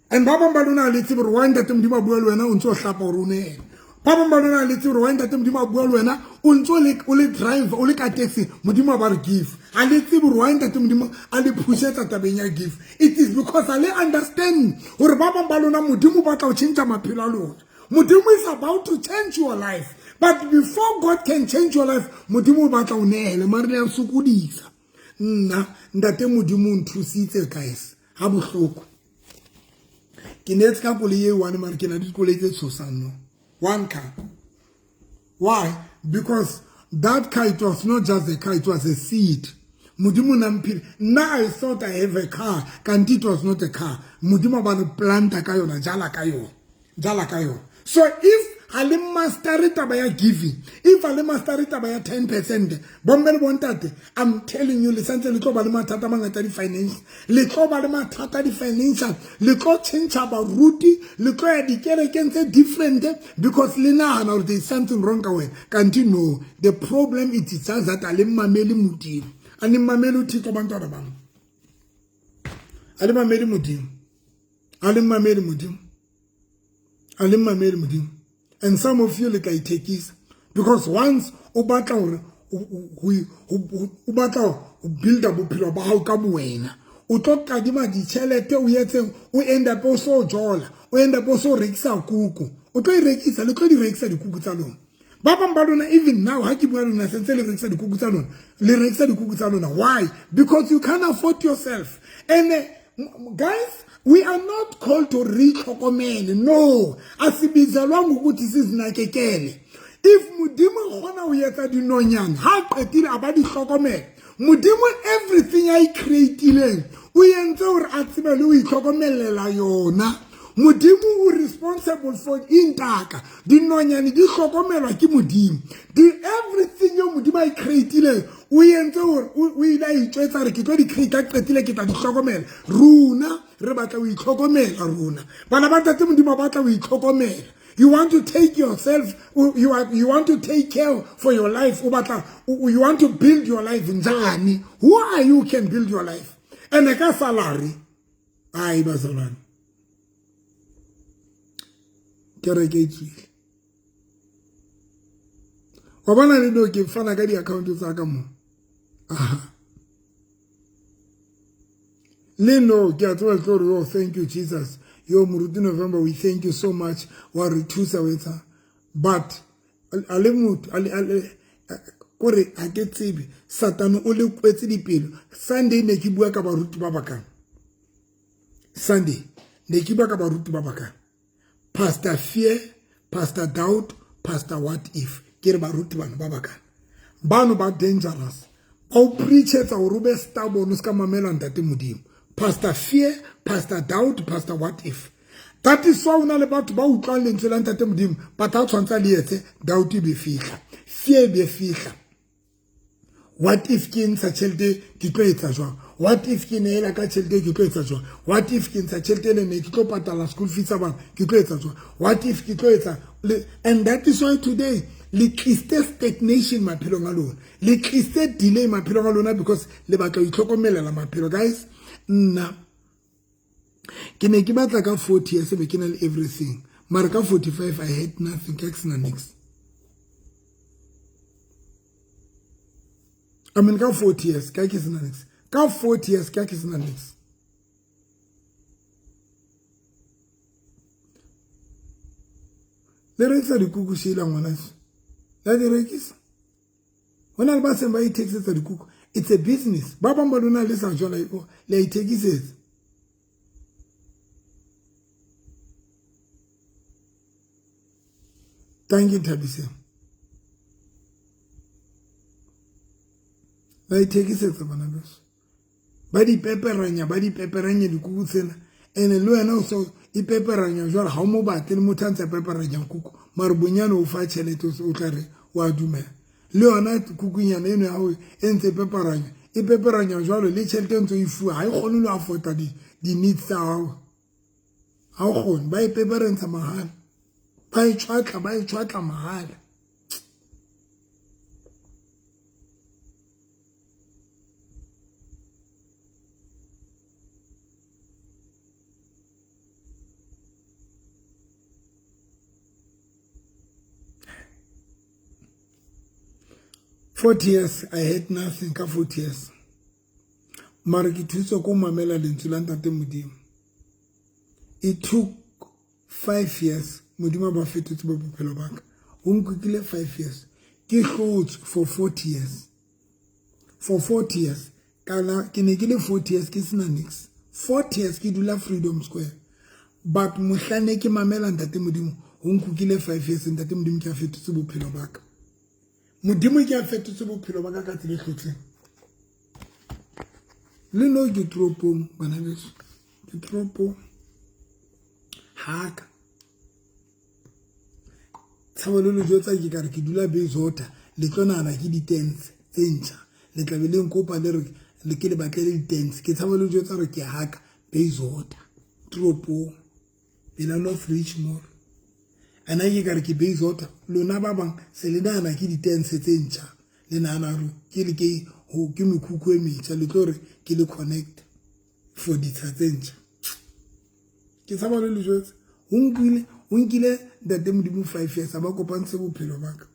And ba bang ba lona le tsebe gore why Ntate Modimo a bua le wena o ntse o hlapa gore o neele. Ba bang ba lona le tsebe gore why Ntate Modimo a bua le wena o ntse o le driver, o le ka taxi, Modimo a ba re give. A le tsebe gore why Ntate Modimo a le pushetsa tabeng ya give. It is because a le understand gore ba bang ba lona Modimo o batla ho tjhentjha maphelo a lona. Modimo is about to change your life, but before God can change your life, Modimo o batla o neele. Mare le a sokodisa. Nna Ntate Modimo o nthusitse, guys, ha bohloko. Ke neetse ka koloi e one, mare ke na le dikoloi tse tshosang. No one car. Why? Because that car, it was not just a car, it was a seed Modimo na mphile nna. I thought I have a car, kanti it was not a car. Modimo a ba re planta ka yona, jala ka yona, jala ka yona. So if ha le master taba ya giving, if ha le master taba ya 10%, bomme le bontate, I'm telling you, le santse le tlo ba le mathata a mangata di-finance, le tlo ba le mathata di-financial, le tlo tjhentjha baruti, le tlo ya dikerekeng tse different because le nahana gore there is something wrong ka wena. Kanti no, the problem, it is just that a le mamele Modimo. A le mamele uThixo, bantwana bam. A le mamele Modimo, a le mamele Modimo, a le mamele Modimo. And some of you le ka ithekisa because once o batla hore o batla ho builda bophelo ba hao ka bowena, o tlo kadima ditjhelete, o etseng, o end up o so jola, o end up o so rekisa kuku. O tlo e rekisa, le tlo di rekisa dikuku tsa lona. Ba bang ba lona, even now ha ke bua lona, sentse le rekisa dikuku tsa lona, le rekisa dikuku tsa lona. Why? Because you can't afford yourself. And guys, we are not called to re itlhokomele. No, asibizelwanga ukuthi sizinakekele. If Modimo kgona ho etsa dinonyana, ha qetile a ba di hlokomela. Modimo, everything a e creatileng, o entse hore a tsebe le ho itlhokomelela yona. Modimo o responsible for intaka. Dinonyane di hlokomelwa ke Modimo. Di everything yo Modimo a e creatileng, o entse hore o ile a itjwetsa re ke tlo di create, a qetile ke tla di hlokomela. Rona re batla ho itlhokomela. Rona bana ba Ntate Modimo ba batla ho itlhokomela. You want to take yourself, you want to take care for your life. O batla, you want to build your life. Njani? Who are you can build your life? And ka salary. Ai bazalwane. Kereke e tswile. Wa bona le no ke fana ka di-account tsa ka mo. Aha. Le no ke a tseba le tlo re, oh, thank you Jesus. Yo Moruti November, we thank you so much. Wa re thusa wetsa. But a le motho a kore ha ke tsebe Satane o le kwetse dipelo. Sunday ne ke bua ka baruti ba bakang. Sunday ne ke bua ka baruti ba bakang. Pastor Fear, Pastor Doubt, Pastor What If. Ke re baruti bano ba bakang. Bano ba dangerous. Ba o preachetsa hore o be stubborn o ska mamela Ntate Modimo. Pastor Fear, Pastor Doubt, Pastor What If. That is why o na le batho ba utlwang lentswe la Ntate Modimo, but ha tshwantse le etse doubt e be fihla, fear e be fihla. What if ke ntsha tjhelete ke tlo etsa jwang? What if ke neela ka tjhelete ke tlo etsa jwang? What if ke ntsha tjhelete le ne ke tlo patala school fees tsa bana ke tlo etsa jwang? What if ke tlo etsa? And that is why today le tliste stagnation maphelong a lona, le tliste delay maphelong a lona, because le batla ho itlhokomelela maphelo. Guys, nna ke ne ke batla ka 40 years be ke na le everything, mara ka 45 I had nothing, ka ke sena niks. I mean, ka 40 years ka ke sena niks. Ka 40 years ka ke sena niks. Le rekisa dikuku Sheila ngwaneso. La di rekisa. Ho na le ba seng ba ithekisetsa dikuku. It's a business. Ba bang ba lona le sa jwala le a ithekisetsa. Thank you, Thabiseng. Ba ithekisetsa bana beso. Ba di peperanya, ba di peperanya dikuku tsena. Ene le wena o so ipeperanya jwale ha o mo batle le motho a ntse a peperanya kuku. Mare bonyane o fa tjhelete o tla re wa dumela. Le yona kukunyana eno ya hao e ntse e peperanya, e peperanya jwalo le tjhelete e ntse o e fuwa ha e kgone le ho afford di needs tsa hao. Ha o kgone, ba e peperentsha mahala. Ba e tshwatla, ba e tshwatla mahala. 40 years I had nothing ka 40 years. Mara ke thuswa ko mamela lentswe la Ntate Modimo. It took 5 years Modimo a ba fetotse bo bophelo ba ka. O nkukile 5 years. Ke hlotswe for 40 years. For 40 years kana ke ne ke le 40 years ke sena niks. 40 years ke dula Freedom Square. But mohlane ke mamela Ntate Modimo, o nkukile 5 years Ntate Modimo ke a fetotse bophelo ba ka. Modimo ke a fetotse bophelo ba ka ka tsela e hlotseng. Le no ke toropong bana beso. Ke toropong. Haka. Tshabo le jwetsa ke ka re ke dula Bayswater, le tlo nahana ke di-tents tse ntjha. Le tla be le nkopa le re le ke le batlele di-tents. Ke tshaba le jwetsa hore ke haka Bayswater toropong. Pela North Ridge Mall. Ana ke ka re ke Bayswater, lona ba bang se le nahana ke di-tents tse ntjha. Le nahana hore ke le ke ho ke mekhukhu e metjha, le tlo re ke le connect for ditsha tse ntjha. Ke tshaba le le jwetsa. O nkile Ntate Modimo 5 years a ba kopantse bophelo ba ka.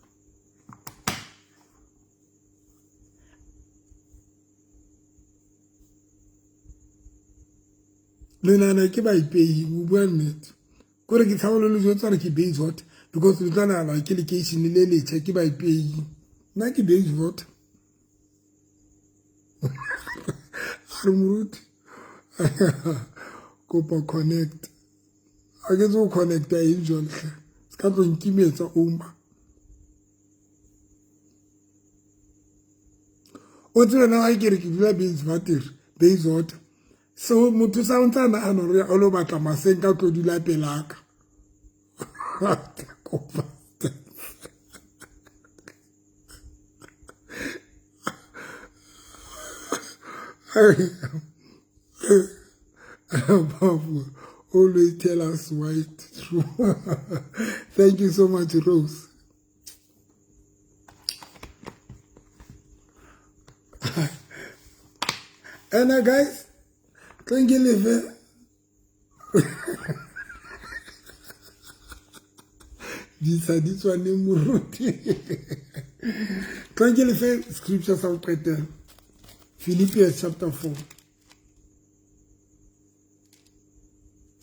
Le nahana ke baipei, o bua nnete. Kore ke tshaba le le jwetsa hore ke Bayswater because le tla nahana ke lekeishene le letjha, ke baipei. Nna ke Bayswater. A re moruti kopa connect. A ke tsebe ho connecta eng jwale hle. Se ka tlo nkimetsa Ouma. O tsebe nna ha ke re ke dula Bayswater, Bayswater. So motho sa o ntsa nahana hore o lo batla maseng ka tlo dula pelaka. Kopa. Always tell us white true. Thank you so much, Rose. And guys, thank you, live. Di sa di tswane moruti. Tla ke lefe scripture sa go qetela. Philippians chapter 4.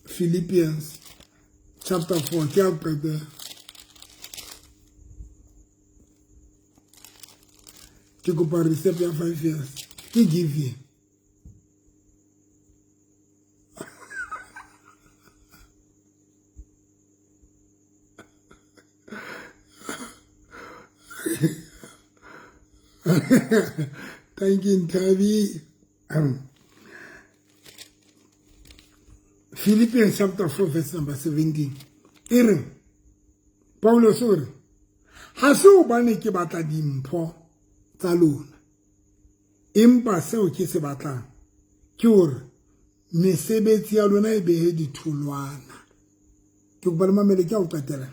Philippians chapter 4 ke a qetela. Ke kopa receipt ya 5 years. Ke give you. Thank you, Ntabi. Philippians chapter 4, verse number 17. E re, Paulos o re, ha se hobane ke batla dimpho tsa lona, empa seo ke se batlang ke hore mesebetsi ya lona e behe ditholwana. Ke kopa le mamele ke a o qetela.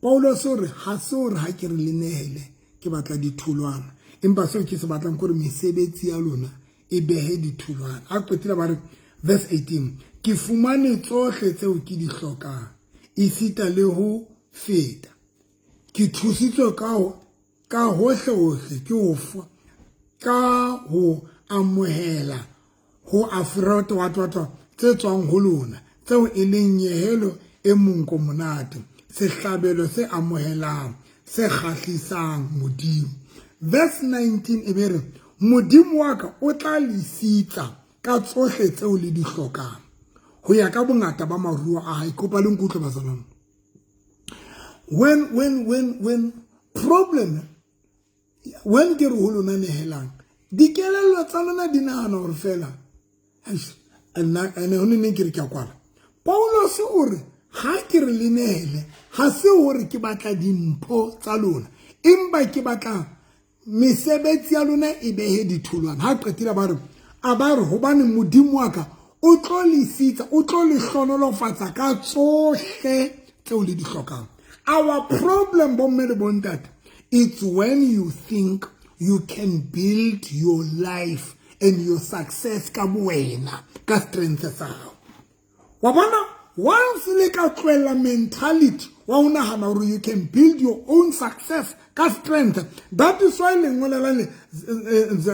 Paulos o re, ha se hore ha ke re le nehele ke batla ditholwana, empa seo ke se batlang ke hore mesebetsi ya lona e behe ditholwana. A qetela ba re, verse 18, ke fumane tsohle tseo ke di hlokang, esita le ho feta. Ke thusitswe ka hohle hohle ke ho fa, ka ho amohela ho afrota wa twatwa tse tswang ho lona, tseo e leng nyehelo e monko monate, sehlabelo se amohelang, se kgahlisang Modimo. Verse 19 e be re, Modimo wa ka o tla le sitsa ka tsohle tseo le di hlokang, ho ya ka bongata ba maruo a hae. Kopa le nkutlwe bazalwane. When problem, when ke re ho lona nehelang, dikelello tsa lona di nahana hore fela, nna ene ho neng ke re ke a kwala. Paulos o re, ha ke re le nehele, ha se hore ke batla dimpho tsa lona, empa ke batla mesebetsi ya lona e behe ditholwana. Ha qetile ba re, a ba re hobane Modimo wa ka o tlo le sitsa, o tlo le hlonolofatsa ka tsohle tseo le di hlokang. Our problem, bomme le bontate, it's when you think you can build your life and your success ka bowena, ka strength sa hao. Wa bona, once le ka tlohella mentality wa ho nahana hore you can build your own success ka strength, that is why lengolo la le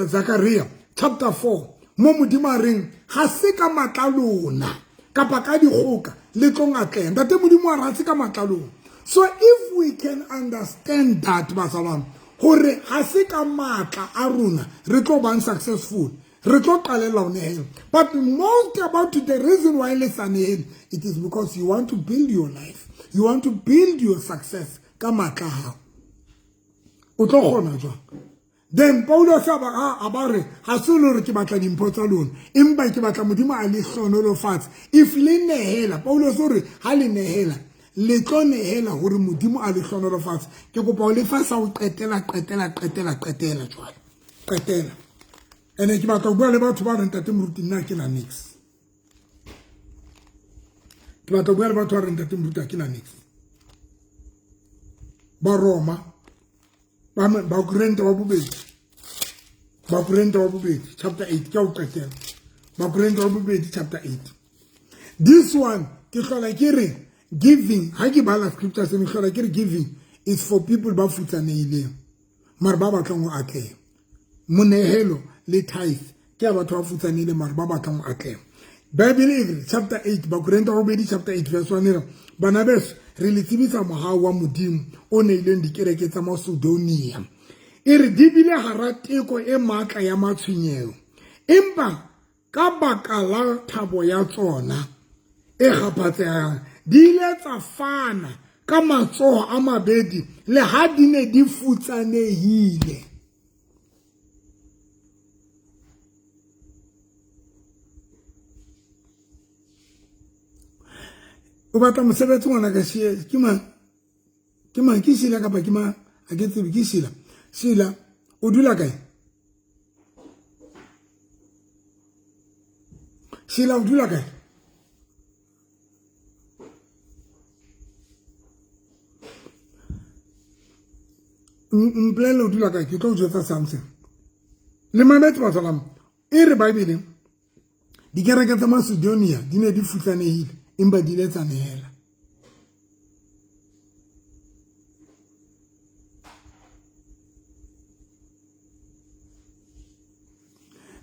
Zakaria chapter 4, mo Modimo a reng ha se ka matla lona kapa ka dikgoka le tlo atleha. Ntate Modimo a re ha se ka matla lona. So if we can understand that, bazalwane, hore ha se ka matla a rona re tlo bang successful, re tlo qalella ho nehela. But most about the reason why le sa nehele, it is because you want to build your life, you want to build your success ka matla a hao. O tlo kgona jwang? Then Paulos a ba re, ha se le hore ke batla dimpho tsa lona, empa ke batla Modimo a le hlonolofatse. If le nehela, Paulos o re ha le nehela, le tlo nehela hore Modimo a le hlonolofatse. Ke kopa ho lefa sa ho qetela, qetela, qetela, qetela jwale. Qetela. Ene ke batla ho bua le batho ba reng ntate Moruti nna ke na nix. Ke batla ho bua le batho ba reng ntate Moruti ke na nix. Ba Roma, ba Korinthe wa bobedi. Ba Korinthe wa bobedi chapter 8 ke o qetela. Ba Korinthe wa bobedi chapter 8. This one ke hlola ke re giving, ha ke bala scripture se hlola ke re giving is for people ba futsanehileng, mara ba batlang ho atleha. Monehelo le tithe ke ya batho ba futsanehileng mara ba batlang ho atleha. Bible e re chapter 8, Ba Korinthe wa bobedi chapter 8 verse 1 e re, bana beso, re le tsebisa mohau wa Modimo o neileng dikereke tsa Macedonia. E re di bile hara teko e matla ya matshwenyeho, empa ka baka la thabo ya tsona e kgaphatsehang, di ile tsa fana ka matsoho a mabedi le ha di ne di futsanehile. O batla mosebetsi ngwana ka ke mang? Ke mang? Ke Sheila kapa ke mang? Ha ke tsebe, ke Sheila. Sheila, o dula kae? Sheila, o dula kae? Mpolelle o dula kae, ke tlo o jwetsa something. Le mametse batswalam, e re Bible dikereke tsa Macedonia di ne di futsanehile empa di ile tsa nehela.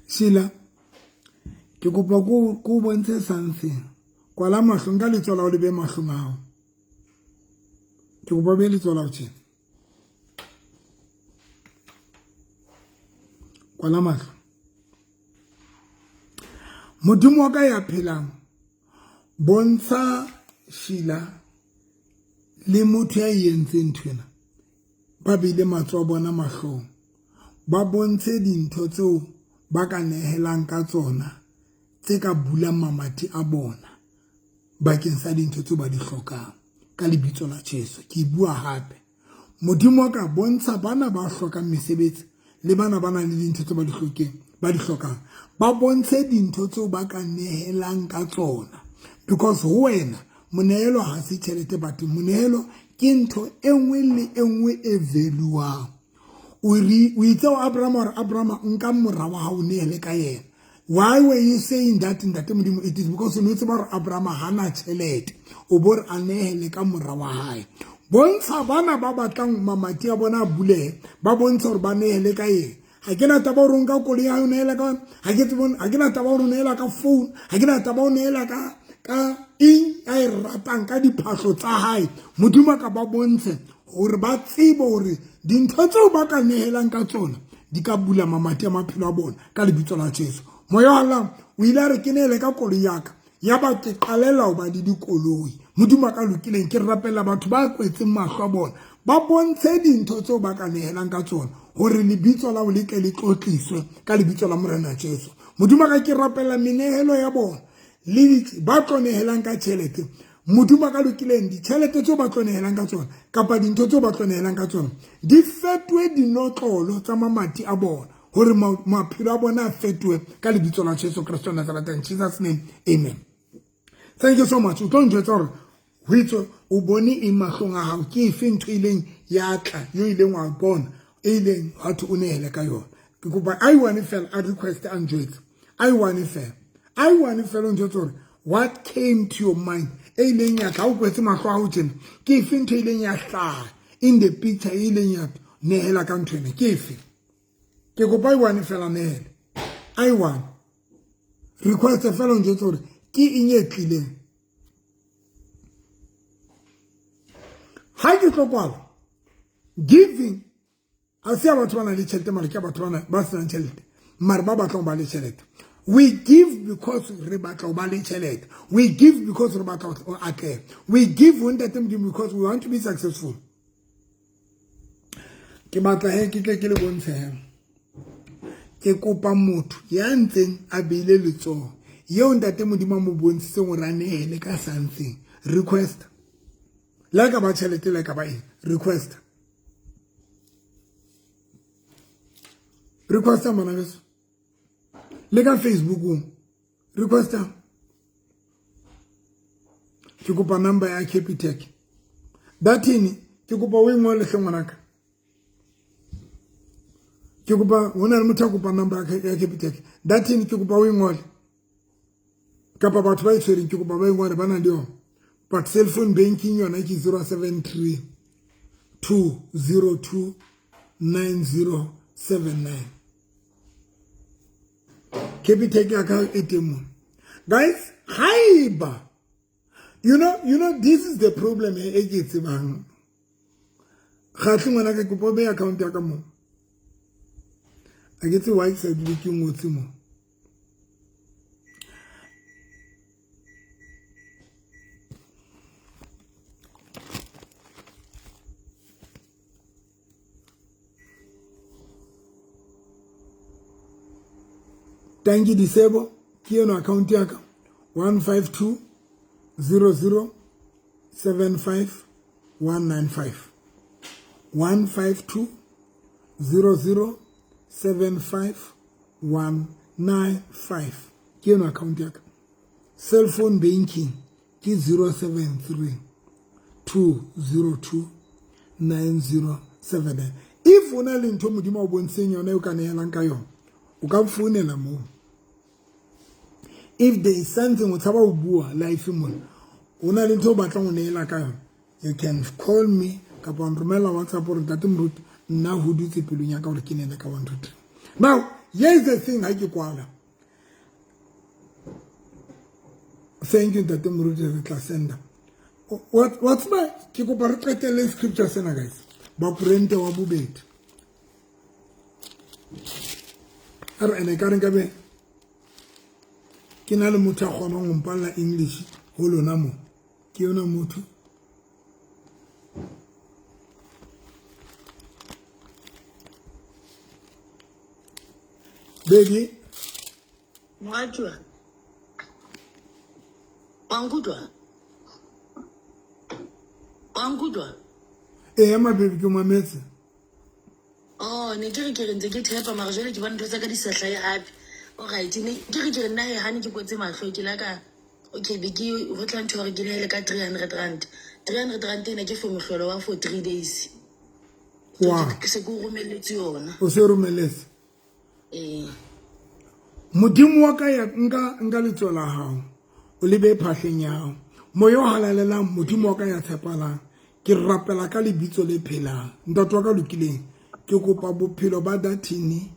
Sheila, ke kopa ko o bontshe something. Kwala mahlo, nka letsoho la hao le be mahlong a hao. Ke kopa be letsoho la hao tjena. Kwala mahlo. Modimo wa ka ya phelang, bontsha Sheila le motho ya entseng ntho ena. Ba beile matsoho a bona mahlong, ba bontshe dintho tseo ba ka nehelang ka tsona tse ka bulang mamati a bona bakeng sa dintho tseo ba di hlokang ka lebitso la Jesu. Ke bua hape, Modimo wa ka bontsha bana ba hlokang mesebetsi le bana ba nang le dintho tseo ba di hlokeng, ba di hlokang, ba bontshe dintho tseo ba ka nehelang ka tsona. Because ho wena monehelo ha se tjhelete, but monehelo ke ntho e nngwe le e nngwe e valuang. O itse ho Abraham hore Abraham nka mora wa hao nehele ka yena. Why were you saying that, Ntate Modimo? It is because o ne o tseba hore Abraham ha na tjhelete, o bo re a nehele ka mora wa hae. Bontsha bana ba batlang mamati a bona a bulehe, ba bontsha hore ba nehele ka eng. Ha ke na taba hore o nka koloi ya hao o nehela ka, ha ke tsebe, ha ke na taba hore o nehela ka phone, ha ke na taba o nehela ka eng a e ratang, ka diphahlo tsa hae. Modimo a ka ba bontshe hore ba tsebe hore dintho tseo ba ka nehelang ka tsona di ka bula mamati a maphelo a bona ka lebitso la Jesu. Moya wa Allah o ile a re ke neele ka koloi ya ka, ya ba ke qalela ho ba le dikoloi. Modimo a ka lokileng, ke rapella batho ba kwetseng mahlo a bona, ba bontshe dintho tseo ba ka nehelang ka tsona hore lebitso la ho le tle le tlotliswe ka lebitso la Morena Jesu. Modimo a ka, ke rapella menehelo ya bona le ba tlo nehelang ka tjhelete. Modimo a ka lokileng, ditjhelete tseo ba tlo nehelang ka tsona kapa dintho tseo ba tlo nehelang ka tsona di fetohe dinotlolo tsa mamati a bona, hore maphelo a bona a fetohe ka lebitso la Jesu Kreste wa Nazareth. In Jesus name, amen. Thank you so much. O tlo njwetsa hore ho itswe o bone eng mahlong a hao, ke efe ntho e ileng ya tla yo ileng wa bona e ileng ha thwe o nehele ka yona. Ke kopa a one fela a request a njwetse, a one fela, a one fela o njwetse hore what came to your mind e ileng ya tla o kwetse mahlo a hao tjena, ke efe ntho e ileng ya hlaha in the picture e ileng ya nehela ka ntho ena, ke efe? Ke kopa i one fela nehele, i one request fela o njwetse hore ke eng e tlileng. Ha ke tlo kwala giving a se ya batho ba nang le tjhelete, mara ke ya batho ba senang tjhelete, mara ba batlang ho ba le tjhelete. We give because re batla ho ba le tjhelete. We give because re batla ho atleha. We give ho Ntate Modimo because we want to be successful. Ke batla he ke tle ke le bontshe he. Ke kopa motho ya ntseng a beile letsoho eo Ntate Modimo a mo bontshitseng hore a nehele ka something. Request. Le ha ka ba tjhelete, le ha ka ba eng. Request. Requesta bana beso. Le ka Facebookong. Requesta. Ke kopa number ya Capitec. Datini, ke kopa o e ngole hle ngwanaka. Ke kopa ho na le motho a kopa number ya Capitec. Datini, ke kopa o e ngole. Kapa batho ba e tshwereng, ke kopa ba e ngole, ba na le yona. But cell phone banking yona ke 073 202 9079. Capitec ya ka e teng mona. Guys, haeba you know this is the problem e ke tsebang. Kgahle ngwana ka, kopa o behe account ya ka mo. A ke tsebe why ke sa dule ke ngotse mo. Tanki Disebo, ke eno account ya ka 152 00 75 195. 152 00 75 195 ke eno account ya ka. Cell phone banking ke 073 202 9079. If o na le ntho Modimo a o bontsheng yona e o ka nehelang ka yona, o ka mfounela moo. If there is something o tshaba ho bua life mona, o na le ntho o batlang ho nehela ka yona, you can call me kapa wa nromella WhatsApp hore ntate Moruti nna ho dutse pelong ya ka hore ke nehele ka 1 2 3. Now, here is the thing ha ke kwala. Thank you ntate Moruti, re tla senda. Wa tseba ke kopa re qetelle scripture sena guys. Bakorinte wa bobedi. A re ene ka re nkabe ke na le motho a kgonang ho mpalla English ho lona mo. Ke yona motho. Baby. Moratuwa. Wa nkutlwa? Wa nkutlwa? Ee, ma baby ke mametse. Oh, ne ke re ke re ntse ke thepa mara jwale ke bona ntho tsa ka di sa hlahe hape. Alright, ne ke re ke re nna he hane ke kwetse mahlo ke la ka okay be ke ho tla ntho hore ke nehele ka 300 rand. 300 rand ena ke for mohlolo wa for 3 days. Wa. Ke se ke o romelletse yona. O se romelletse? Ee. Modimo wa ka ya nka nka letsoho la hao o le behe phahleng ya hao. Moya o halalelang Modimo wa ka ya tshepalang, ke rapela ka lebitso le phelang. Ntate wa ka lokileng, ke kopa bophelo ba Dathini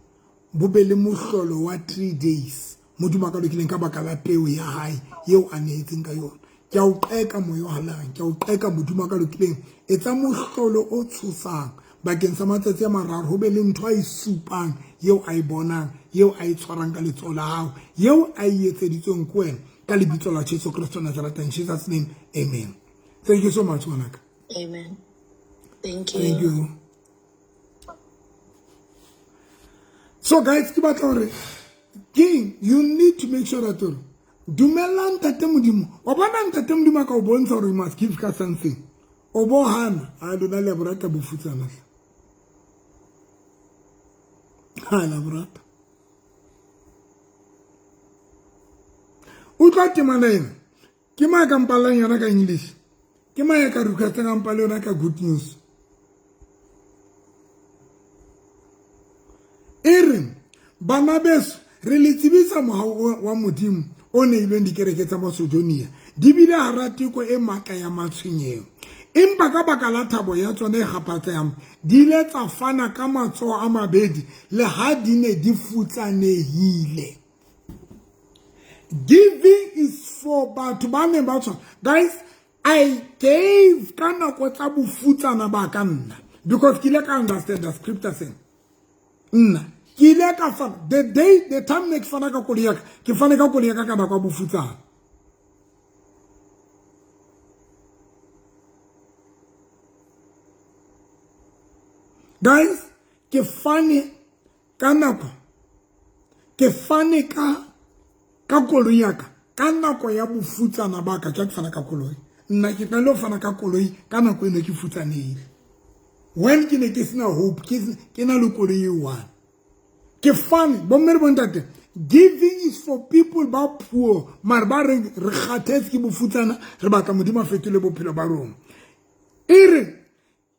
bo be le mohlolo wa 3 days. Modimo wa ka lokileng ka baka la peo ya hae eo a nehetseng ka yona. Ke a o qeka moya o halalelang, ke a o qeka Modimo wa ka lokileng. Etsa mohlolo o tshosang bakeng sa matsatsi a mararo, ho be le ntho a e supang eo a e bonang, eo a e tshwarang ka letsoho la hao, eo a e etseditsweng ke wena ka lebitso la Jesu Kristo Nazareth. In Jesus name, amen. Thank you so much, ngwanaka. Amen. Thank you. Thank you. So guys, ke batla hore king, you need to make sure that hore dumella ntate Modimo. Wa bona ntate Modimo a ka o bontsha hore you must give ka something. O bo hana, a lona le a borata bofutsana hle. Ha la borata. Utlwa temana ena. Ke mang ka mpallang yona ka English? Ke mang ya ka requestang a mpalle yona ka good news? E re, bana beso, re le tsebisa mohau wa Modimo o neilweng dikereke tsa Macedonia. Di bile hara teko e matla ya matshwenyeho. Empa ka baka la thabo ya tsona e kgaphatsehang, di ile tsa fana ka matsoho a mabedi le ha di ne di futsanehile. Giving is for batho ba neng ba tshwana. Guys, I gave ka nako tsa bofutsana ba ka nna because ke ile ka understand the scripture sena. Nna ke ile ka fana the day the time ne ke fana ka koloi ya ka, ke fane ka koloi ya ka ka nako ya bofutsana. Guys, ke fane ka nako, ke fane ka ka koloi ya ka ka nako ya bofutsana ba ka, ke fana ka koloi. Nna ke tla lo fana ka koloi ka nako eno ke futsanehile. When ke ne ke sena hope, ke na le koloi e one. Ke fane, bomme le bontate, giving is for people ba poor, mare ba reng re kgathetse ke bofutsana, re batla Modimo a fetole bophelo ba rona. E re,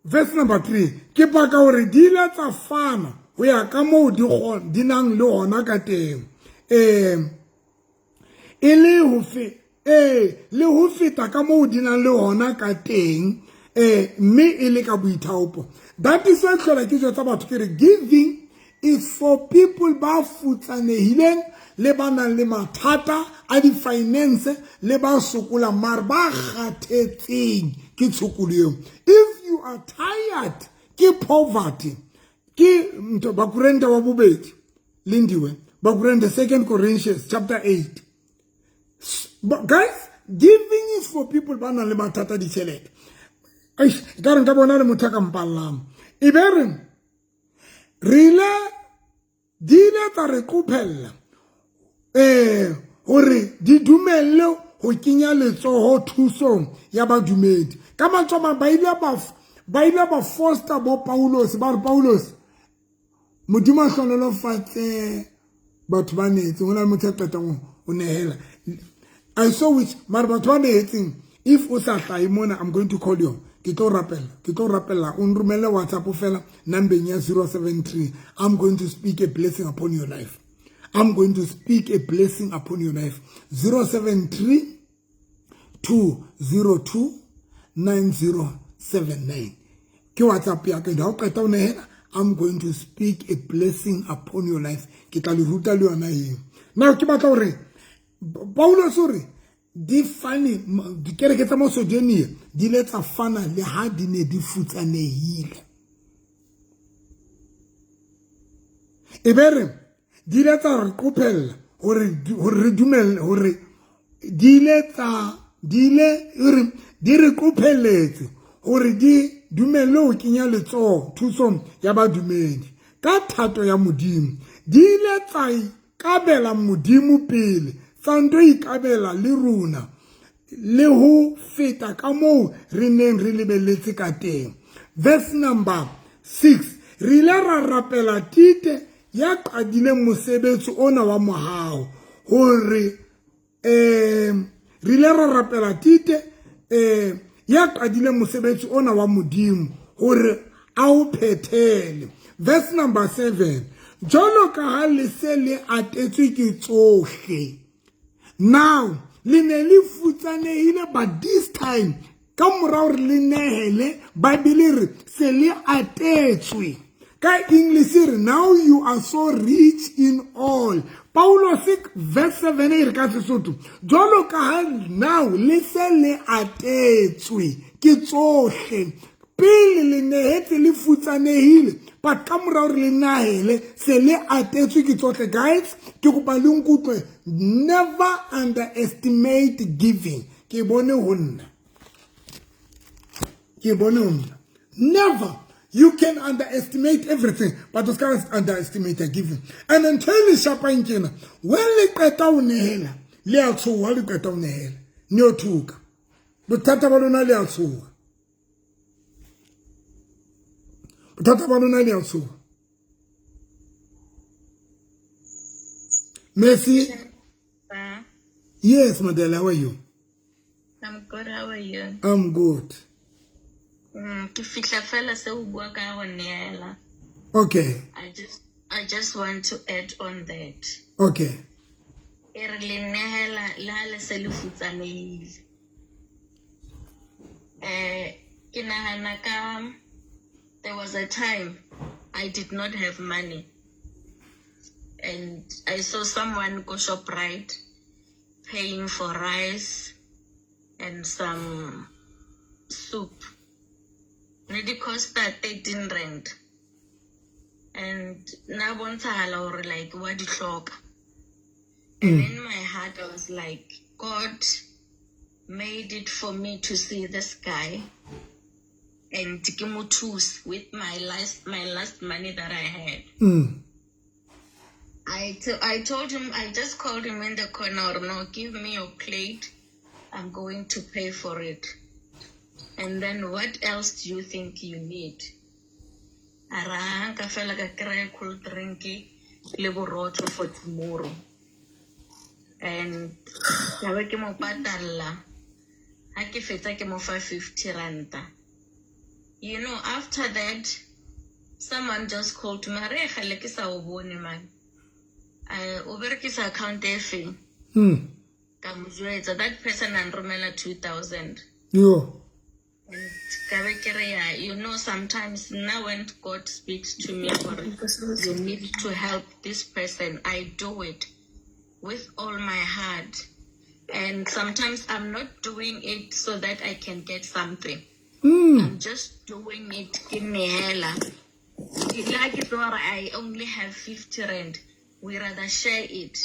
verse number 3, ke paka hore di ile tsa fana ho ya ka moo di nang le hona ka teng. E le ho fe, le ho feta ka moo di nang le hona ka teng, mme e le ka boithaopo. That is why hlola ke jwetsa batho ke re giving is for people ba futsanehileng le ba nang le mathata a di-finance le ba sokolang mare ba kgathetseng ke tshokolo eo. If you are tired ke poverty, ke ntho Bakorinthe wa bobedi, Lindiwe, Bakorinthe 2 Corinthians chapter 8. But guys, giving is for people ba nang le mathata a ditjhelete. Eish, ka re nka bona le motho a ka mpallang. E be re, re ile, di ile tsa re qophella, hore di dumelle ho kenya letsoho thusong ya badumedi. Ka mantswe a mang, ba ile ba foster bo Paulus, ba re Paulus, Modimo a hlohonolofatse batho ba nehetseng. Ho na le motho a qetang ho nehela. I saw which, mare batho ba nehetseng, if o sa hlahe mona, I'm going to call you. Ke tlo rapela, ke tlo rapela. O nromelle WhatsApp fela nambeng ya 073. I'm going to speak a blessing upon your life. I'm going to speak a blessing upon your life. 073 202 9079 ke WhatsApp ya ka. Ha o qeta o nehela, I'm going to speak a blessing upon your life. Ke tla le ruta le yona eo. Now ke batla hore Paulos o re di fane dikereke tsa Macedonia di ile tsa fana le ha di ne di futsanehile. E be re di ile tsa re qophella hore re dumelle hore di ile tsa di ile re di re qophelletse hore di dumelle ho kenya letsoho thusong ya badumedi ka thato ya Modimo. Di ile tsa ikabela Modimo pele tsa nto ikabela le rona le ho feta ka moo re neng re lebelletse ka teng. Verse number 6, re ile ra rapela Tite ya qadileng mosebetsi ona wa mohau hore re ile ra rapela Tite ya qadileng mosebetsi ona wa Modimo hore a o phethele. Verse number 7, jwalo ka ha le se le atetswe ke tsohle, now le ne le futsanehile, but this time ka mora hore le nehele, Bible re se le atetswe. Ka English re now you are so rich in all. Paulos verse 7 e re ka Sesotho, jwalo ka ha now le se le atetswe ke tsohle, pele le nehetse le futsanehile, but ka mora hore le nahele se le atetswe ke tsohle. Guys, ke kopa le nkutlwe, never underestimate giving. Ke bone ho nna, ke bone ho nna. Never. You can underestimate everything, but you can't underestimate giving. And ntho e le shapang kena, when le qeta ho nehela, le a tshoha, le qeta ho nehela, ne o thuka. Bothata ba lona le a tshoha. Bothata ba lona le a tshoha. Mercy? Yes, Madela, how are you? I'm good, how are you? I'm good. Ke fihla fela se o bua ka go neela. Okay. I just want to add on that. Okay. E re le nehela le ha le se le futsanehile. Ke nahana ka there was a time I did not have money. And I saw someone go ShopRite paying for rice and some soup. Ne di costa 13 rand. And na bontshahala hore like wa di hloka. And in my heart I was like, God made it for me to see this guy and ke mo thuse with my last money that I had. I told him, I just called him in the corner, no, give me your plate, I'm going to pay for it. And then what else do you think you need? Ara nka fela ka kry-a cold drink le borotho for tomorrow. And ka be ke mo patalla. Ha ke fetsa ke mo fa 50 ranta. You know, after that, someone just called me. Re kgale ke sa o bone man. O berekisa account e feng? Ka mo jwetsa, that person a nromela 2000. Yo. You know, sometimes now when God speaks to me, you need to help this person, I do it with all my heart. And sometimes I'm not doing it so that I can get something. I'm just doing it. Like it, I only have 50 rand. We rather share it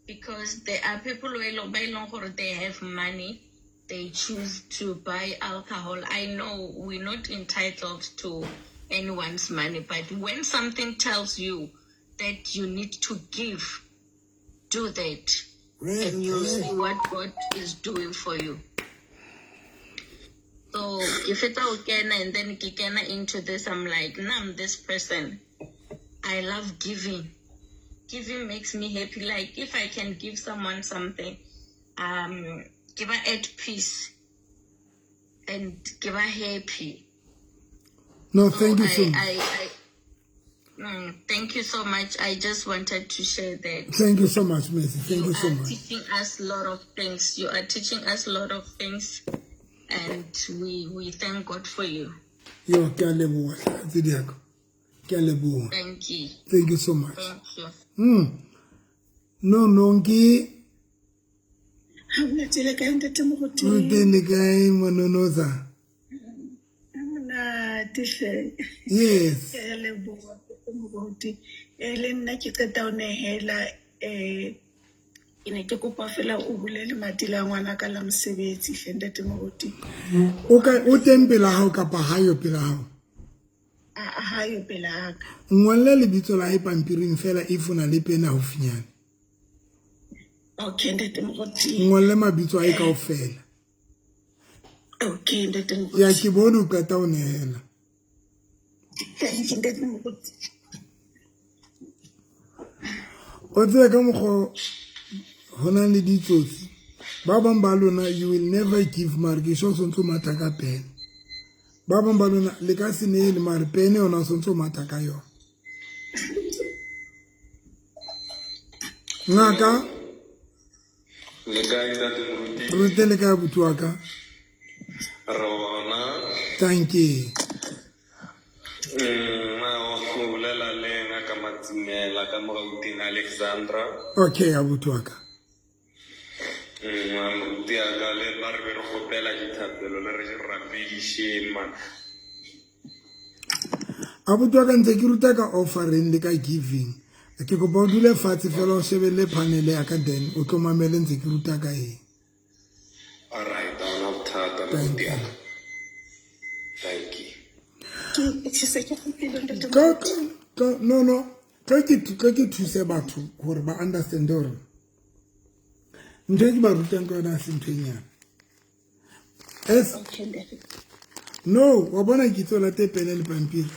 because there are people who they have money. They choose to buy alcohol. I know we're not entitled to anyone's money, but when something tells you that you need to give, do that. And you'll see what God is doing for you. So if it's okay, and then kikena into this, I'm like, nah, I'm this person. I love giving. Giving makes me happy. Like if I can give someone something, give her at peace. And ke ba happy. No, So thank you so I, much. I, I thank you so much. I just wanted to share that. Thank you so much, Mercy. Thank You you so are much. teaching us a lot of things. You are teaching us a lot of things, and we thank God for you. Yo, ke a leboha tse di ka. Ke a leboha. Thank you. Thank you so much. Thank you. No, no, ke Ha monate le kae ntate Moruti? o teng le kae mononoza? Ha monate hle. Yes. Ke a leboha ntate Moruti. Le nna ke qeta ho nehela ke ne ke kopa fela o bule lemati la ngwana ka la mosebetsi hle ntate Moruti. O ka o teng pela hao kapa hayo pela hao? A hayo pela ka. Ngolle lebitso la hae pampiring fela if o na le pene haufinyane. Okay ntate Moruti. Ngolle mabitso a hae kaofela. Okay ntate Moruti. Ya ke bone o qeta ho nehela. Thank you ntate Moruti. O tsebe ka mokgwa ho na le ditsotsi. Ba bang ba lona you will never give mare ke sure o sontso matha ka pene. Ba bang ba lona le ka se neele mare pene yona o sontso matha ka yona. Ngaka Le kae ntate Moruti? Rute le kae abuti wa ka? Rona. Thank you. O bolela le ngaka Matsimela ka mo Gauteng Alexandra. Okay abuti wa ka. Moruti a ka le nna re be re kgopela dithapelo le re rapedišeng man. Abuti wa ka ntse ke ruta ka offering le ka giving. Ke kopa o dule fatshe fela o shebelle panel ya ka then o tlo mamele ntse ke ruta ka eng. All right, ha hona bothata Thank moruti you. a ka. Thank you. Ke se ke kgutlile ntate Tlo Moruti. tlo no no tlo ke thuse batho hore ba understand hore ntho e ke ba rutang ka yona ha se ntho e nyane. As Okay ntate. no wa bona ke itse o late pene le pampiri.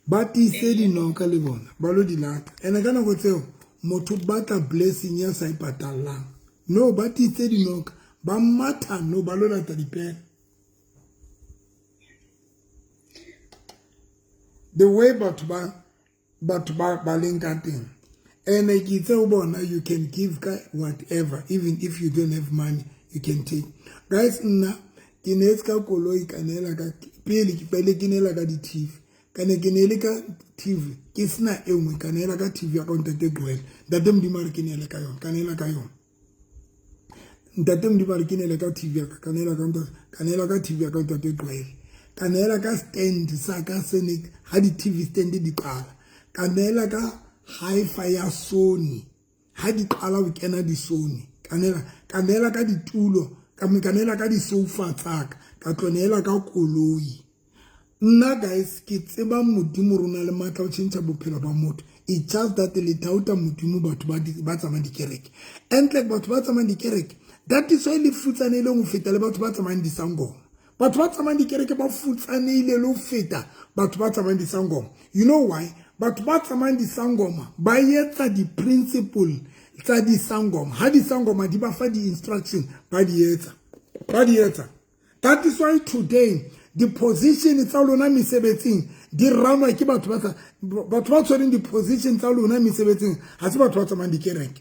Ba tiise dinoka le bona ba lo di lata. Ene ka nako tseo motho batla blessing ya sa ipatallang. No ba tiise dinoka ba matha no ba lo lata dipene. The way batho ba leng ka teng. Ene ke itse ho bona you can give ka whatever even if you don't have money you can take. Guys nna ke neetse ka koloi ka neela ka pele ke pele ke neela ka di-TV. Ka ne ke neele ka TV ke sena e nngwe ka neela ka TV ya ka ntate Joel. Ntate Modimo a re ke neele ka yona ka neela ka yona. Ntate Modimo a re ke neele ka TV ya ka ka neela ka ntate ka neela ka TV ya ka ntate Joel. Ka neela ka stand sa ka sene ha di-TV stand di qala. Ka neela ka hi-fi ya Sony ha di qala ho kena di-Sony. Ka neela ka ditulo ka neela ka di-sofa tsa ka ka tlo neela ka koloi. Nna guys ke tseba Modimo rona le matla ho tjhentjha bophelo ba motho. It's just that le thauta Modimo batho ba tsamayang dikereke. Entle batho ba tsamayang dikereke that is why le futsanehile ho feta le batho ba tsamayang disangoma. Batho ba tsamayang dikereke ba futsanehile le ho feta batho ba tsamayang disangoma. You know why? Batho ba tsamayang disangoma ba etsa di-principle tsa disangoma. Ha disangoma di ba fa di-instruction ba di etsa. Ba di etsa. That is why today the position tsa lona mesebetsing di ranwa ke batho ba tshwereng di-position tsa lona mesebetsing ha se batho ba tsamayang dikereke.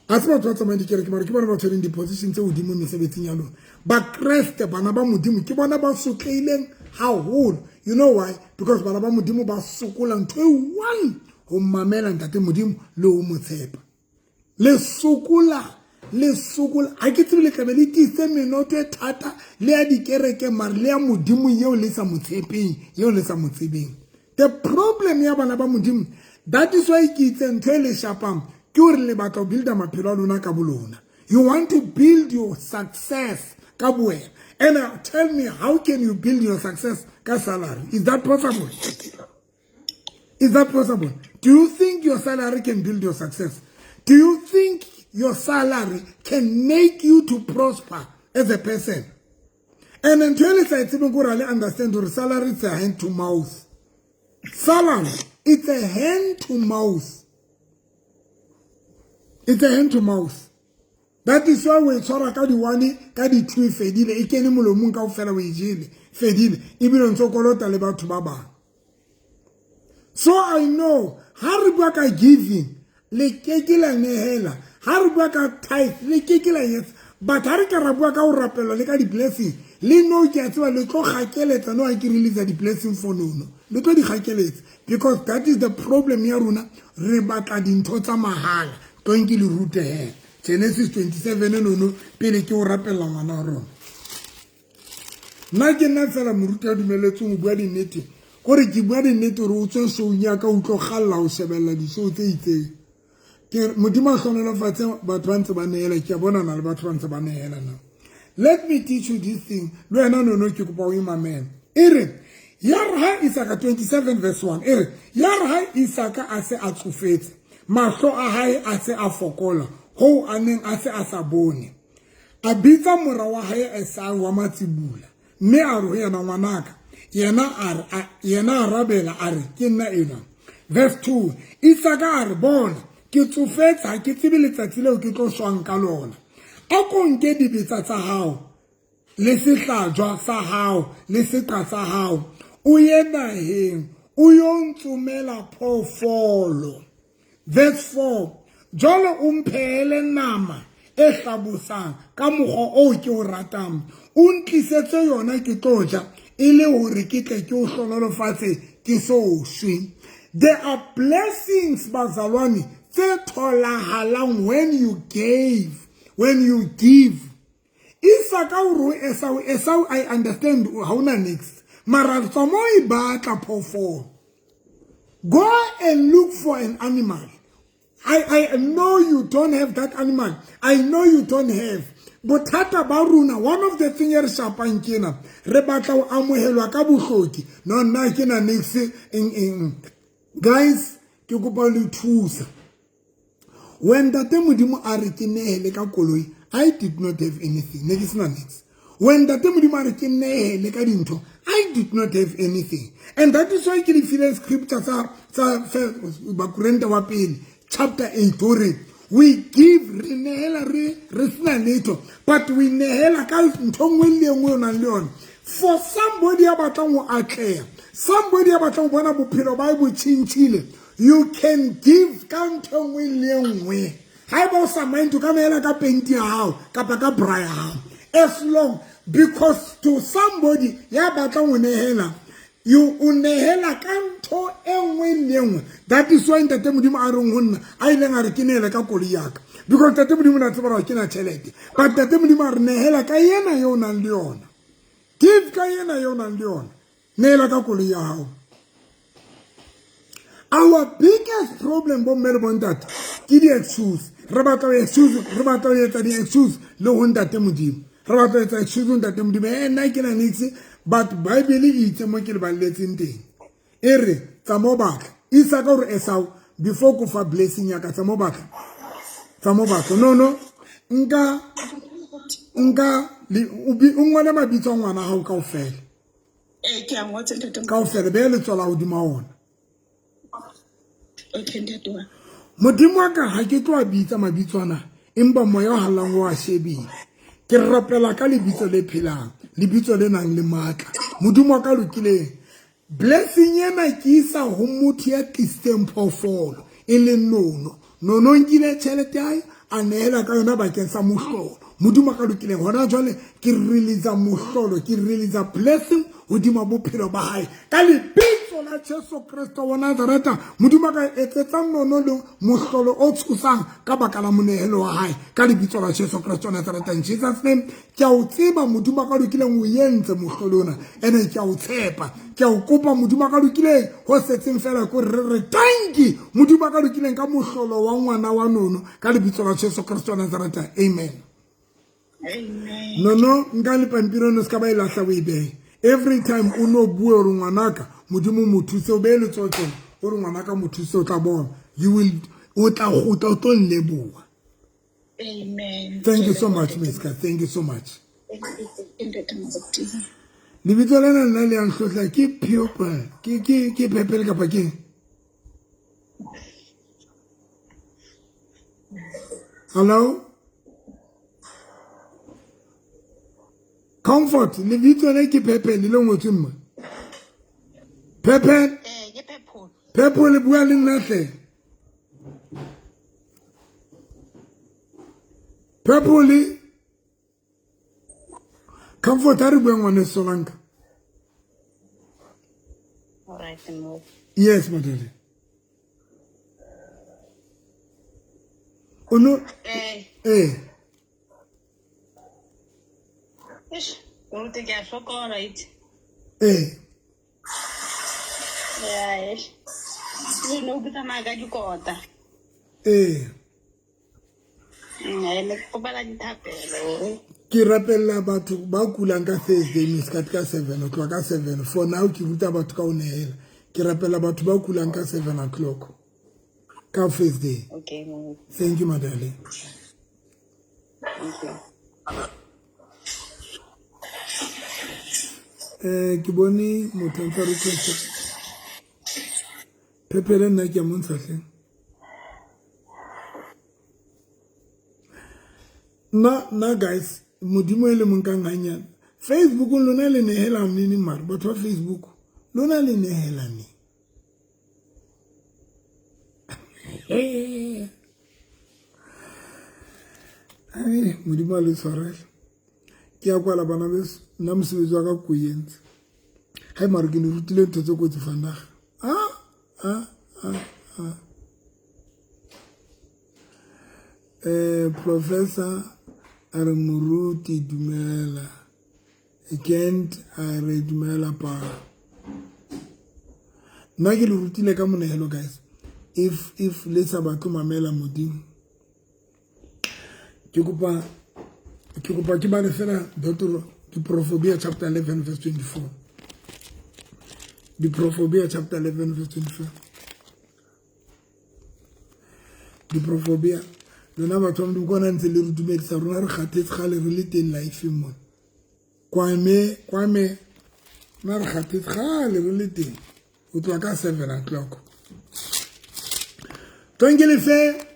Ha se batho ba tsamayang dikereke mara ke bona ba tshwereng di-position tse hodimo mesebetsing ya lona. Bakreste bana ba Modimo ke bona ba sotlehileng haholo. You know why? Because bana ba Modimo ba sokola ntho e one ho mamela ntate Modimo le ho mo tshepa. Le sokola ha ke tsebe le tlabe le tiise menoto e thata le ya dikereke mare le ya Modimo eo le sa mo tshepeng eo le sa mo tsebeng. The problem ya bana ba Modimo that is why ke itse ntho e le shapang ke hore le batla ho builda maphelo a lona ka bolona. You want to build your success ka bowena. And tell me how can you build your success ka salary? Is that possible? Is that possible? Do you think your salary can build your success? Do you think your salary can make you to prosper as a person? And until it's I understand your salary is a hand to mouth. Salary, it's a hand to mouth. It's a hand to mouth. That is why o e tshwara ka di-one, ka di-two, e fedile, e kene molomong ka ofela, o e jele, fedile, ebile o ntse o kolota le batho ba bang. So I know ha re bua ka giving, le keke la nehela. Ha re bua ka tithe, le keke la etsa. But ha re ka ra bua ka ho rapela le ka di-blessing, le no ke a tseba le tlo kgakeletsa no ha ke release di-blessing for nono. Le tlo di kgakeletsa because that is the problem ya rona, re batla dintho tsa mahala. Tlong ke le rute he. Genesis 27 nono pele ke o rapella ngwana wa rona. Nna ke nna fela moruti a dumeletseng ho bua dinnete, kore ke bua dinnete hore o tswe showng ya ka o tlo kgalla ho shebella di-show tse itseng. Ke Modimo a hlohonolofatse batho ba ntse ba nehela, ke a bona na le batho ba ntse ba nehela na. Let me teach you this thing. Le wena nono ke kopa o e mamele. E re ya re ha Isaka 27 verse 1 e re ya re ha Isaka a se a tsofetse, mahlo a hae a se a fokola hoo a neng a se a sa bone, a bitsa mora wa hae Esau wa matsibula, mme a re ho yena, ngwanaka. Yena a re, yena a rabela a re, ke nna enwa. Verse 2, Isaka a re, bona, ke tsofetse, ha ke tsebe letsatsi leo ke tlo shwang ka lona. A ko nke dibetsa tsa hao le sehlajwa sa hao le seqa sa hao, o ye naheng, o yo ntsomela phoofolo. Verse 4, jwale o mphehele nama e hlabosang ka mokgwa oo ke o ratang, o ntlisetse yona ke tlo ja, e le hore ke tle ke o hlohonolofatse ke so shwe. There are blessings, bazalwane, tse tholahalang when you gave, when you give. Isaka o re ho Esau, Esau, I understand ha ona niks, mara tswa mo e batla phoofolo. Go and look for an animal. I know you don't have that animal. I know you don't have. Bothata ba rona, one of the thing e re shapang ke ena, re batla ho amohelwa ka bohloki. No, nna ke na niks eng eng. Guys, ke kopa le thusa. When Ntate Modimo a re ke nehele ka koloi, I did not have anything. Ne ke sena niks. When Ntate Modimo a re ke nehele ka dintho, I did not have anything. And that is why ke le file scripture tsa Bakorinthe wa pele chapter 8 hore we give, re nehela re sena letho, but we nehela ka ntho nngwe le nngwe o nang le yona. For somebody ya batlang ho atleha, somebody ya batlang ho bona bophelo ba bo tjhentjhile, you can give ka ntho nngwe le nngwe. Haeba o sa mind, o ka nehela ka penti ya hao kapa ka bra ya hao. As long, because to somebody ya batlang ho nehela, you o nehela ka ntho e nngwe le nngwe. That is why Ntate Modimo a reng ho nna, a ileng a re ke nehele ka koloi ya ka. Because Ntate Modimo o na tseba hore ke na tjhelete. But Ntate Modimo a re nehela ka yena eo o nang le yona. Give ka yena eo o nang le yona. Nehela ka koloi ya hao. Our biggest problem, bo mme le bo ntate, ke di-excuse. Re batla ho excuse, re batla ho etsa di-excuse le ho Ntate Modimo. Re batla ho etsa excuse ho Ntate Modimo. Nna ke na niks, but Bible e itse mo ke le balletseng teng. E re, tsa mo batla. Isaka hore Esau, before ko fa blessing ya ka, tsa mo batla. Tsa mo batla. No, no. Nka, o ngole mabitso a ngwana hao kaofela. Ke a ngotse, Ntate. Kaofela, beha letsoho la hodima ona. Okay, Ntate wa. Modimo wa ka, ha ke tlo a bitsa mabitso ana, empa moya o hallang o a shebile. Ke rapela ka lebitso le phelang, lebitso le nang le matla. Modimo wa ka lokileng. Blessing ena ke isa ho motho ya tlisitseng phoofolo, e leng Nono. Nono nkile tjhelete ya hae, a nehela ka yona bakeng sa mohlolo. Modimo wa ka lokileng, hona jwale ke release mohlolo, ke release blessing hodima bophelo ba hae. Ka lebitso la Jesu Kreste wa Nazareta, Modimo wa ka etsetsa Nono le mohlolo o tshosang ka baka la monehelo wa hae. Ka lebitso la Jesu Kreste wa Nazareta, in Jesus name, ke a o tseba Modimo wa ka lokileng o entse mohlolo ona, ene ke a o tshepa. Ke a o kopa Modimo wa ka lokileng, ho setseng fela ko re re thank you Modimo wa ka lokileng ka mohlolo wa ngwana wa Nono, ka lebitso la Jesu Kreste wa Nazareta, amen. Amen. Nono, nka le pampiri eno se ka ba e lahla o e behe. Every time o no bue hore ngwanaka Modimo mo thuse, o behe letsoho tjena, o re ngwanaka mo thuse, o tla bona. You will, o tla kgutla, o tlo nleboha. Amen. Thank you so much, Miska. Thank you so much. Ntate Moruti. Lebitso lena nna le yang hlohla ke pupil, ke purple kapa ke? Hello? Comfort, lebitso le ke Purple le ngotsweng mo. Purple. Eh, ke Purple. Purple le bua le nna hle. Purple. Comfort a re bue ngwane Solanka. All right, no. Yes, madam. Ono Eh. Eh. Eish, moruti ke a hlokola itse. Eh. Ya, eish. Le no ke tsamaya ka dikota. Eh. Ne ke kopela dithapelo. Ke rapella batho ba kulang ka Thursday miskat ka 7 o'clock ka 7. For now ke ruta batho ka ho nehela. Ke rapella batho ba kulang ka 7 o'clock. Ka Thursday. Okay, moruti. Thank you, my darling. Thank you. Ke bone motho a ntse a requesta. Pepele nna ke a montsha hle. Nna guys, modimo e le mong ka nganyana. Facebook lona le nehela nini mara batho ba Facebook lona le nehela neng? Ai, modimo a le tshwarele. Ke ya kwala bana beso, nna mosebetsi wa ka ko entse. Hai mara ke ne rutile ntho tse kotsi vandag. Professor a re moruti dumela. Kent a re dumela pa. Nna ke le rutile ka monehelo guys. If le sa batle mamela modimo. Ke kopa ke bale fela Dr. Diprofobia chapter 11 verse 24. Diprofobia chapter 11 verse 24. Diprofobia lona batho ba modimo kwana ntse le re dumedisa rona re kgathetse kgale re le teng life mo. Kwame na re kgathetse kgale re le teng. O tloha ka 7 o'clock. Tonke le fe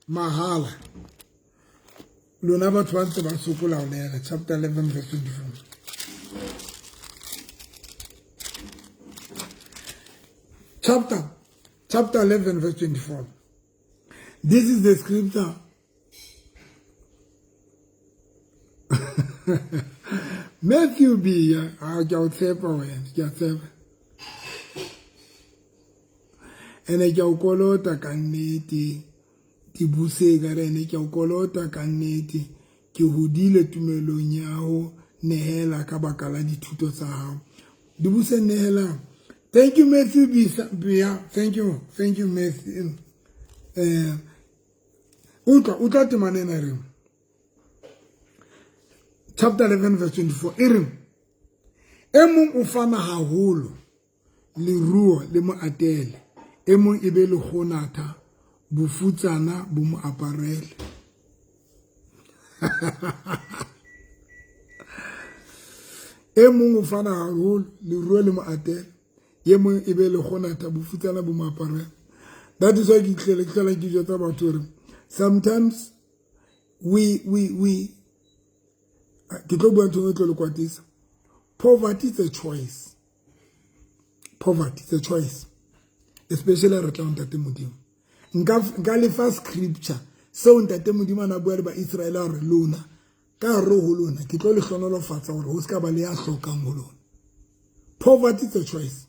mahala. Lona batho ba ntse ba sokola ho nehela chapter 11 verse 24. Chapter 11 verse 24. This is the scripture. Matthew B. A ke a o tshepa wena, ke a tshepa. Ene ke a o kolota ka nnete. Ke buse ka re ene ke a o kolota ka nnete. Ke hodile tumelong ya ho nehela ka baka la dithuto tsa hao. Di buse nehela. Thank you Matthew B. Thank you Matthew. Utlwa temana ena e reng. Chapter 11 verse 24 e reng e mong o fana haholo leruo le mo atele, e mong e be lekgonatha bofutsana bo mo aparele. E mong o fana haholo leruo le mo atele, e mong e be lekgonatha bofutsana bo mo aparele. That is why ke tlele ke jwetsa batho hore sometimes we ke tlo bua ntho e tlo le kwatisa. Poverty is a choice. Poverty is a choice. Especially re tla ntate Modimo. Nka lefa scripture seo ntate Modimo ana bua le ba Israel a re lona ka re ho lona ke tlo le hlonolofatsa hore ho ska ba le ya hlokang ho lona. Poverty is a choice.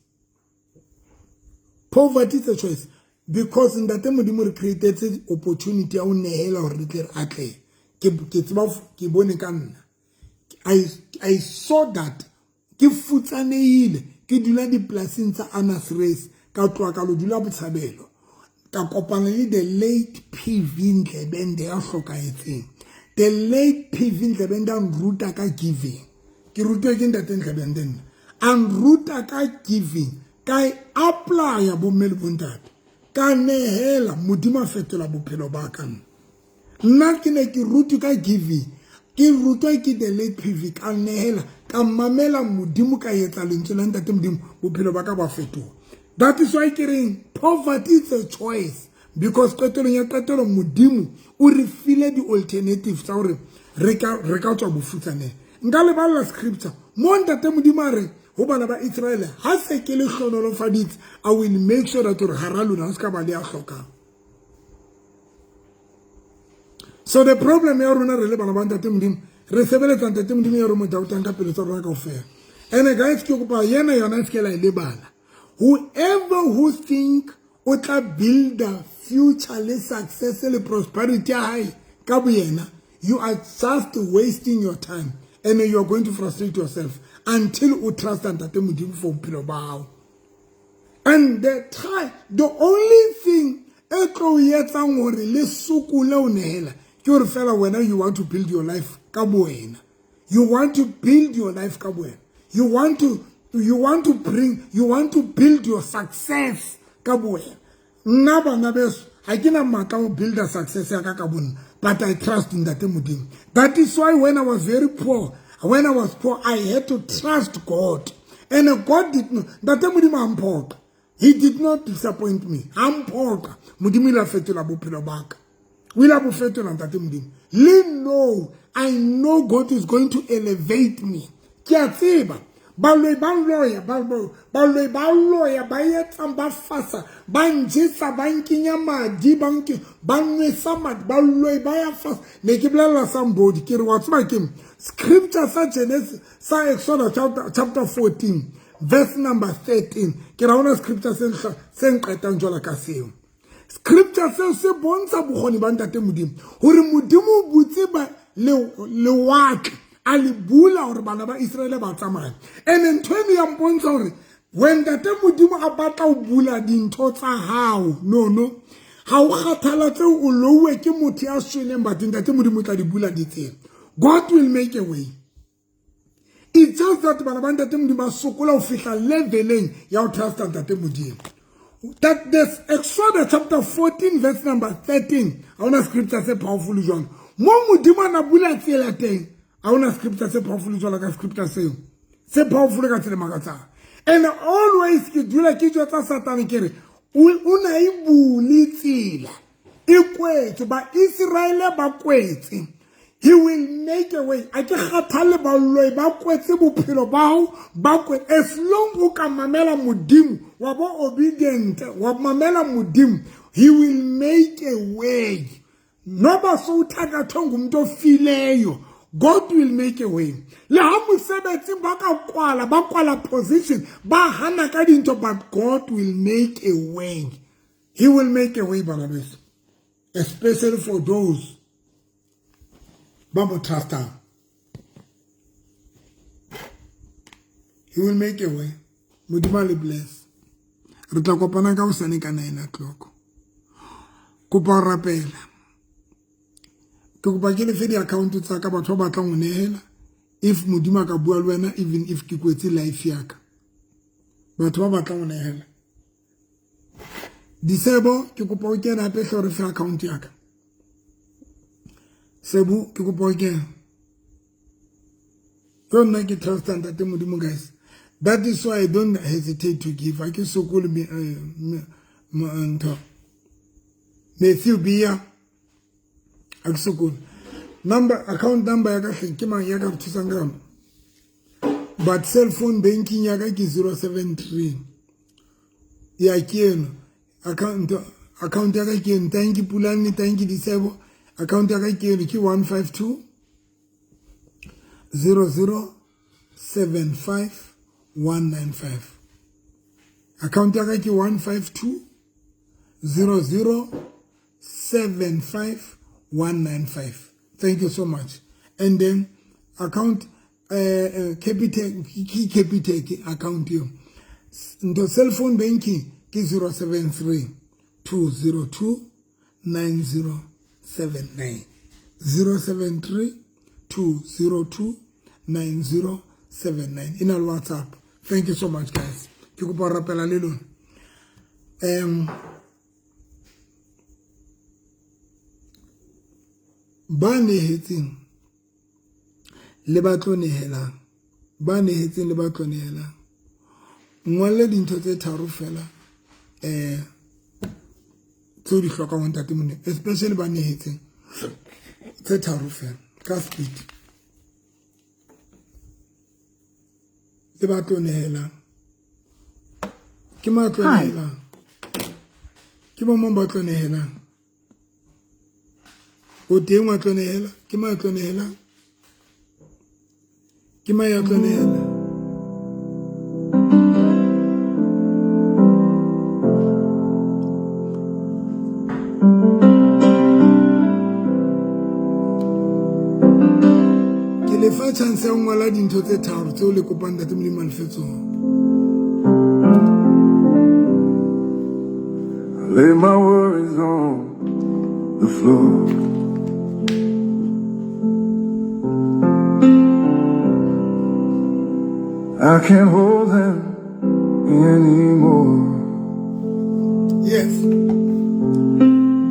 Poverty is a choice. Because ntate Modimo re created opportunity ya ho nehela hore re tle re atlehe. Ke tseba ke bone ka nna. I saw that ke futsanehile ke dula dipolasing tsa Anas Race ka tloha ka lo dula Botshabelo ka kopana le the late PV Ndlebende ya hlokahetseng. The late PV Ndlebende a nruta ka giving. Ke rutwe ke ntate Ndlebende nna. A nruta ka giving. Ka e apply-a bomme le bontate. Ka nehela Modimo a fetola bophelo ba ka nna. Nna ke ne ke rutwe ka giving. Ke rutwa ke the late PV ka nehela ka mamela Modimo ka etsa lentswe la ntate Modimo bophelo ba ka ba fetoha. That is why ke reng poverty is a choice. Because qetelong ya qetelo Modimo o re file di-alternatives tsa hore re ka tswa bofutsaneng. Nka le balla scripture mo Ntate Modimo a re ho bana ba Israele, ha se ke le hlonolofaditse, I will make sure that hore hara lona ho se ka ba le ya hlokang. So the problem ya rona re le bana ba Ntate Modimo, re sebeletsa Ntate Modimo ya re mo doubtang ka pelo tsa rona kaofela. Ene guys, ke kopa yena yona se ke la e lebala. Whoever who think o tla builda future le success le prosperity ya hae ka boyena, you are just wasting your time and you are going to frustrate yourself until o trust Ntate Modimo for bophelo ba hao. And the try, the only thing e tlo etsang hore le sokole o nehela ke hore fela wena you want to build your life ka bowena. You want to build your life ka bowena. You want to bring, you want to build your success ka bowena. Nna bana beso, ha ke na matla ho build a success ya ka ka bonna, but I trust Ntate Modimo. That is why when I was very poor, when I was poor, I had to trust God. And God did not, Ntate Modimo a mphoqa. He did not disappoint me. A mphoqa. Modimo ile a fetola bophelo ba ka. O ile a bo fetola Ntate Modimo. Le no, I know God is going to elevate me. Ke a tseba. Baloi ba loya, baloi ba loya, ba etsang, ba fasa, ba njesa, ba nkenya madi, ba nke, ba nwesa madi, baloi ba ya fasa. Ne ke bolella somebody, ke re wa tseba ke scripture sa Genesis, sa Exodus chapter 14, verse number 13. Ke ra ona scripture se nqetang jwalo ka seo. Scripture seo se bontsha bokgoni ba Ntate Modimo, hore Modimo o butse ba lewatle, a le bula hore bana ba Israele ba tsamaye. And ntho eno ya mpontsha hore when Ntate Modimo a batla ho bula dintho tsa hao, no, ha o kgathalatse o louwe ke motho ya shweleng, but Ntate Modimo o tla di bula ditsela. God will make a way. It's just that bana ba Ntate Modimo ba sokola ho fihla leveleng ya ho trusta Ntate Modimo. That this Exodus chapter 14 verse number 13, ha hona scripture se powerful jwalo. Mo Modimo a na bula tsela teng, ha hona scripture se powerful jwalo ka scripture seo. Se powerful ka tsela makatsang. And always ke dula ke jwetsa Satane ke re, o na e bule tsela. E kwetse, ba Israele ba kwetse. He will make a way. A ke kgathale baloi ba kwetse bophelo ba hao, ba kwe. As long o ka mamela Modimo, wa ba obedient, wa mamela Modimo, he will make a way. Noba sowuthakathwe ngumuntu ofileyo, God will make a way. Le ha mosebetsing ba ka kwala, ba kwala position, ba hana ka dintho, but God will make a way. He will make a way, bana beso. Especially for those ba mo trustang. He will make a way. Modimo a le bless. Re tla kopana ka hosane ka 9 o'clock. Kopa ho rapela. Ke kopa ke lefe di-account tsa ka batho ba batlang ho nehela. If Modimo a ka bua le wena, even if ke kwetse life ya ka. Batho ba batlang ho nehela. Disebo, ke kopa o kene hape hle o re fe account ya ka. Sebo, ke kopa o kene. Ke nna ke trust Ntate Modimo, guys. That is why I don't hesitate to give. Ha ke sokole ntho. Matthew Bia. Ha ke sokole. Number, account number ya ka hle ke mang ya ka thusang ka yona? But cell phone banking ya ka ke 073. Ya ke eno. Account ya ka ke eno. Thank you Pulane, thank you Disebo. Account ya ka ke eno ke 152 00 75 195. Account ya ka ke 152 00 75 195. Thank you so much. And then account Capitec, ke Capitec account eo. Ntho cell phone banking ke 073 202 9079. 073 202 9079. Ina le WhatsApp. Thank you so much, guys. Ke kopa ho rapela le lona. Ba nehetseng le ba tlo nehelang, ba nehetseng le ba tlo nehelang, ngolle dintho tse tharo fela tseo di hlokang ho Ntate Modimo, especially ba nehetseng, tse tharo fela ka speed. Le ba tlo nehelang. Ke mang a tlo Hi. nehelang? Ke bo mang ba tlo nehelang? O teng wa tlo nehela? Ke mang a tlo nehelang? Ke mang ya tlo nehela? Ke le fa chance ya ho ngola dintho tse tharo tseo le kopang Ntate Modimo a le fe tsona. I lay my worries on the floor. I can't hold them anymore. Yes.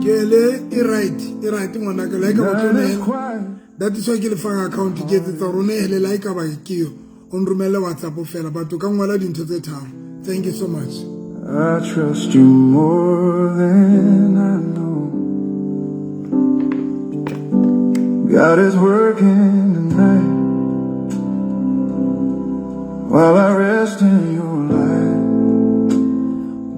Ke le e right, e right ngwanaka le ha ekaba o tlo Night is nehela. quiet. That is why ke le fang account ke etsetsa hore o nehele le ha ekaba ke yo. O nromelle WhatsApp fela but o ka ngola dintho tse tharo. Thank you so much. I trust you more than I know. God is working tonight while I rest in your light.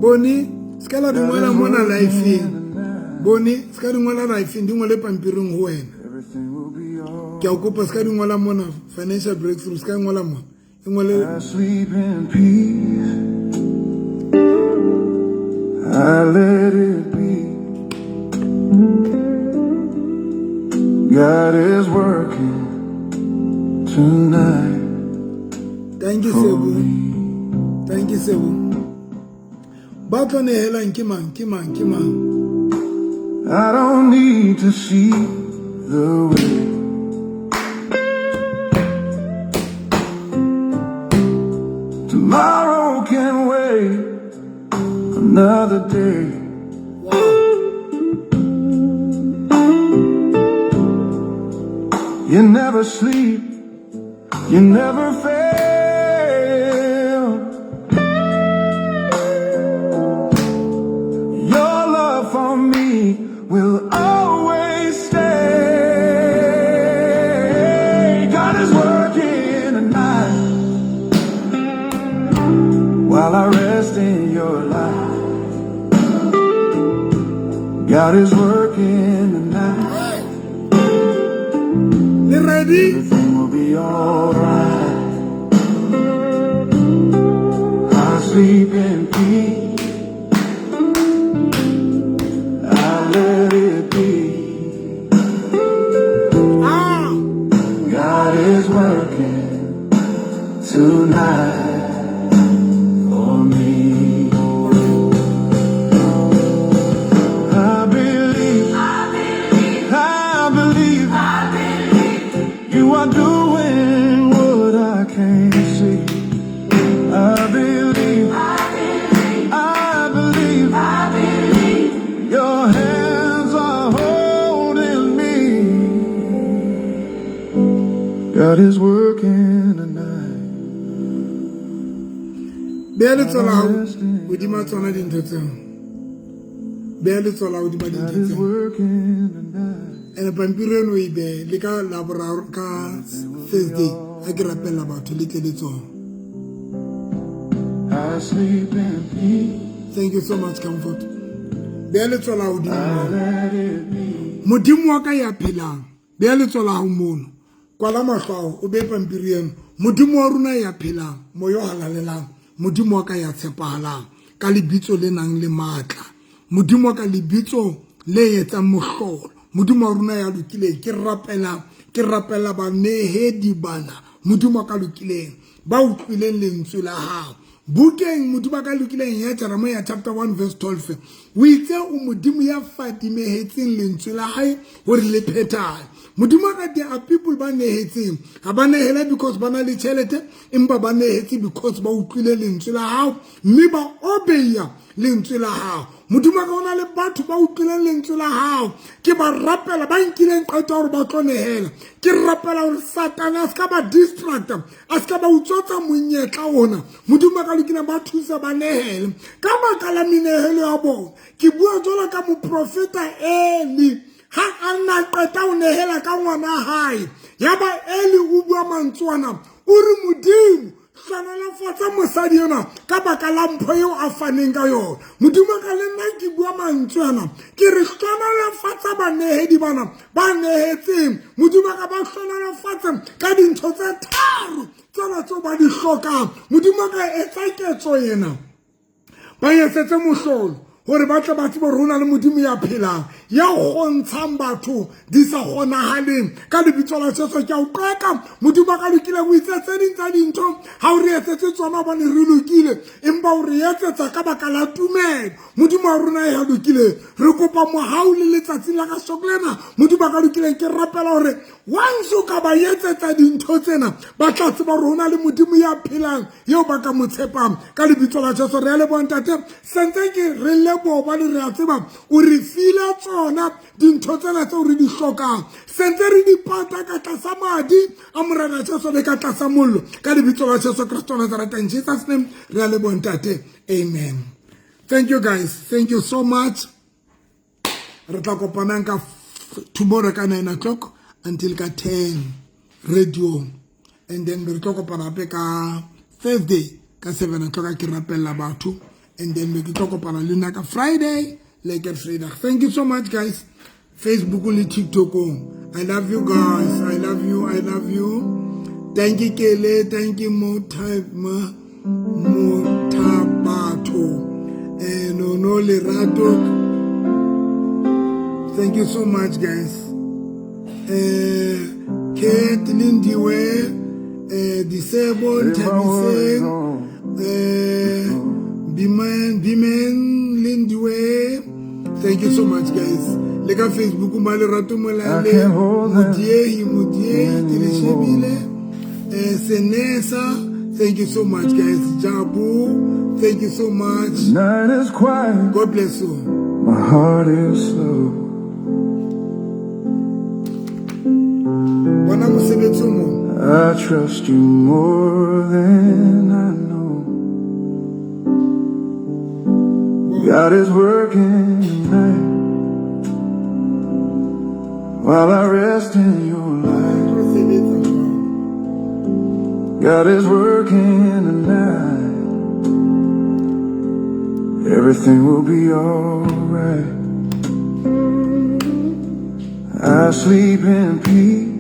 Boni, ska la di God ngola is mona working life-eng. tonight. Boni, ska di ngola life-eng, di ngole pampiring ho wena. Everything will be all Ke a o kopa ska di ngola mona financial breakthrough, ska e ngola mona. E ngole I sleep in peace. I let it be. God is working tonight Thank you for Sebo. me. Thank you Sebo. Ba tlo nehelang ke mang, ke mang, ke mang? I don't need to see the way. Tomorrow can wait another day. Wow. You never sleep, you never fail. Your love for me will always stay. God is working tonight while I rest in your light. God is working tonight. Le ready? Everything will be alright. I sleep in peace. I let it be. Ah! God is working tonight for me. I believe, I believe you are doing what I can't see. I believe, I believe your hands are holding me. God is working tonight. Beha letsoho la hao Rest in hodima tsona dintho tseo. Beha letsoho la hao hodima God dintho is tseo. working tonight. Ene pampiri eno o e behe le ka Laboraro ka Thursday ha ke rapella batho le tle le tsona. I sleep in peace. Thank you so much Comfort. Beha letsoho la hao hodimo I mono. let it be. Modimo wa ka ya phelang. Beha letsoho la hao mono. Kwala mahlo ao o behe pampiri eno. Modimo wa rona ya phelang, moya o halalelang, Modimo wa ka ya tshepahalang ka lebitso le nang le matla. Modimo wa ka lebitso le etsang mohlolo. Modimo wa rona ya lokileng, ke rapela banehedi bana. Modimo wa ka lokileng, ba utlwileng lentswe la hao. Bukeng Modimo wa ka lokileng ya Jeremiah chapter 1 verse 12. O itse o Modimo ya fadimehetseng lentswe la hae hore le phethahale. Modimo wa ka, there are people ba nehetseng. Ha ba nehela because ba na le tjhelete, empa ba nehetse because ba utlwile lentswe la hao mme ba obeya lentswe la hao. Modimo wa ka, ho na le batho ba utlwileng lentswe la hao. Ke ba rapela ba nkileng qeto ya hore ba tlo nehela. Ke rapela hore Satane a ska ba distracta, a ska ba utswetsa monyetla ona. Modimo wa ka lokileng ba thusa ba nehele. Ka baka la menehelo ya bona, ke bua jwalo ka moprofeta Eli. Ha a na qeta ho nehela ka ngwana hae, ya ba Eli o bua mantswe ana, o re Modimo Hlohonolofatsa mosadi enwa ka baka la mpho eo a faneng ka yona. Modimo ka le nna ke bua mantswe ana, ke re hlohonolofatsa banehedi bana ba nehetseng. Modimo ka ba hlohonolofatse ka dintho tse tharo tsena tseo ba di hlokang. Modimo ka etsa ketso ena, ba etsetse mohlolo hore ba tle ba tsebe hore ho na le Modimo ya phelang, ya kgontshang batho di sa kgonahaleng. Ka lebitso la Jesu ke a o qeka. Modimo a ka lokileng, o itse tse ding tsa dintho ha o re etsetse tsona hobane re lokile, empa o re etsetsa ka baka la tumelo. Modimo wa rona ya lokileng, re kopa mohau le letsatsing la kasheko lena. Modimo a ka lokileng, ke rapela hore once o ka ba etsetsa dintho tsena, ba tla tseba hore ho na le Modimo ya phelang eo ba ka mo tshepang. Ka lebitso la Jesu re a leboha ntate. Sentse ke re leboha hobane re a tseba o re file tsona dintho tsena tseo re di hlokang. Sentse re di pata ka tlasa madi a Morena Jesu le ka tlasa mollo. Ka lebitso la Jesu Kristo wa Nazareth, in Jesus name re a leboha ntate. Amen. Thank you guys, thank you so much. Re tla kopanang ka tomorrow ka 9 o'clock until ka 10 radio, and then re tlo kopana hape ka Thursday ka 7 o'clock ke rapella batho, and then re tlo kopana le nna ka Friday lekker Vrydag. Thank you so much guys. Facebook le TikTokong. I love you guys. I love you. I love you. Thank you Kele, thank you Mothabatho. No no Lerato. Thank you so much guys. Kate Lindiwe, Disebo Nthabiseng, Biman Bimen Lindiwe. Thank you so much guys. Le ka Facebook ma Lerato Molale, Modiehi Modiehi ke le shebile. Senesa, thank you so much guys. Jabu, thank you so much. Night is quiet, God bless you. my heart is slow. Bona mosebetsi o mong. I trust you more than I know. God is working tonight while I rest in your light. Tlo sebetsa jwang? God is working tonight. Everything will be alright. I sleep in peace.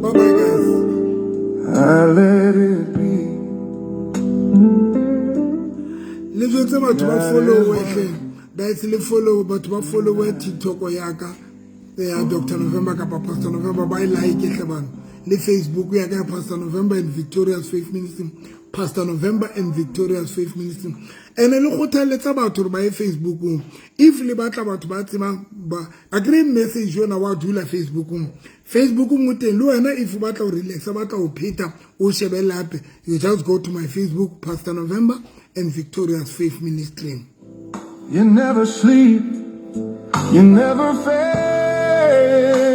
Bye bye guys. I let it be. Le jwetse batho ba follow hle. Guys, le follow batho ba follow TikTok ya ka ya Dr. November kapa Pastor November, ba e like hle bana. Le Facebook ya ka ya Pastor November and Victorious Faith Ministry. Pastor November and Victorious Faith Ministry. Ene le kgothaletsa batho hore ba ye Facebookong. If le batla batho ba tsebang ba akere message yona wa dula Facebookong. Facebookong o teng le wena if o batla ho relaxa, batla ho pheta, o shebelle hape, you just go to my Facebook, Pastor November and Victorious Faith Ministry. You never sleep, you never fail.